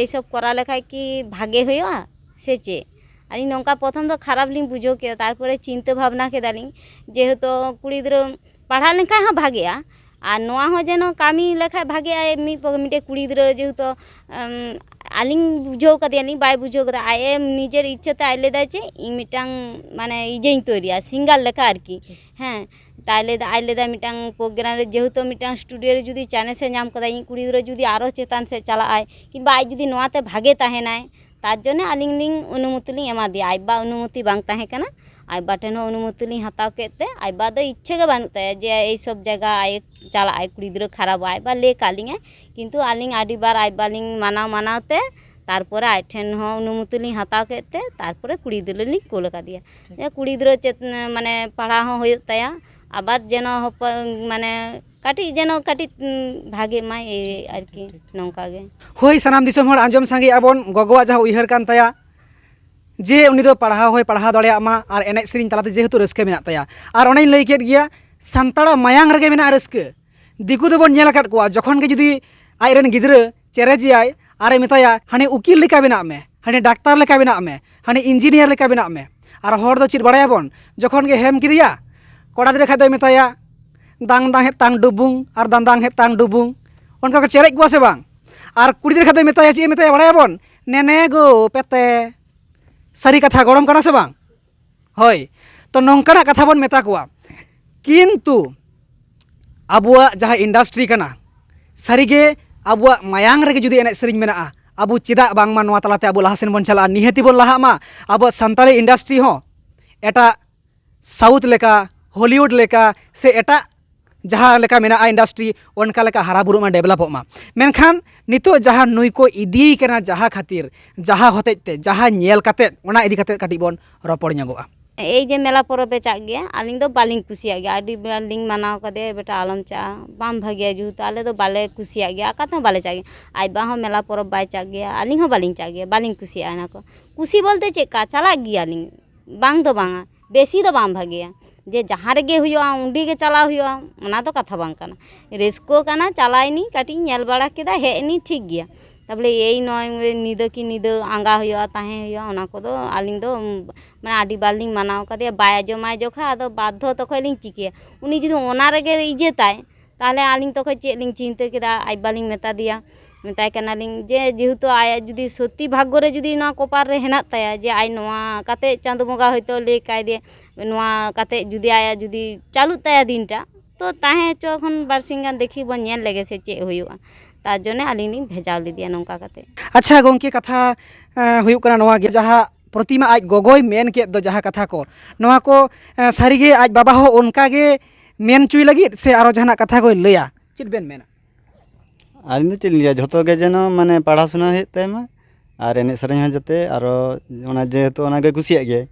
ᱮᱭᱥᱚᱵ ᱠᱚᱨᱟᱣ ᱞᱮᱠᱷᱟᱡ ᱠᱤ ᱵᱷᱟᱜᱮ ᱦᱩᱭᱩᱜᱼᱟ ᱥᱮ ᱪᱮᱫ? ᱟᱹᱞᱤᱧ ᱱᱚᱝᱠᱟ ᱯᱨᱚᱛᱷᱚᱢ ᱫᱚ ᱠᱷᱟᱨᱟᱯ ᱞᱤᱧ ᱵᱩᱡᱷᱟᱹᱣ ᱠᱮᱫᱟ, ᱛᱟᱨᱯᱚᱨᱮ ᱪᱤᱱᱛᱟᱹ ᱵᱷᱟᱵᱽᱱᱟ ᱠᱮᱫᱟᱞᱤᱧ, ᱡᱮᱦᱮᱛᱩ ᱠᱩᱲᱤ ᱜᱤᱫᱽᱨᱟᱹ ᱯᱟᱲᱦᱟᱣ ᱞᱮᱱᱠᱷᱟᱡ ᱦᱚᱸ ᱵᱷᱟᱜᱮᱜᱼᱟ, ᱟᱨ ᱱᱚᱣᱟ ᱦᱚᱸ ᱡᱮᱱᱚ ᱠᱟᱹᱢᱤ ᱞᱮᱠᱷᱟᱡ ᱵᱷᱟᱜᱮᱜᱼᱟ᱾ ᱢᱤᱫ ᱯᱚᱠ-, ᱢᱤᱫᱴᱮᱡ ᱠᱩᱲᱤ ᱜᱤᱫᱽᱨᱟᱹ ᱡᱮᱦᱮᱛᱩ, ᱮᱢ, ᱟᱹᱞᱤᱧ ᱵᱩᱡᱷᱟᱹᱣ ᱠᱟᱫᱮᱭᱟᱞᱤᱧ, ᱵᱟᱭ ᱵᱩᱡᱷᱟᱹᱣ ᱠᱟᱫᱟ, ᱟᱡ ᱮ ᱱᱤᱡᱮᱨ ᱤᱪᱪᱷᱟᱹ ᱛᱮ ᱟᱡ ᱞᱟᱹᱭᱫᱟᱭ ᱪᱮᱫ, ᱤᱧ ᱢᱤᱫᱴᱟᱝ ᱢᱟᱱᱮ ᱤᱭᱟᱹᱧ ᱛᱳᱭᱨᱤᱭᱟ, singer ᱞᱮᱠᱟ ᱟᱨᱠᱤ᱾ ᱦᱮᱸ, ᱛᱟᱭ ᱞᱟᱹᱭᱫᱟ, ᱟᱡ ᱞᱟᱹᱭᱫᱟ ᱢᱤᱫᱴᱟᱝ program ᱨᱮ ᱡᱮᱦᱮᱛᱩ ᱢᱤᱫᱴᱟᱝ studio ᱨᱮ ᱡᱩᱫᱤ chance ᱮ ᱧᱟᱢ ᱠᱟᱫᱟ, ᱤᱧ ᱠᱩᱲᱤ ᱜᱤᱫᱽᱨᱟᱹ ᱡᱩᱫᱤ ᱟᱨᱚ ᱪᱮᱛᱟᱱ ᱥᱮᱫ ᱪᱟᱞᱟᱜ ᱟᱭ, ᱠᱤᱝᱵᱟ ᱟᱡ ᱡᱩᱫᱤ ᱱᱚᱣᱟᱛᱮ ᱵᱷᱟᱜᱮ ᱛᱟᱦᱮᱱᱟᱭ, ᱛᱟᱨ ᱡᱚᱱᱱᱮ ᱟᱹᱞᱤᱧ ᱞᱤᱧ ᱚᱱᱩᱢᱚᱛᱤ ᱞᱤᱧ ᱮᱢᱟ ᱫᱮᱭᱟ᱾ ᱟᱡ ᱵᱟ ᱚᱱᱩᱢᱚᱛᱤ ᱵᱟᱝ ᱛᱟᱦᱮᱸ ᱠᱟᱱᱟ, ᱟᱡ ᱵᱟ ᱴᱷᱮᱱ ᱦᱚᱸ ᱚᱱᱩᱢᱚᱛᱤ ᱞᱤᱧ ᱦᱟᱛᱟᱣ ᱠᱮᱫ ᱛᱮ, ᱟᱡ ᱵᱟ ᱫᱚ ᱤᱪᱪᱷᱟᱹ ᱜᱮ ᱵᱟᱹᱱᱩᱜ ᱛᱟᱭᱟ ᱡᱮ ᱮᱭ ᱥᱚᱵ ᱡᱟᱭᱜᱟ ᱟᱡ ᱪᱟᱞᱟᱜ ᱟᱭ, ᱠᱩᱲᱤ ᱜᱤᱫᱽᱨᱟᱹ ᱠᱷᱟᱨᱟᱯᱚᱜᱼᱟ, ᱟᱡ ᱵᱟ ᱞᱟᱹᱭ ᱠᱟᱜ ᱞᱤᱧᱟᱭ, ᱠᱤᱱᱛᱩ ᱟᱹᱞᱤᱧ ᱟᱹᱰᱤ ᱵᱟᱨ ᱟᱡ ᱵᱟ ᱞᱤᱧ ᱢᱟᱱᱟᱣ ᱢᱟᱱᱟᱣ ᱛᱮ, ᱛᱟᱨᱯᱚᱨᱮ ᱟᱡ ᱴᱷᱮᱱ ᱦᱚᱸ ᱚᱱᱩᱢᱚᱛᱤ ᱞᱤᱧ ᱦᱟᱛᱟᱣ ᱠᱮᱫ ᱛᱮ, ᱛᱟᱨᱯᱚᱨᱮ ᱠᱩᱲᱤ ᱜᱤᱫᱽᱨᱟᱹ ᱞᱤᱧ ᱠᱩᱞ ᱟᱠᱟᱫᱮᱭᱟ᱾ ᱡᱮ ᱠᱩᱲᱤ ᱜᱤᱫᱽᱨᱟᱹ ᱪᱮᱫ, ᱢᱟᱱᱮ ᱯᱟᱲᱦᱟᱣ ᱦᱚᱸ ᱦᱩᱭᱩᱜ ᱛᱟᱭᱟ, ᱟᱵᱟᱨ ᱡᱮᱱᱚ ᱦᱚᱯᱚᱱ, ᱢᱟᱱᱮ ᱠᱟᱹᱴᱤᱡ ᱡᱮᱱᱚ ᱠᱟᱹᱴᱤᱡ, ᱩᱸ, ᱵᱷᱟᱜᱮᱜ ᱢᱟᱭ, ᱮᱭ ᱟᱨᱠᱤ, ᱱᱚᱝᱠᱟ ᱜᱮ᱾ ᱦᱳᱭ, ᱥᱟᱱᱟᱢ ᱫᱤᱥᱚᱢ ᱦᱚᱲ ᱟᱸᱡᱚᱢ ᱥᱟᱸᱜᱮᱭᱟᱜᱼᱟ ᱵᱚᱱ, ᱜᱚᱜᱚᱣᱟᱜ ᱡᱟᱦᱟᱸ ᱩᱭᱦᱟᱹᱨ ᱠᱟᱱ ᱛᱟᱭᱟ, ᱡᱮ ᱩᱱᱤ ᱫᱚ ᱯᱟᱲᱦᱟᱣ ᱦᱚᱸᱭ ᱯᱟᱲᱦᱟᱣ ᱫᱟᱲᱮᱭᱟᱜ ᱢᱟ ᱟᱨ ᱮᱱᱮᱡ ᱥᱮᱨᱮᱧ ᱛᱟᱞᱟᱛᱮ ᱡᱮᱦᱮᱛᱩ ᱨᱟᱹᱥᱠᱟᱹ ᱢᱮᱱᱟᱜ ᱛᱟᱭᱟ᱾ ᱟᱨ ᱚᱱᱮᱧ ᱞᱟᱹᱭ ᱠᱮᱫ ᱜᱮᱭᱟ, ᱥᱟᱱᱛᱟᱲᱟᱜ ᱢᱟᱭᱟᱝ ᱨᱮᱜᱮ ᱢᱮᱱᱟᱜᱼᱟ ᱨᱟᱹᱥᱠᱟᱹ᱾ ᱫᱤᱠᱩ ᱫᱚᱵᱚᱱ ᱧᱮᱞ ᱟᱠᱟᱫ ᱠᱚᱣᱟ, ᱡᱚᱠᱷᱚᱱ ᱜᱮ ᱡᱩᱫᱤ ᱟᱡᱨᱮᱱ ᱜᱤᱫᱽᱨᱟᱹ ᱪᱮᱨᱮᱡᱮᱭᱟᱭ ᱟᱨᱮ ᱢᱮᱛᱟᱭᱟ, "ᱦᱟᱱᱮ ᱩᱠᱤᱞ ᱞᱮᱠᱟ ᱵᱮᱱᱟᱜ ᱢᱮ, ᱦᱟᱱᱮ ᱰᱟᱠᱛᱟᱨ ᱞᱮᱠᱟ ᱵᱮᱱᱟᱜ ᱢᱮ, ᱦᱟᱱᱮ ᱤᱧᱡᱤᱱᱤᱭᱟᱨ ᱞᱮᱠᱟ ᱵᱮᱱᱟᱜ ᱢᱮ", ᱟᱨ ᱦᱚᱲ ᱫᱚ ᱪᱮᱫ ᱵᱟᱲᱟᱭᱟᱵᱚᱱ, ᱡᱚᱠᱷᱚᱱ ᱜᱮ ᱦᱮᱢ ᱠᱮᱫᱮᱭᱟ, ᱠᱚᱲᱟ ᱜᱤᱫᱽᱨᱟᱹ ᱠᱷᱟᱡ ᱫᱚᱭ ᱢᱮᱛᱟᱭᱟ, "ᱫᱟᱝ ᱫᱟᱝ ᱦᱮᱫ ᱛᱟᱝ ᱰᱩᱵᱩᱝ" ᱟᱨ "ᱫᱟᱝ ᱫᱟᱝ ᱦᱮᱫ ᱛᱟᱝ ᱰᱩᱵᱩᱝ", ᱚᱱᱠᱟ ᱠᱚ ᱪᱮᱨᱮᱡ ᱠᱚᱣᱟ ᱥᱮ ᱵᱟᱝ? ᱟᱨ ᱠᱩᱲᱤ ᱜᱤᱫᱽᱨᱟᱹ ᱠᱷᱟᱡ ᱫᱚᱭ ᱢᱮᱛᱟᱭᱟ, ᱪᱮᱫ ᱮ ᱢᱮᱛᱟᱭᱟ ᱵᱟᱲᱟᱭᱟᱵᱚᱱ? "ᱱᱮᱱᱮ ᱜᱳ ᱯᱮᱛᱮ", ᱥᱟᱹᱨᱤ ᱠᱟᱛᱷᱟ ᱜᱚᱲᱚᱢ ᱠᱟᱱᱟ ᱥᱮ ᱵᱟᱝ? ᱦᱳᱭ, ᱛᱚ ᱱᱚᱝᱠᱟᱱᱟᱜ ᱠᱟᱛᱷᱟ ᱵᱚᱱ ᱢᱮᱛᱟ ᱠᱚᱣᱟ᱾ ᱠᱤᱱᱛᱩ ᱟᱵᱚᱣᱟᱜ ᱡᱟᱦᱟᱸ industry ᱠᱟᱱᱟ, ᱥᱟᱹᱨᱤᱜᱮ ᱟᱵᱚᱣᱟᱜ ᱢᱟᱭᱟᱝ ᱨᱮᱜᱮ ᱡᱩᱫᱤ ᱮᱱᱮᱡ ᱥᱮᱨᱮᱧ ᱢᱮᱱᱟᱜᱼᱟ, ᱟᱵᱚ ᱪᱮᱫᱟᱜ ᱵᱟᱝᱢᱟ ᱱᱚᱣᱟ ᱛᱟᱞᱟᱛᱮ ᱟᱵᱚ ᱞᱟᱦᱟ ᱥᱮᱱ ᱵᱚᱱ ᱪᱟᱞᱟᱜᱼᱟ? ᱱᱤᱦᱟᱹᱛᱤ ᱵᱚᱱ ᱞᱟᱦᱟᱜ ᱢᱟ᱾ ᱟᱵᱚᱣᱟᱜ ᱥᱟᱱᱛᱟᱲᱤ industry ᱦᱚᱸ ᱮᱴᱟᱜ south ᱞᱮᱠᱟ, ᱦᱚᱞᱤᱣᱩᱰ ᱞᱮᱠᱟ ᱥᱮ ᱮᱴᱟᱜ ᱡᱟᱦᱟᱸ ᱞᱮᱠᱟ ᱢᱮᱱᱟᱜᱼᱟ ᱤᱱᱰᱟᱥᱴᱨᱤ, ᱚᱱᱠᱟ ᱞᱮᱠᱟ ᱦᱟᱨᱟ ᱵᱩᱨᱩᱜ ᱢᱟ, ᱰᱮᱵᱷᱞᱚᱯᱚᱜ ᱢᱟ᱾ ᱢᱮᱱᱠᱷᱟᱱ ᱱᱤᱛᱚᱜ ᱡᱟᱦᱟᱸ ᱱᱩᱭ ᱠᱚ ᱤᱫᱤᱭᱮ ᱠᱟᱱᱟ, ᱡᱟᱦᱟᱸ ᱠᱷᱟᱹᱛᱤᱨ, ᱡᱟᱦᱟᱸ ᱦᱚᱛᱮᱡ ᱛᱮ, ᱡᱟᱦᱟᱸ ᱧᱮᱞ ᱠᱟᱛᱮᱫ, ᱚᱱᱟ ᱤᱫᱤ ᱠᱟᱛᱮᱫ ᱠᱟᱹᱴᱤᱡ ᱵᱚᱱ ᱨᱚᱯᱚᱲ ᱧᱚᱜᱚᱜᱼᱟ᱾ ᱮᱭ ᱡᱮ ᱢᱮᱞᱟ ᱯᱚᱨᱚᱵᱽ ᱮ ᱪᱟᱜ ᱜᱮᱭᱟ, ᱟᱹᱞᱤᱧ ᱫᱚ ᱵᱟᱹᱞᱤᱧ ᱠᱩᱥᱤᱭᱟᱜ ᱜᱮᱭᱟ, ᱟᱹᱰᱤ ᱵᱟᱨ ᱞᱤᱧ ᱢᱟᱱᱟᱣ ᱠᱟᱫᱮᱭᱟ, "ᱵᱮᱴᱟ ᱟᱞᱚᱢ ᱪᱟᱜᱼᱟ, ᱵᱟᱝ ᱵᱷᱟᱜᱮᱭᱟ", ᱡᱮᱦᱮᱛᱩ ᱟᱞᱮ ᱫᱚ ᱵᱟᱞᱮ ᱠᱩᱥᱤᱭᱟᱜ ᱜᱮᱭᱟ, ᱚᱠᱟ ᱛᱮᱦᱚᱸ ᱵᱟᱞᱮ ᱪᱟᱜ ᱜᱮᱭᱟ᱾ ᱟᱡ ᱵᱟ ᱦᱚᱸ ᱢᱮᱞᱟ ᱯᱚᱨᱚᱵᱽ ᱵᱟᱭ ᱪᱟᱜ ᱜᱮᱭᱟ, ᱟᱹᱞᱤᱧ ᱦᱚᱸ ᱵᱟᱹᱞᱤᱧ ᱪᱟᱜ ᱜᱮᱭᱟ, ᱵᱟᱹᱞᱤᱧ ᱠᱩᱥᱤᱭᱟᱜᱼᱟ ᱚᱱᱟ ᱠᱚ᱾ ᱠᱩᱥᱤ ᱵᱚᱞᱛᱮ ᱪᱮᱫ ᱠᱟ, ᱪᱟᱞᱟᱜ ᱜᱮᱭᱟᱞᱤᱧ, ᱵᱟᱝ ᱫᱚ ᱵᱟᱝᱟ, ᱵᱮᱥᱤ ᱫᱚ ᱵᱟᱝ ᱵᱷᱟᱜᱮᱭᱟ᱾ ᱡᱮ ᱡᱟᱦᱟᱸ ᱨᱮᱜᱮ ᱦᱩᱭᱩᱜᱼᱟ, ᱚᱸᱰᱮ ᱜᱮ ᱪᱟᱞᱟᱣ ᱦᱩᱭᱩᱜᱼᱟ, ᱚᱱᱟ ᱫᱚ ᱠᱟᱛᱷᱟ ᱵᱟᱝ ᱠᱟᱱᱟ᱾ ᱨᱟᱹᱥᱠᱟᱹ ᱠᱟᱱᱟ, ᱪᱟᱞᱟᱣ ᱮᱱᱤᱧ, ᱠᱟᱹᱴᱤᱡ ᱤᱧ ᱧᱮᱞ ᱵᱟᱲᱟ ᱠᱮᱫᱟ, ᱦᱮᱡ ᱮᱱᱤᱧ, ᱴᱷᱤᱠ ᱜᱮᱭᱟ᱾ ᱛᱟᱵᱚᱞᱮ ᱮᱭ ᱱᱚᱜᱼᱚᱭ ᱧᱤᱫᱟᱹ ᱠᱤ ᱧᱤᱫᱟᱹ ᱟᱸᱜᱟ ᱦᱩᱭᱩᱜᱼᱟ, ᱛᱟᱦᱮᱸ ᱦᱩᱭᱩᱜᱼᱟ, ᱚᱱᱟ ᱠᱚᱫᱚ ᱟᱹᱞᱤᱧ ᱫᱚ, ᱢᱟᱱᱮ, ᱟᱹᱰᱤ ᱵᱟᱨ ᱞᱤᱧ ᱢᱟᱱᱟᱣ ᱠᱟᱫᱮᱭᱟ, ᱵᱟᱭ ᱟᱸᱡᱚᱢᱟᱭ ᱡᱚᱠᱷᱟ, ᱟᱫᱚ ᱵᱟᱫᱽᱫᱷᱚ ᱛᱚᱠᱷᱚᱡ ᱞᱤᱧ ᱪᱤᱠᱟᱹᱭᱟ? ᱩᱱᱤ ᱡᱩᱫᱤ ᱚᱱᱟ ᱨᱮᱜᱮ ᱤᱭᱟᱹ ᱛᱟᱭ, ᱛᱟᱦᱚᱞᱮ ᱟᱹᱞᱤᱧ ᱛᱚᱠᱷᱚᱡ ᱪᱮᱫ ᱞᱤᱧ ᱪᱤᱱᱛᱟᱹ ᱠᱮᱫᱟ, ᱟᱡ ᱵᱟᱞᱤᱧ ᱢᱮᱛᱟ ᱫᱮᱭᱟ᱾ ᱢᱮᱛᱟᱭ ᱠᱟᱱᱟᱞᱤᱧ ᱡᱮ, ᱡᱮᱦᱮᱛᱩ ᱟᱭᱟᱜ ᱡᱩᱫᱤ ᱥᱚᱛᱤ ᱵᱷᱟᱜᱽᱜᱚ ᱨᱮ ᱡᱩᱫᱤ ᱱᱚᱣᱟ ᱠᱚᱯᱟᱞ ᱨᱮ ᱦᱮᱱᱟᱜ ᱛᱟᱭᱟ, ᱡᱮ ᱟᱡ ᱱᱚᱣᱟ ᱠᱟᱛᱮ ᱪᱟᱸᱫᱳ ᱵᱚᱸᱜᱟ ᱦᱚᱭᱛᱳ ᱞᱟᱹᱭ ᱠᱟᱭ ᱫᱮ, ᱱᱚᱣᱟ ᱠᱟᱛᱮ ᱡᱩᱫᱤ ᱟᱭᱟᱜ ᱡᱩᱫᱤ ᱪᱟᱹᱞᱩᱜ ᱛᱟᱭᱟ ᱫᱤᱱᱴᱟ, ᱛᱚ ᱛᱟᱦᱮᱸ ᱦᱚᱪᱚ ᱠᱷᱚᱱ ᱵᱟᱨᱥᱤᱧ ᱜᱟᱱ ᱫᱮᱠᱷᱤ ᱵᱚᱱ ᱧᱮᱞ ᱞᱮᱜᱮ ᱥᱮ ᱪᱮᱫ ᱦᱩᱭᱩᱜᱼᱟ᱾ ᱛᱟᱨ ᱡᱚᱱᱱᱮ ᱟᱹᱞᱤᱧ ᱞᱤᱧ ᱵᱷᱮᱡᱟ ᱞᱮᱫᱮᱭᱟ ᱱᱚᱝᱠᱟ ᱠᱟᱛᱮ᱾ ᱟᱪᱪᱷᱟ ᱜᱚᱢᱠᱮ, ᱠᱟᱛᱷᱟ, ᱮᱸ, ᱦᱩᱭᱩᱜ ᱠᱟᱱᱟ ᱱᱚᱣᱟ ᱜᱮ, ᱡᱟᱦᱟᱸ ᱯᱨᱚᱛᱤᱢᱟ ᱟᱡ ᱜᱚᱜᱚᱭ ᱢᱮᱱ ᱠᱮᱫ ᱫᱚ ᱡᱟᱦᱟᱸ ᱠᱟᱛᱷᱟ ᱠᱚ, ᱱᱚᱣᱟ ᱠᱚ, ᱮᱸ, ᱥᱟᱹᱨᱤᱜᱮ ᱟᱡ ᱵᱟᱵᱟ ᱦᱚᱸ ᱚᱱᱠᱟ ᱜᱮ ᱢᱮᱱ ᱦᱚᱪᱚᱭ ᱞᱟᱹᱜᱤᱫ ᱥᱮ ᱟᱨᱚ ᱡᱟᱦᱟᱱᱟᱜ ᱠᱟᱛᱷᱟ ᱠᱚᱭ ᱞᱟᱹᱭᱟ? ᱪᱮᱫ ᱵᱮᱱ ᱢᱮᱱᱟ? ᱟᱹᱞᱤᱧ ᱫᱚ ᱪᱮᱫ ᱞᱤᱧ ᱞᱟᱹᱭᱟ, ᱡᱷᱚᱛᱚ ᱜᱮ ᱡᱮᱱᱚ ᱢᱟᱱᱮ ᱯᱟᱲᱦᱟᱣ ᱥᱩᱱᱟ ᱦᱩᱭᱩᱜ ᱛᱟᱭ ᱢᱟ, ᱟᱨ ᱮᱱᱮᱡ ᱥᱮᱨᱮᱧ ᱦᱚᱸ ᱡᱟᱛᱮ ᱟᱨᱚ ᱚᱱᱟ ᱡᱮᱦᱮᱛᱩ ᱚᱱᱟ ᱜᱮ ᱠᱩᱥᱤᱭᱟᱜ ᱜᱮᱭᱟᱭ,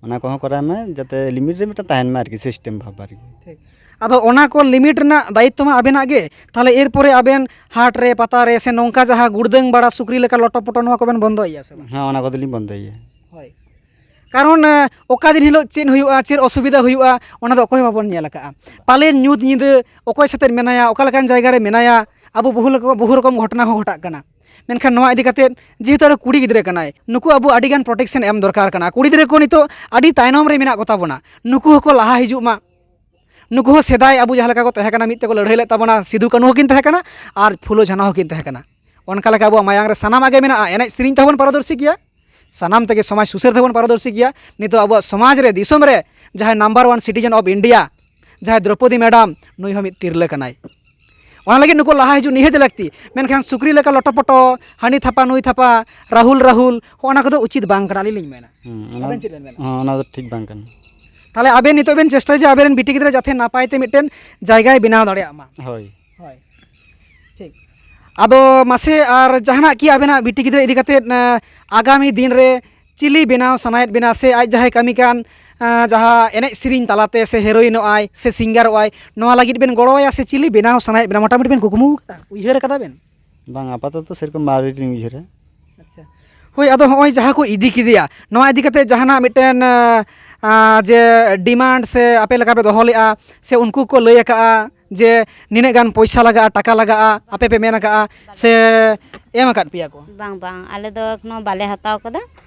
ᱚᱱᱟ ᱠᱚᱦᱚᱸ ᱠᱚᱨᱟᱣ ᱢᱟ, ᱡᱟᱛᱮ ᱞᱤᱢᱤᱴ ᱨᱮ ᱢᱤᱫᱴᱟᱝ ᱛᱟᱦᱮᱱ ᱢᱟ ᱟᱨᱠᱤ, ᱥᱤᱥᱴᱮᱢ ᱵᱷᱟᱵᱽ ᱟᱨᱠᱤ᱾ ᱴᱷᱤᱠ᱾ ᱟᱫᱚ ᱚᱱᱟ ᱠᱚ ᱞᱤᱢᱤᱴ ᱨᱮᱱᱟᱜ ᱫᱟᱭᱤᱛᱛᱚ ᱢᱟ ᱟᱵᱮᱱᱟᱜ ᱜᱮ, ᱛᱟᱦᱚᱞᱮ ᱮᱨᱯᱚᱨᱮ ᱟᱵᱮᱱ ᱦᱟᱴ ᱨᱮ, ᱯᱟᱛᱟ ᱨᱮ, ᱥᱮ ᱱᱚᱝᱠᱟ ᱡᱟᱦᱟᱸ ᱜᱩᱲᱫᱟᱹᱝ ᱵᱟᱲᱟ, ᱥᱩᱠᱨᱤ ᱞᱮᱠᱟ ᱞᱚᱴᱚᱯᱚᱴᱚ, ᱱᱚᱣᱟ ᱠᱚᱵᱮᱱ ᱵᱚᱱᱫᱚᱭᱮᱭᱟ ᱥᱮ ᱵᱟᱝ? ᱦᱮᱸ, ᱚᱱᱟ ᱠᱚᱫᱚᱞᱤᱧ ᱵᱚᱱᱫᱚᱭᱮᱭᱟ᱾ ᱦᱳᱭ᱾ ᱠᱟᱨᱚᱱ, ᱮ, ᱚᱠᱟ ᱫᱤᱱ ᱦᱤᱞᱳᱜ ᱪᱮᱫ ᱦᱩᱭᱩᱜᱼᱟ, ᱪᱮᱫ ᱚᱥᱩᱵᱤᱫᱷᱟ ᱦᱩᱭᱩᱜᱼᱟ, ᱚᱱᱟ ᱫᱚ ᱚᱠᱚᱭ ᱦᱚᱸ ᱵᱟᱵᱚᱱ ᱧᱮᱞ ᱟᱠᱟᱫᱼᱟ᱾ ᱯᱟᱞᱮᱱ ᱧᱩᱛ ᱧᱤᱫᱟᱹ ᱚᱠᱚᱭ ᱥᱟᱛᱮᱫ ᱢᱮᱱᱟᱭᱟ, ᱚᱠᱟ ᱞᱮᱠᱟᱱ ᱡᱟᱭᱜᱟ ᱨᱮ ᱢᱮᱱᱟᱭᱟ, ᱟᱵᱚ ᱵᱚᱦᱩ ᱞᱮᱠᱟ-, ᱵᱚᱦᱩ ᱨᱚᱠᱚᱢ ᱜᱷᱚᱴᱚᱱᱟ ᱦᱚᱸ ᱜᱷᱚᱴᱟᱜ ᱠᱟᱱᱟ᱾ ᱢᱮᱱᱠᱷᱟᱱ ᱱᱚᱣᱟ ᱤᱫᱤ ᱠᱟᱛᱮᱫ ᱡᱮᱦᱮᱛᱩ ᱟᱨᱚ ᱠᱩᱲᱤ ᱜᱤᱫᱽᱨᱟᱹ ᱠᱟᱱᱟᱭ, ᱱᱩᱠᱩ ᱟᱵᱚ ᱟᱹᱰᱤᱜᱟᱱ protection ᱮᱢ ᱫᱚᱨᱠᱟᱨ ᱠᱟᱱᱟ᱾ ᱠᱩᱲᱤ ᱜᱤᱫᱽᱨᱟᱹ ᱠᱚ ᱱᱤᱛᱚᱜ ᱟᱹᱰᱤ ᱛᱟᱭᱱᱚᱢ ᱨᱮ ᱢᱮᱱᱟᱜ ᱠᱚᱛᱟ ᱵᱚᱱᱟ, ᱱᱩᱠᱩ ᱦᱚᱸᱠᱚ ᱞᱟᱦᱟ ᱦᱤᱡᱩᱜ ᱢᱟ᱾ ᱱᱩᱠᱩ ᱦᱚᱸ ᱥᱮᱫᱟᱭ ᱟᱵᱚ ᱡᱟᱦᱟᱸ ᱞᱮᱠᱟ ᱠᱚ ᱛᱟᱦᱮᱸ ᱠᱟᱱᱟ, ᱢᱤᱫ ᱛᱮᱠᱚ ᱞᱟᱹᱲᱦᱟᱹᱭ ᱞᱮᱫ ᱛᱟᱵᱚᱱᱟ, ᱥᱤᱫᱩ ᱠᱟᱹᱱᱦᱩ ᱦᱚᱸᱠᱤᱱ ᱛᱟᱦᱮᱸ ᱠᱟᱱᱟ ᱟᱨ ᱯᱷᱩᱞᱳ ᱡᱷᱟᱱᱚ ᱦᱚᱸᱠᱤᱱ ᱛᱟᱦᱮᱸ ᱠᱟᱱᱟ᱾ ᱚᱱᱠᱟ ᱞᱮᱠᱟ ᱟᱵᱚᱣᱟᱜ ᱢᱟᱭᱟᱝ ᱨᱮ ᱥᱟᱱᱟᱢᱟᱜ ᱜᱮ ᱢᱮᱱᱟᱜᱼᱟ, ᱮᱱᱮᱡ ᱥᱮᱨᱮᱧ ᱛᱮᱦᱚᱸ ᱵᱚᱱ ᱯᱟᱨᱚᱫᱚᱨᱥᱤ ᱜᱮᱭᱟ, ᱥᱟᱱᱟᱢ ᱛᱮᱜᱮ ᱥᱚᱢᱟᱡᱽ ᱥᱩᱥᱟᱹᱨ ᱛᱮᱵᱚᱱ ᱯᱟᱨᱚᱫᱚᱨᱥᱤ ᱜᱮᱭᱟ᱾ ᱱᱤᱛᱚᱜ ᱟᱵᱚᱣᱟᱜ ᱥᱚᱢᱟᱡᱽ ᱨᱮ, ᱫᱤᱥᱚᱢ ᱨᱮ ᱡᱟᱦᱟᱸᱭ number one citizen of India, ᱡᱟᱦᱟᱸᱭ ᱫᱨᱚᱯᱚᱫᱤ ᱢᱮᱰᱟᱢ, ᱱᱩᱭ ᱦᱚᱸ ᱢᱤᱫ ᱛᱤᱨᱞᱟᱹ ᱠᱟᱱᱟᱭ᱾ ᱚᱱᱟ ᱞᱟᱹᱜᱤᱫ ᱱᱩᱠᱩ ᱞᱟᱦᱟ ᱦᱤᱡᱩᱜ ᱱᱤᱦᱟᱹᱛ ᱞᱟᱹᱠᱛᱤ, ᱢᱮᱱᱠᱷᱟᱱ ᱥᱩᱠᱨᱤ ᱞᱮᱠᱟ ᱞᱚᱴᱚᱯᱚᱴᱚ, ᱦᱟᱹᱱᱤ ᱛᱷᱟᱯᱟ ᱱᱩᱭ ᱛᱷᱟᱯᱟ, ᱨᱟᱦᱩᱞ ᱨᱟᱦᱩᱞ, ᱦᱚᱸᱜᱼᱚ ᱱᱟ ᱠᱚᱫᱚ ᱩᱪᱤᱛ ᱵᱟᱝ ᱠᱟᱱᱟ, ᱟᱹᱞᱤᱧ ᱞᱤᱧ ᱢᱮᱱᱟ᱾ ᱦᱩᱸ, ᱚᱱᱟ, ᱟᱵᱮᱱ ᱪᱮᱫ ᱵᱮᱱ ᱢᱮᱱᱟ? ᱦᱚᱸ, ᱚᱱᱟ ᱫᱚ ᱴᱷᱤᱠ ᱵᱟᱝ ᱠᱟᱱᱟ᱾ ᱛᱟᱦᱚᱞᱮ ᱟᱵᱮᱱ ᱱᱤᱛᱚᱜ ᱵᱮᱱ ᱪᱮᱥᱴᱟᱭᱟ ᱡᱮ ᱟᱵᱮᱱ ᱨᱮᱱ ᱵᱤᱴᱤ ᱜᱤᱫᱽᱨᱟᱹ ᱡᱟᱛᱮ ᱱᱟᱯᱟᱭ ᱛᱮ ᱢᱤᱫᱴᱮᱱ ᱡᱟᱭᱜᱟᱭ ᱵᱮᱱᱟᱣ ᱫᱟᱲᱮᱭᱟᱜ ᱢᱟ᱾ ᱦᱳᱭ᱾ ᱦᱳᱭ, ᱴᱷᱤᱠ᱾ ᱟᱫᱚ ᱢᱟᱥᱮ, ᱟᱨ ᱡᱟᱦᱟᱱᱟᱜ ᱠᱤ ᱟᱵᱮᱱᱟᱜ ᱵᱤᱴᱤ ᱜᱤᱫᱽᱨᱟᱹ ᱤᱫᱤ ᱠᱟᱛᱮᱫ, ᱟᱸ, ᱟᱜᱟᱢᱤ ᱫᱤᱱ ᱨᱮ ᱪᱤᱞᱤ ᱵᱮᱱᱟᱣ ᱥᱟᱱᱟᱭᱮᱫ ᱵᱮᱱᱟ, ᱥᱮ ᱟᱡ ᱡᱟᱦᱟᱸᱭ ᱠᱟᱹᱢᱤ ᱠᱟᱱ, ᱟᱸ, ᱡᱟᱦᱟᱸ ᱮᱱᱮᱡ ᱥᱮᱨᱮᱧ ᱛᱟᱞᱟᱛᱮ ᱥᱮ ᱦᱤᱨᱳᱭᱤᱱᱚᱜ ᱟᱭ ᱥᱮ ᱥᱤᱝᱜᱟᱨᱚᱜ ᱟᱭ, ᱱᱚᱣᱟ ᱞᱟᱹᱜᱤᱫ ᱵᱮᱱ ᱜᱚᱲᱚᱣᱟᱭᱟ ᱥᱮ ᱪᱤᱞᱤ ᱵᱮᱱᱟᱣ ᱥᱟᱱᱟᱭᱮᱫ ᱵᱮᱱᱟ? ᱢᱚᱴᱟᱢᱩᱴᱤ ᱵᱮᱱ ᱠᱩᱠᱢᱩ ᱟᱠᱟᱫᱟ, ᱩᱭᱦᱟᱹᱨ ᱟᱠᱟᱫᱟ ᱵᱮᱱ? ᱵᱟᱝ, ᱟᱯᱟᱛᱚᱛᱚ ᱥᱮᱨᱚᱠᱚᱢ ᱟᱹᱣᱨᱤ ᱞᱤᱧ ᱩᱭᱦᱟᱹᱨᱟ᱾ ᱟᱪᱪᱷᱟ᱾ ᱦᱳᱭ, ᱟᱫᱚ ᱦᱚᱸᱜᱼᱚᱭ ᱡᱟᱦᱟᱸ ᱠᱚ ᱤᱫᱤ ᱠᱮᱫᱮᱭᱟ, ᱱᱚᱣᱟ ᱤᱫᱤ ᱠᱟᱛᱮ ᱡᱟᱦᱟᱱᱟᱜ ᱢᱤᱫᱴᱮᱱ, ᱟᱸ, ᱟᱸ, ᱡᱮ ᱰᱤᱢᱟᱱᱰ ᱥᱮ ᱟᱯᱮ ᱞᱮᱠᱟ ᱯᱮ ᱫᱚᱦᱚ ᱞᱮᱫᱼᱟ, ᱥᱮ ᱩᱱᱠᱩ ᱠᱚ ᱞᱟᱹᱭ ᱟᱠᱟᱫᱼᱟ ᱡᱮ ᱱᱤᱱᱟᱹᱜ ᱜᱟᱱ ᱯᱚᱭᱥᱟ ᱞᱟᱜᱟᱜᱼᱟ, ᱴᱟᱠᱟ ᱞᱟᱜᱟᱜᱼᱟ, ᱟᱯᱮ ᱯᱮ ᱢᱮᱱ ᱟᱠᱟᱫᱼᱟ, ᱥᱮ ᱮᱢ ᱟᱠᱟᱫ ᱯᱮᱭᱟ ᱠᱚ? ᱵᱟᱝ, ᱵᱟᱝ, ᱟᱞᱮ ᱫᱚ ᱮᱠᱷᱚᱱᱳ ᱵᱟᱞᱮ ᱦᱟᱛᱟᱣ ᱠᱟᱫᱟ᱾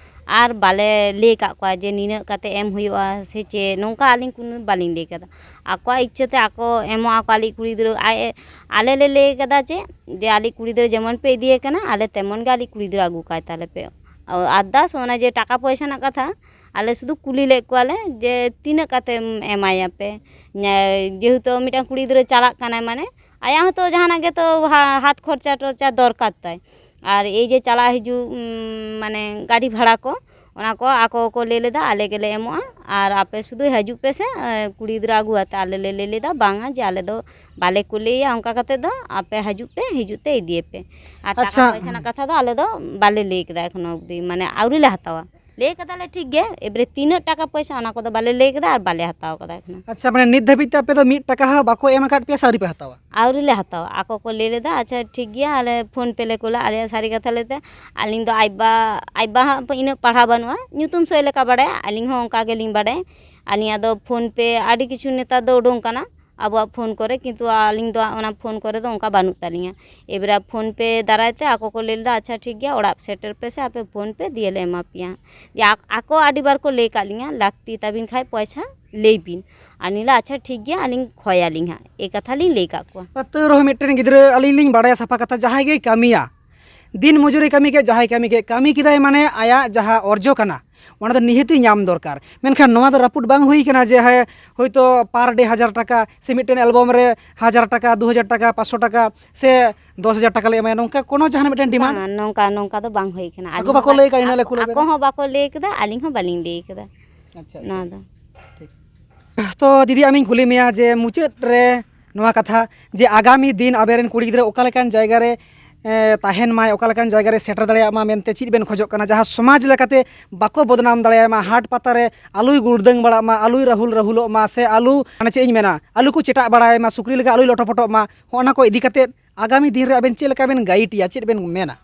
ᱟᱨ ᱵᱟᱞᱮ ᱞᱟᱹᱭ ᱟᱠᱟᱫ ᱠᱚᱣᱟ ᱡᱮ ᱱᱤᱱᱟᱹᱜ ᱠᱟᱛᱮ ᱮᱢ ᱦᱩᱭᱩᱜᱼᱟ ᱥᱮ ᱪᱮᱫ, ᱱᱚᱝᱠᱟ ᱟᱹᱞᱤᱧ ᱠᱳᱱᱳ ᱵᱟᱹᱞᱤᱧ ᱞᱟᱹᱭ ᱠᱟᱫᱟ᱾ ᱟᱠᱚᱣᱟᱜ ᱤᱪᱪᱷᱟᱹ ᱛᱮ ᱟᱠᱚ ᱮᱢᱚᱜ ᱟᱠᱚ, ᱟᱞᱮ ᱠᱩᱲᱤ ᱜᱤᱫᱽᱨᱟᱹ ᱟᱡ, ᱟᱞᱮ ᱞᱮ ᱞᱟᱹᱭ ᱠᱟᱫᱟ ᱡᱮ, ᱡᱮ ᱟᱞᱮ ᱠᱩᱲᱤ ᱜᱤᱫᱽᱨᱟᱹ ᱡᱮᱢᱚᱱ ᱯᱮ ᱤᱫᱤᱭᱮ ᱠᱟᱱᱟ, ᱟᱞᱮ ᱛᱮᱢᱚᱱ ᱜᱮ ᱟᱞᱮ ᱠᱩᱲᱤ ᱜᱤᱫᱽᱨᱟᱹ ᱟᱹᱜᱩ ᱠᱟᱭ ᱛᱟᱞᱮ ᱯᱮ᱾ ᱟᱨᱫᱟᱥ ᱚᱱᱟ ᱡᱮ ᱴᱟᱠᱟ ᱯᱚᱭᱥᱟ ᱨᱮᱱᱟᱜ ᱠᱟᱛᱷᱟ, ᱟᱞᱮ ᱥᱩᱫᱷᱩ ᱠᱩᱞᱤ ᱞᱮᱫ ᱠᱚᱣᱟᱞᱮ ᱡᱮ ᱛᱤᱱᱟᱹᱜ ᱠᱟᱛᱮᱢ ᱮᱢᱟᱭᱟᱯᱮ᱾ ᱧᱮ-, ᱡᱮᱦᱮᱛᱩ ᱢᱤᱫᱴᱟᱝ ᱠᱩᱲᱤ ᱜᱤᱫᱽᱨᱟᱹ ᱪᱟᱞᱟᱜ ᱠᱟᱱᱟᱭ, ᱢᱟᱱᱮ ᱟᱭᱟᱜ ᱦᱚᱸᱛᱚ ᱡᱟᱦᱟᱱᱟᱜ ᱜᱮᱛᱚ ᱦᱟ-, ᱦᱟᱛ ᱠᱷᱚᱨᱪᱟ ᱴᱚᱨᱪᱟ ᱫᱚᱨᱠᱟᱨ ᱛᱟᱭ᱾ ᱟᱨ ᱮᱭ ᱡᱮ ᱪᱟᱞᱟᱜ ᱦᱤᱡᱩᱜ, ᱩᱢ, ᱢᱟᱱᱮ ᱜᱟᱹᱰᱤ ᱵᱷᱟᱲᱟ ᱠᱚ, ᱚᱱᱟ ᱠᱚ ᱟᱠᱚ ᱠᱚ ᱞᱟᱹᱭ ᱞᱮᱫᱟ, "ᱟᱞᱮ ᱜᱮᱞᱮ ᱮᱢᱚᱜᱼᱟ, ᱟᱨ ᱟᱯᱮ ᱥᱩᱫᱷᱩ ᱦᱤᱡᱩᱜ ᱯᱮ ᱥᱮ, ᱮ, ᱠᱩᱲᱤ ᱜᱤᱫᱽᱨᱟᱹ ᱟᱹᱜᱩ ᱟᱛᱮ", ᱟᱞᱮ ᱞᱮ ᱞᱟᱹᱭ ᱞᱮᱫᱟ, "ᱵᱟᱝᱟ, ᱡᱮ ᱟᱞᱮ ᱫᱚ ᱵᱟᱞᱮ ᱠᱩᱞᱮᱭᱟ ᱚᱱᱠᱟ ᱠᱟᱛᱮ ᱫᱚ, ᱟᱯᱮ ᱦᱤᱡᱩᱜ ᱯᱮ, ᱦᱤᱡᱩᱜ ᱛᱮ ᱤᱫᱤᱭᱮᱯᱮ᱾ ᱟᱨ ᱴᱟᱠᱟ ᱟᱪᱪᱷᱟ᱾ ᱯᱚᱭᱥᱟ ᱨᱮᱱᱟᱜ ᱠᱟᱛᱷᱟ ᱫᱚ ᱟᱞᱮ ᱫᱚ ᱵᱟᱞᱮ ᱞᱟᱹᱭ ᱠᱮᱫᱟ ᱮᱠᱷᱚᱱᱚ ᱚᱵᱫᱤ, ᱢᱟᱱᱮ ᱟᱹᱣᱨᱤ ᱞᱮ ᱦᱟᱛᱟᱣᱟ᱾ ᱞᱟᱹᱭ ᱠᱟᱫᱟᱞᱮ ᱴᱷᱤᱠ ᱜᱮ, ᱮᱵᱟᱨᱮ ᱛᱤᱱᱟᱹᱜ ᱴᱟᱠᱟ ᱯᱚᱭᱥᱟ ᱚᱱᱟ ᱠᱚᱫᱚ ᱵᱟᱞᱮ ᱞᱟᱹᱭ ᱠᱮᱫᱟ ᱟᱨ ᱵᱟᱞᱮ ᱦᱟᱛᱟᱣ ᱠᱟᱫᱟ ᱮᱠᱷᱚᱱᱚ᱾" ᱟᱪᱪᱷᱟ, ᱢᱟᱱᱮ ᱱᱤᱛ ᱫᱷᱟᱹᱵᱤᱡ ᱛᱮ ᱟᱯᱮ ᱫᱚ ᱢᱤᱫ ᱴᱟᱠᱟ ᱦᱚᱸ ᱵᱟᱠᱚ ᱮᱢ ᱟᱠᱟᱫ ᱯᱮᱭᱟ ᱥᱮ ᱟᱹᱣᱨᱤ ᱯᱮ ᱦᱟᱛᱟᱣᱟ? ᱟᱹᱣᱨᱤ ᱞᱮ ᱦᱟᱛᱟᱣᱟ᱾ ᱟᱠᱚ ᱠᱚ ᱞᱟᱹᱭ ᱞᱮᱫᱟ, "ᱟᱪᱪᱷᱟ ᱴᱷᱤᱠ ᱜᱮᱭᱟ, ᱟᱞᱮ ᱯᱷᱳᱱ ᱯᱮ ᱞᱮ ᱠᱩᱞᱟ", ᱟᱞᱮᱭᱟᱜ ᱥᱟᱹᱨᱤ ᱠᱟᱛᱷᱟ ᱞᱟᱹᱭᱛᱮ ᱟᱹᱞᱤᱧ ᱫᱚ ᱟᱡ ᱵᱟ, ᱟᱡ ᱵᱟ ᱦᱟᱸᱜ ᱤᱱᱟᱹᱜ ᱯᱟᱲᱦᱟᱣ ᱵᱟᱹᱱᱩᱜᱼᱟ, ᱧᱩᱛᱩᱢ ᱥᱳᱭ ᱞᱮᱠᱟ ᱵᱟᱲᱟᱭᱟ, ᱟᱹᱞᱤᱧ ᱦᱚᱸ ᱚᱱᱠᱟ ᱜᱮᱞᱤᱧ ᱵᱟᱲᱟᱭᱟ᱾ ᱟᱹᱞᱤᱧᱟᱜ ᱫᱚ ᱯᱷᱳᱱ ᱯᱮ ᱟᱹᱰᱤ ᱠᱤᱪᱷᱩ ᱱᱮᱛᱟᱨ ᱫᱚ ᱩᱰᱩᱝ ᱠᱟᱱᱟ ᱟᱵᱚᱣᱟᱜ ᱯᱷᱳᱱ ᱠᱚᱨᱮ, ᱠᱤᱱᱛᱩ ᱟᱹᱞᱤᱧ ᱫᱚ ᱚᱱᱟ ᱯᱷᱳᱱ ᱠᱚᱨᱮ ᱫᱚ ᱚᱱᱠᱟ ᱵᱟᱹᱱᱩᱜ ᱛᱟᱹᱞᱤᱧᱟ᱾ ᱮᱵᱟᱨ ᱯᱷᱳᱱ ᱯᱮ ᱫᱟᱨᱟᱭ ᱛᱮ ᱟᱠᱚ ᱠᱚ ᱞᱟᱹᱭ ᱞᱮᱫᱟ, "ᱟᱪᱪᱷᱟ ᱴᱷᱤᱠ ᱜᱮᱭᱟ, ᱚᱲᱟᱜ ᱥᱮᱴᱮᱨ ᱯᱮ ᱥᱮ ᱟᱯᱮ ᱯᱷᱳᱱ ᱯᱮ, ᱫᱤᱭᱮ ᱞᱮ ᱮᱢᱟ ᱯᱮᱭᱟ᱾" ᱡᱮ ᱟᱠ-, ᱟᱠᱚ ᱟᱹᱰᱤ ᱵᱟᱨ ᱠᱚ ᱞᱟᱹᱭ ᱠᱟᱜ ᱞᱤᱧᱟ, "ᱞᱟᱹᱠᱛᱤ ᱛᱟᱵᱤᱱ ᱠᱷᱟᱡ ᱯᱚᱭᱥᱟ ᱞᱟᱹᱭ ᱵᱤᱱ", ᱟᱨ ᱞᱤᱧ ᱞᱟᱹᱭᱟ, "ᱟᱪᱪᱷᱟ ᱴᱷᱤᱠ ᱜᱮᱭᱟ, ᱟᱹᱞᱤᱧ ᱠᱷᱚᱭᱟᱞᱤᱧ ᱦᱟᱸᱜ", ᱮ ᱠᱟᱛᱷᱟ ᱞᱤᱧ ᱞᱟᱹᱭ ᱠᱟᱜ ᱠᱚᱣᱟ᱾ ᱛᱟᱹᱣ ᱨᱮᱦᱚᱸ ᱢᱤᱫᱴᱮᱱ ᱜᱤᱫᱽᱨᱟᱹ, ᱟᱹᱞᱤᱧ ᱞᱤᱧ ᱵᱟᱲᱟᱭᱟ ᱥᱟᱯᱷᱟ ᱠᱟᱛᱷᱟ, ᱡᱟᱦᱟᱸᱭ ᱜᱮᱭ ᱠᱟᱹᱢᱤᱭᱟ, ᱫᱤᱱ ᱢᱚᱡᱩᱨᱤ ᱠᱟᱹᱢᱤ ᱠᱮᱫ, ᱡᱟᱦᱟᱸᱭ ᱠᱟᱹᱢᱤ ᱠᱮᱫ, ᱠᱟᱹᱢᱤ ᱠᱮᱫᱟᱭ ᱢᱟᱱᱮ ᱟᱭᱟᱜ ᱡᱟᱦᱟᱸ ᱚᱨᱡᱚ ᱠᱟᱱᱟ, ᱚᱱᱟ ᱫᱚ ᱱᱤᱦᱟᱹᱛᱤ ᱧᱟᱢ ᱫᱚᱨᱠᱟᱨ᱾ ᱢᱮᱱᱠᱷᱟᱱ ᱱᱚᱣᱟ ᱫᱚ ᱨᱟᱹᱯᱩᱫ ᱵᱟᱝ ᱦᱩᱭ ᱠᱟᱱᱟ ᱡᱮ, ᱦᱮᱸ, ᱦᱳᱭᱛᱳ per day ᱦᱟᱡᱟᱨ ᱴᱟᱠᱟ ᱥᱮ ᱢᱤᱫᱴᱮᱱ album ᱨᱮ ᱦᱟᱡᱟᱨ ᱴᱟᱠᱟ, ᱫᱩ ᱦᱟᱡᱟᱨ ᱴᱟᱠᱟ, ᱯᱟᱸᱪᱥᱚ ᱴᱟᱠᱟ ᱥᱮ ᱫᱚᱥ ᱦᱟᱡᱟᱨ ᱴᱟᱠᱟ ᱞᱮ ᱮᱢᱟᱭᱟ, ᱱᱚᱝᱠᱟ ᱠᱳᱱᱳ ᱡᱟᱦᱟᱱᱟᱜ ᱢᱤᱫᱴᱮᱱ demand? ᱵᱟᱝ, ᱱᱚᱝᱠᱟ, ᱱᱚᱝᱠᱟ ᱫᱚ ᱵᱟᱝ ᱦᱩᱭ ᱠᱟᱱᱟ᱾ ᱟᱠᱚ ᱟᱹᱞᱤᱧ ᱵᱟᱠᱚ ᱦᱚᱸ ᱞᱟᱹᱭ ᱠᱟᱜᱼᱟ, ᱤᱱᱟᱹ ᱞᱮ ᱟᱠᱚ, ᱠᱩᱞ ᱟᱠᱚ ᱟᱠᱟᱫᱟ᱾ ᱦᱚᱸ ᱵᱟᱠᱚ ᱞᱟᱹᱭ ᱠᱟᱫᱟ, ᱟᱹᱞᱤᱧ ᱦᱚᱸ ᱵᱟᱹᱞᱤᱧ ᱞᱟᱹᱭ ᱠᱟᱫᱟ᱾ ᱟᱪᱪᱷᱟ, ᱟᱪᱪᱷᱟ᱾ ᱱᱚᱣᱟ ᱫᱚ᱾ ᱴᱷᱤᱠ᱾ ᱛᱚ ᱫᱤᱫᱤ, ᱟᱢᱤᱧ ᱠᱩᱞᱤ ᱢᱮᱭᱟ ᱡᱮ ᱢᱩᱪᱟᱹᱫ ᱨᱮ ᱱᱚᱣᱟ ᱠᱟᱛᱷᱟ, ᱡᱮ ᱟᱜᱟᱢᱤ ᱫᱤᱱ ᱟᱵᱮᱱ ᱨᱮᱱ ᱠᱩᱲᱤ ᱜᱤᱫᱽᱨᱟᱹ ᱚᱠᱟ ᱞᱮᱠᱟᱱ ᱡᱟᱭᱜᱟ ᱨᱮ ᱮ, ᱛᱟᱦᱮᱱ ᱢᱟᱭ, ᱚᱠᱟ ᱞᱮᱠᱟᱱ ᱡᱟᱭᱜᱟ ᱨᱮ ᱥᱮᱴᱮᱨ ᱫᱟᱲᱮᱭᱟᱜ ᱢᱟ ᱢᱮᱱᱛᱮ ᱪᱮᱫ ᱵᱮᱱ ᱠᱷᱚᱡᱚᱜ ᱠᱟᱱᱟ, ᱡᱟᱦᱟᱸ ᱥᱚᱢᱟᱡᱽ ᱞᱮᱠᱟᱛᱮ ᱵᱟᱠᱚ ᱵᱚᱫᱱᱟᱢ ᱫᱟᱲᱮᱭᱟᱜ ᱢᱟ, ᱦᱟᱴ ᱯᱟᱛᱟ ᱨᱮ ᱟᱞᱚᱭ ᱜᱩᱲᱫᱟᱹᱝ ᱵᱟᱲᱟᱜ ᱢᱟ, ᱟᱞᱚᱭ ᱨᱟᱦᱩᱞ ᱨᱟᱦᱩᱞᱚᱜ ᱢᱟ, ᱥᱮ ᱟᱞᱚ, ᱢᱟᱱᱮ ᱪᱮᱫ ᱤᱧ ᱢᱮᱱᱟ, ᱟᱞᱚ ᱠᱚ ᱪᱮᱴᱟᱜ ᱵᱟᱲᱟᱭ ᱢᱟ, ᱥᱩᱠᱨᱤ ᱞᱮᱠᱟ ᱟᱞᱚᱭ ᱞᱚᱴᱚᱯᱚᱴᱚᱜ ᱢᱟ, ᱦᱚᱸᱜᱼᱚ ᱱᱟ ᱠᱚ ᱤᱫᱤ ᱠᱟᱛᱮ ᱟᱜᱟᱢᱤ ᱫᱤᱱ ᱨᱮ ᱟᱵᱮᱱ ᱪᱮᱫ ᱞᱮᱠᱟ ᱵᱮᱱ ᱜᱟᱭᱤᱰ ᱮᱭᱟ, ᱪᱮᱫ ᱵᱮᱱ ᱢᱮᱱᱟ?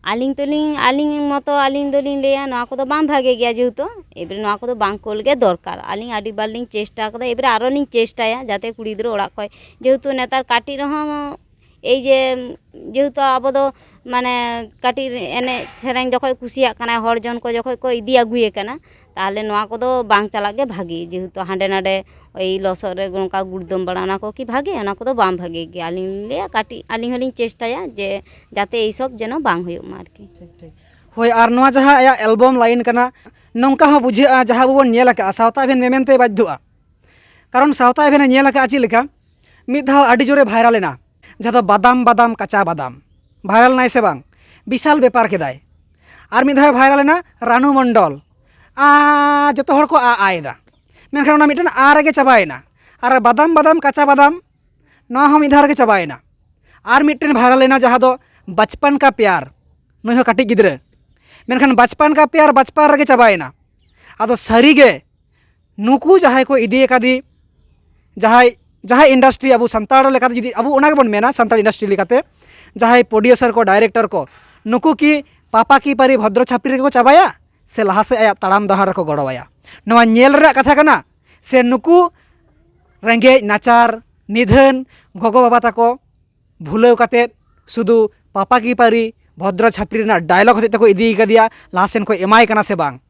ᱟᱹᱞᱤᱧ ᱛᱚᱞᱤᱧ, ᱟᱹᱞᱤᱧ ᱢᱚᱛᱚ ᱟᱹᱞᱤᱧ ᱫᱚᱞᱤᱧ ᱞᱟᱹᱭᱟ, ᱱᱚᱣᱟ ᱠᱚᱫᱚ ᱵᱟᱝ ᱵᱷᱟᱜᱮ ᱜᱮᱭᱟ᱾ ᱡᱮᱦᱮᱛᱩ ᱮᱵᱟᱨ ᱱᱚᱣᱟ ᱠᱚᱫᱚ ᱵᱟᱝ ᱠᱳᱞ ᱜᱮ ᱫᱚᱨᱠᱟᱨ᱾ ᱟᱹᱞᱤᱧ ᱟᱹᱰᱤ ᱵᱟᱨ ᱞᱤᱧ ᱪᱮᱥᱴᱟ ᱠᱟᱫᱟ, ᱮᱵᱟᱨ ᱟᱨᱚ ᱞᱤᱧ ᱪᱮᱥᱴᱟᱭᱟ ᱡᱟᱛᱮ ᱠᱩᱲᱤ ᱜᱤᱫᱽᱨᱟᱹ ᱚᱲᱟᱜ ᱠᱷᱚᱡ, ᱡᱮᱦᱮᱛᱩ ᱱᱮᱛᱟᱨ ᱠᱟᱹᱴᱤᱡ ᱨᱮᱦᱚᱸ, ᱮᱭ ᱡᱮ, ᱡᱮᱦᱮᱛᱩ ᱟᱵᱚ ᱫᱚ ᱢᱟᱱᱮ ᱠᱟᱹᱴᱤᱡ ᱮᱱᱮᱡ ᱥᱮᱨᱮᱧ ᱡᱚᱠᱷᱚᱡ ᱠᱩᱥᱤᱭᱟᱜ ᱠᱟᱱᱟᱭ, ᱦᱚᱲ ᱡᱚᱱ ᱠᱚ ᱡᱚᱠᱷᱚᱡ ᱠᱚ ᱤᱫᱤ ᱟᱹᱜᱩᱭᱮ ᱠᱟᱱᱟ, ᱛᱟᱦᱚᱞᱮ ᱱᱚᱣᱟ ᱠᱚᱫᱚ ᱵᱟᱝ ᱪᱟᱞᱟᱜ ᱜᱮ ᱵᱷᱟᱜᱮ᱾ ᱡᱮᱦᱮᱛᱩ ᱦᱟᱸᱰᱮ ᱱᱟᱰᱮ ᱳᱭ ᱞᱚᱥᱚᱫ ᱨᱮ ᱱᱚᱝᱠᱟ ᱜᱩᱲᱫᱟᱹᱢ ᱵᱟᱲᱟ, ᱚᱱᱟ ᱠᱚ ᱠᱤ ᱵᱷᱟᱜᱮ? ᱚᱱᱟ ᱠᱚᱫᱚ ᱵᱟᱝ ᱵᱷᱟᱜᱮ ᱜᱮᱭᱟ᱾ ᱟᱹᱞᱤᱧ ᱞᱤᱧ ᱞᱟᱹᱭᱟ, ᱠᱟᱹᱴᱤᱡ ᱟᱹᱞᱤᱧ ᱦᱚᱸᱞᱤᱧ ᱪᱮᱥᱴᱟᱭᱟ ᱡᱮ ᱡᱟᱛᱮ ᱮᱭ ᱥᱚᱵ ᱡᱮᱱᱚ ᱵᱟᱝ ᱦᱩᱭᱩᱜ ᱢᱟ ᱟᱨᱠᱤ᱾ ᱴᱷᱤᱠ, ᱴᱷᱤᱠ᱾ ᱦᱳᱭ, ᱟᱨ ᱱᱚᱣᱟ ᱡᱟᱦᱟᱸ ᱟᱭᱟᱜ ᱮᱞᱵᱚᱢ ᱞᱟᱭᱤᱱ ᱠᱟᱱᱟ, ᱱᱚᱝᱠᱟ ᱦᱚᱸ ᱵᱩᱡᱷᱟᱹᱜᱼᱟ, ᱡᱟᱦᱟᱸ ᱟᱵᱚ ᱵᱚᱱ ᱧᱮᱞ ᱟᱠᱟᱫᱼᱟ, ᱥᱟᱶᱛᱟ ᱮᱵᱷᱮᱱ ᱢᱮᱢᱮᱱ ᱛᱮ ᱵᱟᱫᱽᱫᱷᱚᱜᱼᱟ᱾ ᱠᱟᱨᱚᱱ ᱥᱟᱶᱛᱟ ᱮᱵᱷᱮᱱᱮ ᱧᱮᱞ ᱟᱠᱟᱫᱼᱟ ᱪᱮᱫ ᱞᱮᱠᱟ, ᱢᱤᱫ ᱫᱷᱟᱣ ᱟᱹᱰᱤ ᱡᱳᱨᱮ ᱵᱷᱟᱭᱨᱟᱞ ᱮᱱᱟ, ᱡᱟᱦᱟᱸ ᱫᱚ ᱵᱟᱫᱟᱢ ᱵᱟᱫᱟᱢ ᱠᱟᱸᱪᱟ ᱵᱟᱫᱟᱢ, ᱵᱷᱟᱭᱨᱟᱞ ᱮᱱᱟᱭ ᱥᱮ ᱵᱟᱝ? ᱵᱤᱥᱟᱞ ᱵᱮᱯᱟᱨ ᱠᱮᱫᱟᱭ᱾ ᱟᱨ ᱢᱤᱫ ᱫᱷᱟᱣ ᱵᱷᱟᱭᱨᱟᱞ ᱮᱱᱟ ᱨᱟᱱᱩ ᱢᱚᱱᱰᱚᱞ, ᱟ, ᱡᱚᱛᱚ ᱦᱚᱲ ᱠᱚ ᱟ ᱟ ᱮᱫᱟ, ᱢᱮᱱᱠᱷᱟᱱ ᱚᱱᱟ ᱢᱤᱫᱴᱮᱱ ᱟ ᱨᱮᱜᱮ ᱪᱟᱵᱟᱭᱮᱱᱟ᱾ ᱟᱨ ᱵᱟᱫᱟᱢ ᱵᱟᱫᱟᱢ ᱠᱟᱸᱪᱟ ᱵᱟᱫᱟᱢ, ᱱᱚᱣᱟ ᱦᱚᱸ ᱢᱤᱫ ᱫᱷᱟᱣ ᱨᱮᱜᱮ ᱪᱟᱵᱟᱭᱮᱱᱟ᱾ ᱟᱨ ᱢᱤᱫᱴᱮᱱ ᱵᱷᱟᱭᱨᱟᱞ ᱮᱱᱟ, ᱡᱟᱦᱟᱸ ᱫᱚ ᱵᱟᱪᱯᱟᱱ ᱠᱟ ᱯᱭᱟᱨ, ᱱᱩᱭ ᱦᱚᱸ ᱠᱟᱹᱴᱤᱡ ᱜᱤᱫᱽᱨᱟᱹ, ᱢᱮᱱᱠᱷᱟᱱ ᱵᱟᱪᱯᱟᱱ ᱠᱟ ᱯᱭᱟᱨ ᱵᱟᱪᱯᱟᱱ ᱨᱮᱜᱮ ᱪᱟᱵᱟᱭᱮᱱᱟ᱾ ᱟᱫᱚ ᱥᱟᱹᱨᱤᱜᱮ ᱱᱩᱠᱩ ᱡᱟᱦᱟᱸᱭ ᱠᱚ ᱤᱫᱤ ᱟᱠᱟᱫᱮ, ᱡᱟᱦᱟᱸᱭ, ᱡᱟᱦᱟᱸᱭ ᱤᱱᱰᱟᱥᱴᱨᱤ, ᱟᱵᱚ ᱥᱟᱱᱛᱟᱲ ᱞᱮᱠᱟᱛᱮ ᱡᱩᱫᱤ ᱟᱵᱚ ᱚᱱᱟ ᱜᱮᱵᱚᱱ ᱢᱮᱱᱟ, ᱥᱟᱱᱛᱟᱲ ᱤᱱᱰᱟᱥᱴᱨᱤ ᱞᱮᱠᱟᱛᱮ, ᱡᱟᱦᱟᱸᱭ ᱯᱨᱚᱰᱤᱭᱩᱥᱟᱨ ᱠᱚ, ᱰᱟᱭᱨᱮᱠᱴᱚᱨ ᱠᱚ, ᱱᱩᱠᱩ ᱠᱤ ᱯᱟᱯᱟ ᱠᱤ ᱯᱟᱨᱤ ᱵᱷᱚᱫᱨᱚ ᱪᱷᱟᱯᱨᱤ ᱨᱮᱠᱚ ᱪᱟᱵᱟᱭᱟ, ᱥᱮ ᱞᱟᱦᱟ ᱥᱮᱫ ᱟᱭᱟᱜ ᱛᱟᱲᱟᱢ ᱰᱟᱦᱟᱨ ᱨᱮᱠᱚ ᱜᱚᱲᱚᱣᱟᱭᱟ? ᱱᱚᱣᱟ ᱧᱮᱞ ᱨᱮᱱᱟᱜ ᱠᱟᱛᱷᱟ ᱠᱟᱱᱟ᱾ ᱥᱮ ᱱᱩᱠᱩ ᱨᱮᱸᱜᱮᱡ ᱱᱟᱪᱟᱨ ᱱᱤᱫᱷᱟᱹᱱ ᱜᱚᱜᱚ ᱵᱟᱵᱟ ᱛᱟᱠᱚ ᱵᱷᱩᱞᱟᱹᱣ ᱠᱟᱛᱮᱫ ᱥᱩᱫᱷᱩ ᱯᱟᱯᱟ ᱠᱤ ᱯᱟᱨᱤ ᱵᱷᱚᱫᱨᱚ ᱪᱷᱟᱯᱨᱤ ᱨᱮᱱᱟᱜ ᱰᱟᱭᱞᱚᱜ ᱦᱚᱛᱮᱡ ᱛᱮᱠᱚ ᱤᱫᱤ ᱠᱟᱫᱮᱭᱟ, ᱞᱟᱦᱟ ᱥᱮᱱ ᱠᱚ ᱮᱢᱟᱭ ᱠᱟᱱᱟ ᱥᱮ ᱵᱟᱝ?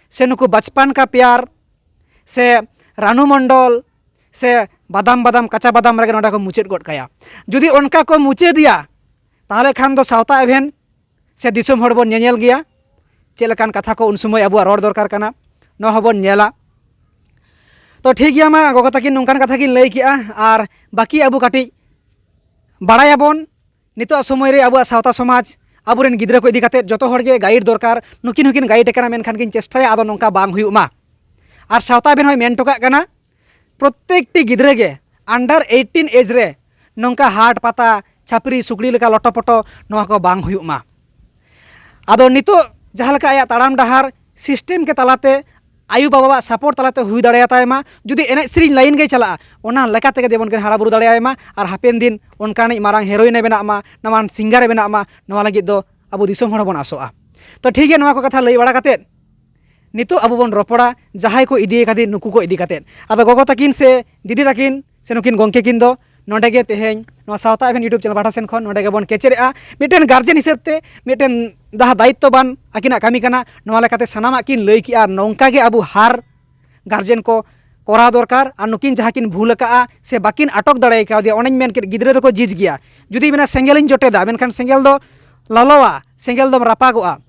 ᱥᱮ ᱱᱩᱠᱩ ᱵᱟᱪᱯᱟᱱ ᱠᱟ ᱯᱭᱟᱨ ᱥᱮ ᱨᱟᱱᱩ ᱢᱚᱱᱰᱚᱞ ᱥᱮ ᱵᱟᱫᱟᱢ ᱵᱟᱫᱟᱢ ᱠᱟᱸᱪᱟ ᱵᱟᱫᱟᱢ ᱨᱮᱜᱮ ᱱᱚᱰᱮ ᱠᱚ ᱢᱩᱪᱟᱹᱫ ᱜᱚᱫ ᱠᱟᱭᱟ? ᱡᱩᱫᱤ ᱚᱱᱠᱟ ᱠᱚ ᱢᱩᱪᱟᱹᱫᱮᱭᱟ, ᱛᱟᱦᱚᱞᱮ ᱠᱷᱟᱱ ᱫᱚ ᱥᱟᱶᱛᱟ ᱮᱵᱷᱮᱱ ᱥᱮ ᱫᱤᱥᱚᱢ ᱦᱚᱲ ᱵᱚᱱ ᱧᱮᱧᱮᱞ ᱜᱮᱭᱟ ᱪᱮᱫ ᱞᱮᱠᱟᱱ ᱠᱟᱛᱷᱟ ᱠᱚ ᱩᱱ ᱥᱚᱢᱚᱭ ᱟᱵᱚᱣᱟᱜ ᱨᱚᱲ ᱫᱚᱨᱠᱟᱨ ᱠᱟᱱᱟ, ᱱᱚᱣᱟ ᱦᱚᱸᱵᱚᱱ ᱧᱮᱞᱟ᱾ ᱛᱚ ᱴᱷᱤᱠ ᱜᱮᱭᱟ, ᱢᱟ ᱜᱚᱜᱚ ᱛᱟᱹᱠᱤᱱ ᱱᱚᱝᱠᱟᱱ ᱠᱟᱛᱷᱟ ᱠᱤᱱ ᱞᱟᱹᱭ ᱠᱮᱜᱼᱟ, ᱟᱨ ᱵᱟᱹᱠᱤ ᱟᱵᱚ ᱠᱟᱹᱴᱤᱡ ᱵᱟᱲᱟᱭᱟᱵᱚᱱ᱾ ᱱᱤᱛᱚᱜ ᱥᱚᱢᱚᱭ ᱨᱮ ᱟᱵᱚᱣᱟᱜ ᱥᱟᱶᱛᱟ ᱥᱚᱢᱟᱡᱽ, ᱟᱵᱚᱨᱮᱱ ᱜᱤᱫᱽᱨᱟᱹ ᱠᱚ ᱤᱫᱤ ᱠᱟᱛᱮᱫ ᱡᱚᱛᱚ ᱦᱚᱲ ᱜᱮ ᱜᱟᱭᱤᱰ ᱫᱚᱨᱠᱟᱨ᱾ ᱱᱩᱠᱤᱱ ᱦᱚᱸᱠᱤᱱ ᱜᱟᱭᱤᱰ ᱟᱠᱟᱱᱟ, ᱢᱮᱱᱠᱷᱟᱱ ᱠᱤᱱ ᱪᱮᱥᱴᱟᱭᱟ ᱟᱫᱚ ᱱᱚᱝᱠᱟ ᱵᱟᱝ ᱦᱩᱭᱩᱜ ᱢᱟ᱾ ᱟᱨ ᱥᱟᱶᱛᱟ ᱮᱵᱷᱮᱱ ᱦᱚᱸᱭ ᱢᱮᱱ ᱦᱚᱴᱚ ᱠᱟᱜ ᱠᱟᱱᱟ ᱯᱨᱚᱛᱮᱠᱴᱤ ᱜᱤᱫᱽᱨᱟᱹ ᱜᱮ under eighteen age ᱨᱮ ᱱᱚᱝᱠᱟ ᱦᱟᱴ ᱯᱟᱛᱟ, ᱪᱷᱟᱹᱯᱨᱤ ᱥᱩᱠᱲᱤ ᱞᱮᱠᱟ ᱞᱚᱴᱚᱯᱚᱴᱚ ᱱᱚᱣᱟ ᱠᱚ ᱵᱟᱝ ᱦᱩᱭᱩᱜ ᱢᱟ᱾ ᱟᱫᱚ ᱱᱤᱛᱚᱜ ᱡᱟᱦᱟᱸ ᱞᱮᱠᱟ ᱟᱭᱟᱜ ᱛᱟᱲᱟᱢ ᱰᱟᱦᱟᱨ system ᱠᱮ ᱛᱟᱞᱟᱛᱮ ᱟᱭᱳ ᱵᱟᱵᱟᱣᱟᱜ support ᱛᱟᱞᱟᱛᱮ ᱦᱩᱭ ᱫᱟᱲᱮᱭᱟᱛᱟᱭ ᱢᱟ, ᱡᱩᱫᱤ ᱮᱱᱮᱡ ᱥᱮᱨᱮᱧ line ᱜᱮᱭ ᱪᱟᱞᱟᱜᱼᱟ, ᱚᱱᱟ ᱞᱮᱠᱟ ᱛᱮᱜᱮ ᱡᱮᱢᱚᱱ ᱠᱤᱱ ᱦᱟᱨᱟ ᱵᱩᱨᱩ ᱫᱟᱲᱮᱭᱟᱭ ᱢᱟ, ᱟᱨ ᱦᱟᱯᱮᱱ ᱫᱤᱱ ᱚᱱᱠᱟᱱᱤᱡ ᱢᱟᱨᱟᱝ heroine ᱮ ᱵᱮᱱᱟᱜ ᱢᱟ, ᱱᱟᱣᱟᱱ singer ᱮ ᱵᱮᱱᱟᱜ ᱢᱟ, ᱱᱚᱣᱟ ᱞᱟᱹᱜᱤᱫ ᱫᱚ ᱟᱵᱚ ᱫᱤᱥᱚᱢ ᱦᱚᱲ ᱦᱚᱸᱵᱚᱱ ᱟᱥᱚᱜᱼᱟ᱾ ᱛᱚ ᱴᱷᱤᱠ ᱜᱮᱭᱟ, ᱱᱚᱣᱟ ᱠᱚ ᱠᱟᱛᱷᱟ ᱞᱟᱹᱭ ᱵᱟᱲᱟ ᱠᱟᱛᱮᱫ ᱱᱤᱛᱚᱜ ᱟᱵᱚ ᱵᱚᱱ ᱨᱚᱯᱚᱲᱟ ᱡᱟᱦᱟᱸᱭ ᱠᱚ ᱤᱫᱤ ᱟᱠᱟᱫᱮ ᱱᱩᱠᱩ ᱠᱚ ᱤᱫᱤ ᱠᱟᱛᱮᱫ᱾ ᱟᱫᱚ ᱜᱚᱜᱚ ᱛᱟᱹᱠᱤᱱ ᱥᱮ ᱫᱤᱫᱤ ᱛᱟᱹᱠᱤᱱ ᱥᱮ ᱱᱩᱠᱤᱱ ᱜᱚᱢᱠᱮ ᱠᱤᱱ ᱫᱚ ᱱᱚᱰᱮ ᱜᱮ ᱛᱮᱦᱮᱧ ᱱᱚᱣᱟ ᱥᱟᱶᱛᱟ ᱮᱵᱷᱮᱱ YouTube channel ᱯᱟᱦᱴᱟ ᱥᱮᱱ ᱠᱷᱚᱱ ᱱᱚᱰᱮ ᱜᱮᱵᱚᱱ ᱠᱮᱪᱮᱫᱮᱜᱼᱟ᱾ ᱢᱤᱫᱴᱮᱱ guardian ᱦᱤᱥᱟᱹᱵ ᱛᱮ ᱢᱤᱫᱴᱮᱱ ᱡᱟᱦᱟᱸ ᱫᱟᱭᱤᱛᱛᱚ ᱵᱟᱱ ᱟᱹᱠᱤᱱᱟᱜ ᱠᱟᱹᱢᱤ ᱠᱟᱱᱟ, ᱱᱚᱣᱟ ᱞᱮᱠᱟᱛᱮ ᱥᱟᱱᱟᱢᱟᱜ ᱠᱤᱱ ᱞᱟᱹᱭ ᱠᱮᱜᱼᱟ᱾ ᱟᱨ ᱱᱚᱝᱠᱟ ᱜᱮ ᱟᱵᱚ ᱦᱟᱨ guardian ᱠᱚ ᱠᱚᱨᱟᱣ ᱫᱚᱨᱠᱟᱨ᱾ ᱟᱨ ᱱᱩᱠᱤᱱ ᱡᱟᱦᱟᱸ ᱠᱤᱱ ᱵᱷᱩᱞ ᱟᱠᱟᱫᱼᱟ ᱥᱮ ᱵᱟᱹᱠᱤᱱ ᱟᱴᱚᱠ ᱫᱟᱲᱮ ᱠᱟᱣᱫᱮᱭᱟ, ᱚᱱᱮᱧ ᱢᱮᱱ ᱠᱮᱫ ᱜᱤᱫᱽᱨᱟᱹ ᱫᱚᱠᱚ ᱡᱤᱡᱽ ᱜᱮᱭᱟ᱾ ᱡᱩᱫᱤ ᱢᱮᱱᱟ ᱥᱮᱸᱜᱮᱞᱤᱧ ᱡᱚᱴᱮᱫᱟ, ᱢᱮᱱᱠᱷᱟᱱ ᱥᱮᱸᱜᱮᱞ ᱫᱚ ᱞᱚᱞᱚᱣᱟ, ᱥᱮᱸᱜᱮᱞ ᱫᱚᱢ ᱨᱟᱯᱟᱜᱚᱜᱼᱟ᱾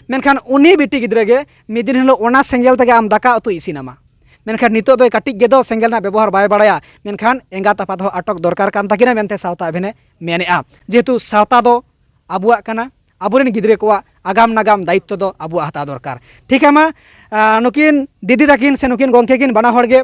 ᱢᱮᱱᱠᱷᱟᱱ ᱩᱱᱤ ᱵᱤᱴᱤ ᱜᱤᱫᱽᱨᱟᱹ ᱜᱮ ᱢᱤᱫ ᱫᱤᱱ ᱦᱤᱞᱳᱜ ᱚᱱᱟ ᱥᱮᱸᱜᱮᱞ ᱛᱮᱜᱮ ᱟᱢ ᱫᱟᱠᱟ ᱩᱛᱩᱭ ᱤᱥᱤᱱ ᱟᱢᱟ᱾ ᱢᱮᱱᱠᱷᱟᱱ ᱱᱤᱛᱚᱜ ᱫᱚᱭ ᱠᱟᱹᱴᱤᱡ ᱜᱮᱫᱚ, ᱥᱮᱸᱜᱮᱞ ᱨᱮᱱᱟᱜ ᱵᱮᱵᱚᱦᱟᱨ ᱵᱟᱭ ᱵᱟᱲᱟᱭᱟ, ᱢᱮᱱᱠᱷᱟᱱ ᱮᱸᱜᱟᱛ ᱟᱯᱟᱛ ᱦᱚᱸ ᱟᱴᱚᱠ ᱫᱚᱨᱠᱟᱨ ᱠᱟᱱ ᱛᱟᱹᱠᱤᱱᱟ ᱢᱮᱱᱛᱮ ᱥᱟᱶᱛᱟ ᱮᱵᱷᱮᱱᱮ ᱢᱮᱱᱮᱫᱼᱟ᱾ ᱡᱮᱦᱮᱛᱩ ᱥᱟᱶᱛᱟ ᱫᱚ ᱟᱵᱚᱣᱟᱜ ᱠᱟᱱᱟ, ᱟᱵᱚᱨᱮᱱ ᱜᱤᱫᱽᱨᱟᱹ ᱠᱚᱣᱟᱜ ᱟᱜᱟᱢ ᱱᱟᱜᱟᱢ ᱫᱟᱭᱤᱛᱛᱚ ᱫᱚ ᱟᱵᱚᱣᱟᱜ ᱦᱟᱛᱟᱣ ᱫᱚᱨᱠᱟᱨ᱾ ᱴᱷᱤᱠ ᱜᱮᱭᱟ, ᱢᱟ, ᱟᱨ ᱱᱩᱠᱤᱱ ᱫᱤᱫᱤ ᱛᱟᱹᱠᱤᱱ ᱥᱮ ᱱᱩᱠᱤᱱ ᱜᱚᱢᱠᱮ ᱠᱤᱱ ᱵᱟᱱᱟ ᱦᱚᱲ ᱜᱮ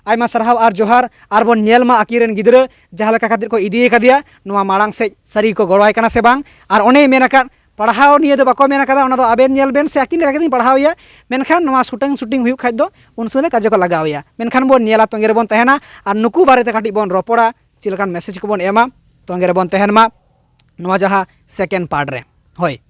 ᱟᱭᱢᱟ ᱥᱟᱨᱦᱟᱣ ᱟᱨ ᱡᱚᱦᱟᱨ᱾ ᱟᱨ ᱵᱚᱱ ᱧᱮᱞ ᱢᱟ ᱟᱹᱠᱤᱱ ᱨᱮᱱ ᱜᱤᱫᱽᱨᱟᱹ ᱡᱟᱦᱟᱸ ᱞᱮᱠᱟ ᱠᱟᱛᱮᱫ ᱠᱚ ᱤᱫᱤ ᱟᱠᱟᱫᱮᱭᱟ, ᱱᱚᱣᱟ ᱢᱟᱲᱟᱝ ᱥᱮᱫ ᱥᱟᱹᱨᱤ ᱜᱮᱠᱚ ᱜᱚᱲᱚᱣᱟᱭ ᱠᱟᱱᱟ ᱥᱮ ᱵᱟᱝ᱾ ᱟᱨ ᱚᱱᱮᱭ ᱢᱮᱱ ᱟᱠᱟᱫ, ᱯᱟᱲᱦᱟᱣ ᱱᱤᱭᱟᱹ ᱫᱚ ᱵᱟᱠᱚ ᱢᱮᱱ ᱟᱠᱟᱫᱟ, ᱚᱱᱟ ᱫᱚ ᱟᱵᱮᱱ ᱧᱮᱞ ᱵᱮᱱ ᱥᱮ ᱟᱹᱠᱤᱱ ᱞᱮᱠᱟ ᱜᱮᱞᱤᱧ ᱯᱟᱲᱦᱟᱣ ᱮᱭᱟ, ᱢᱮᱱᱠᱷᱟᱱ ᱱᱚᱣᱟ shooting shooting ᱦᱩᱭᱩᱜ ᱠᱷᱟᱡ ᱫᱚ ᱩᱱ ᱥᱚᱢᱚᱭ ᱫᱚ ᱠᱟᱡᱮ ᱠᱚ ᱞᱟᱜᱟᱣ ᱮᱭᱟ᱾ ᱢᱮᱱᱠᱷᱟᱱ ᱵᱚᱱ ᱧᱮᱞᱟ, ᱛᱚᱸᱜᱮ ᱨᱮᱵᱚᱱ ᱛᱟᱦᱮᱱᱟ᱾ ᱟᱨ ᱱᱩᱠᱩ ᱵᱟᱨᱮᱛᱮ ᱠᱟᱹᱴᱤᱡ ᱵᱚᱱ ᱨᱚᱯᱚᱲᱟ, ᱪᱮᱫ ᱞᱮᱠᱟᱱ message ᱠᱚᱵᱚᱱ ᱮᱢᱟ, ᱛᱚᱸᱜᱮ ᱨᱮᱵᱚᱱ ᱛᱟᱦᱮᱱ ᱢᱟ ᱱᱚᱣᱟ ᱡᱟᱦᱟᱸ second part ᱨᱮ᱾ ᱦᱳᱭ᱾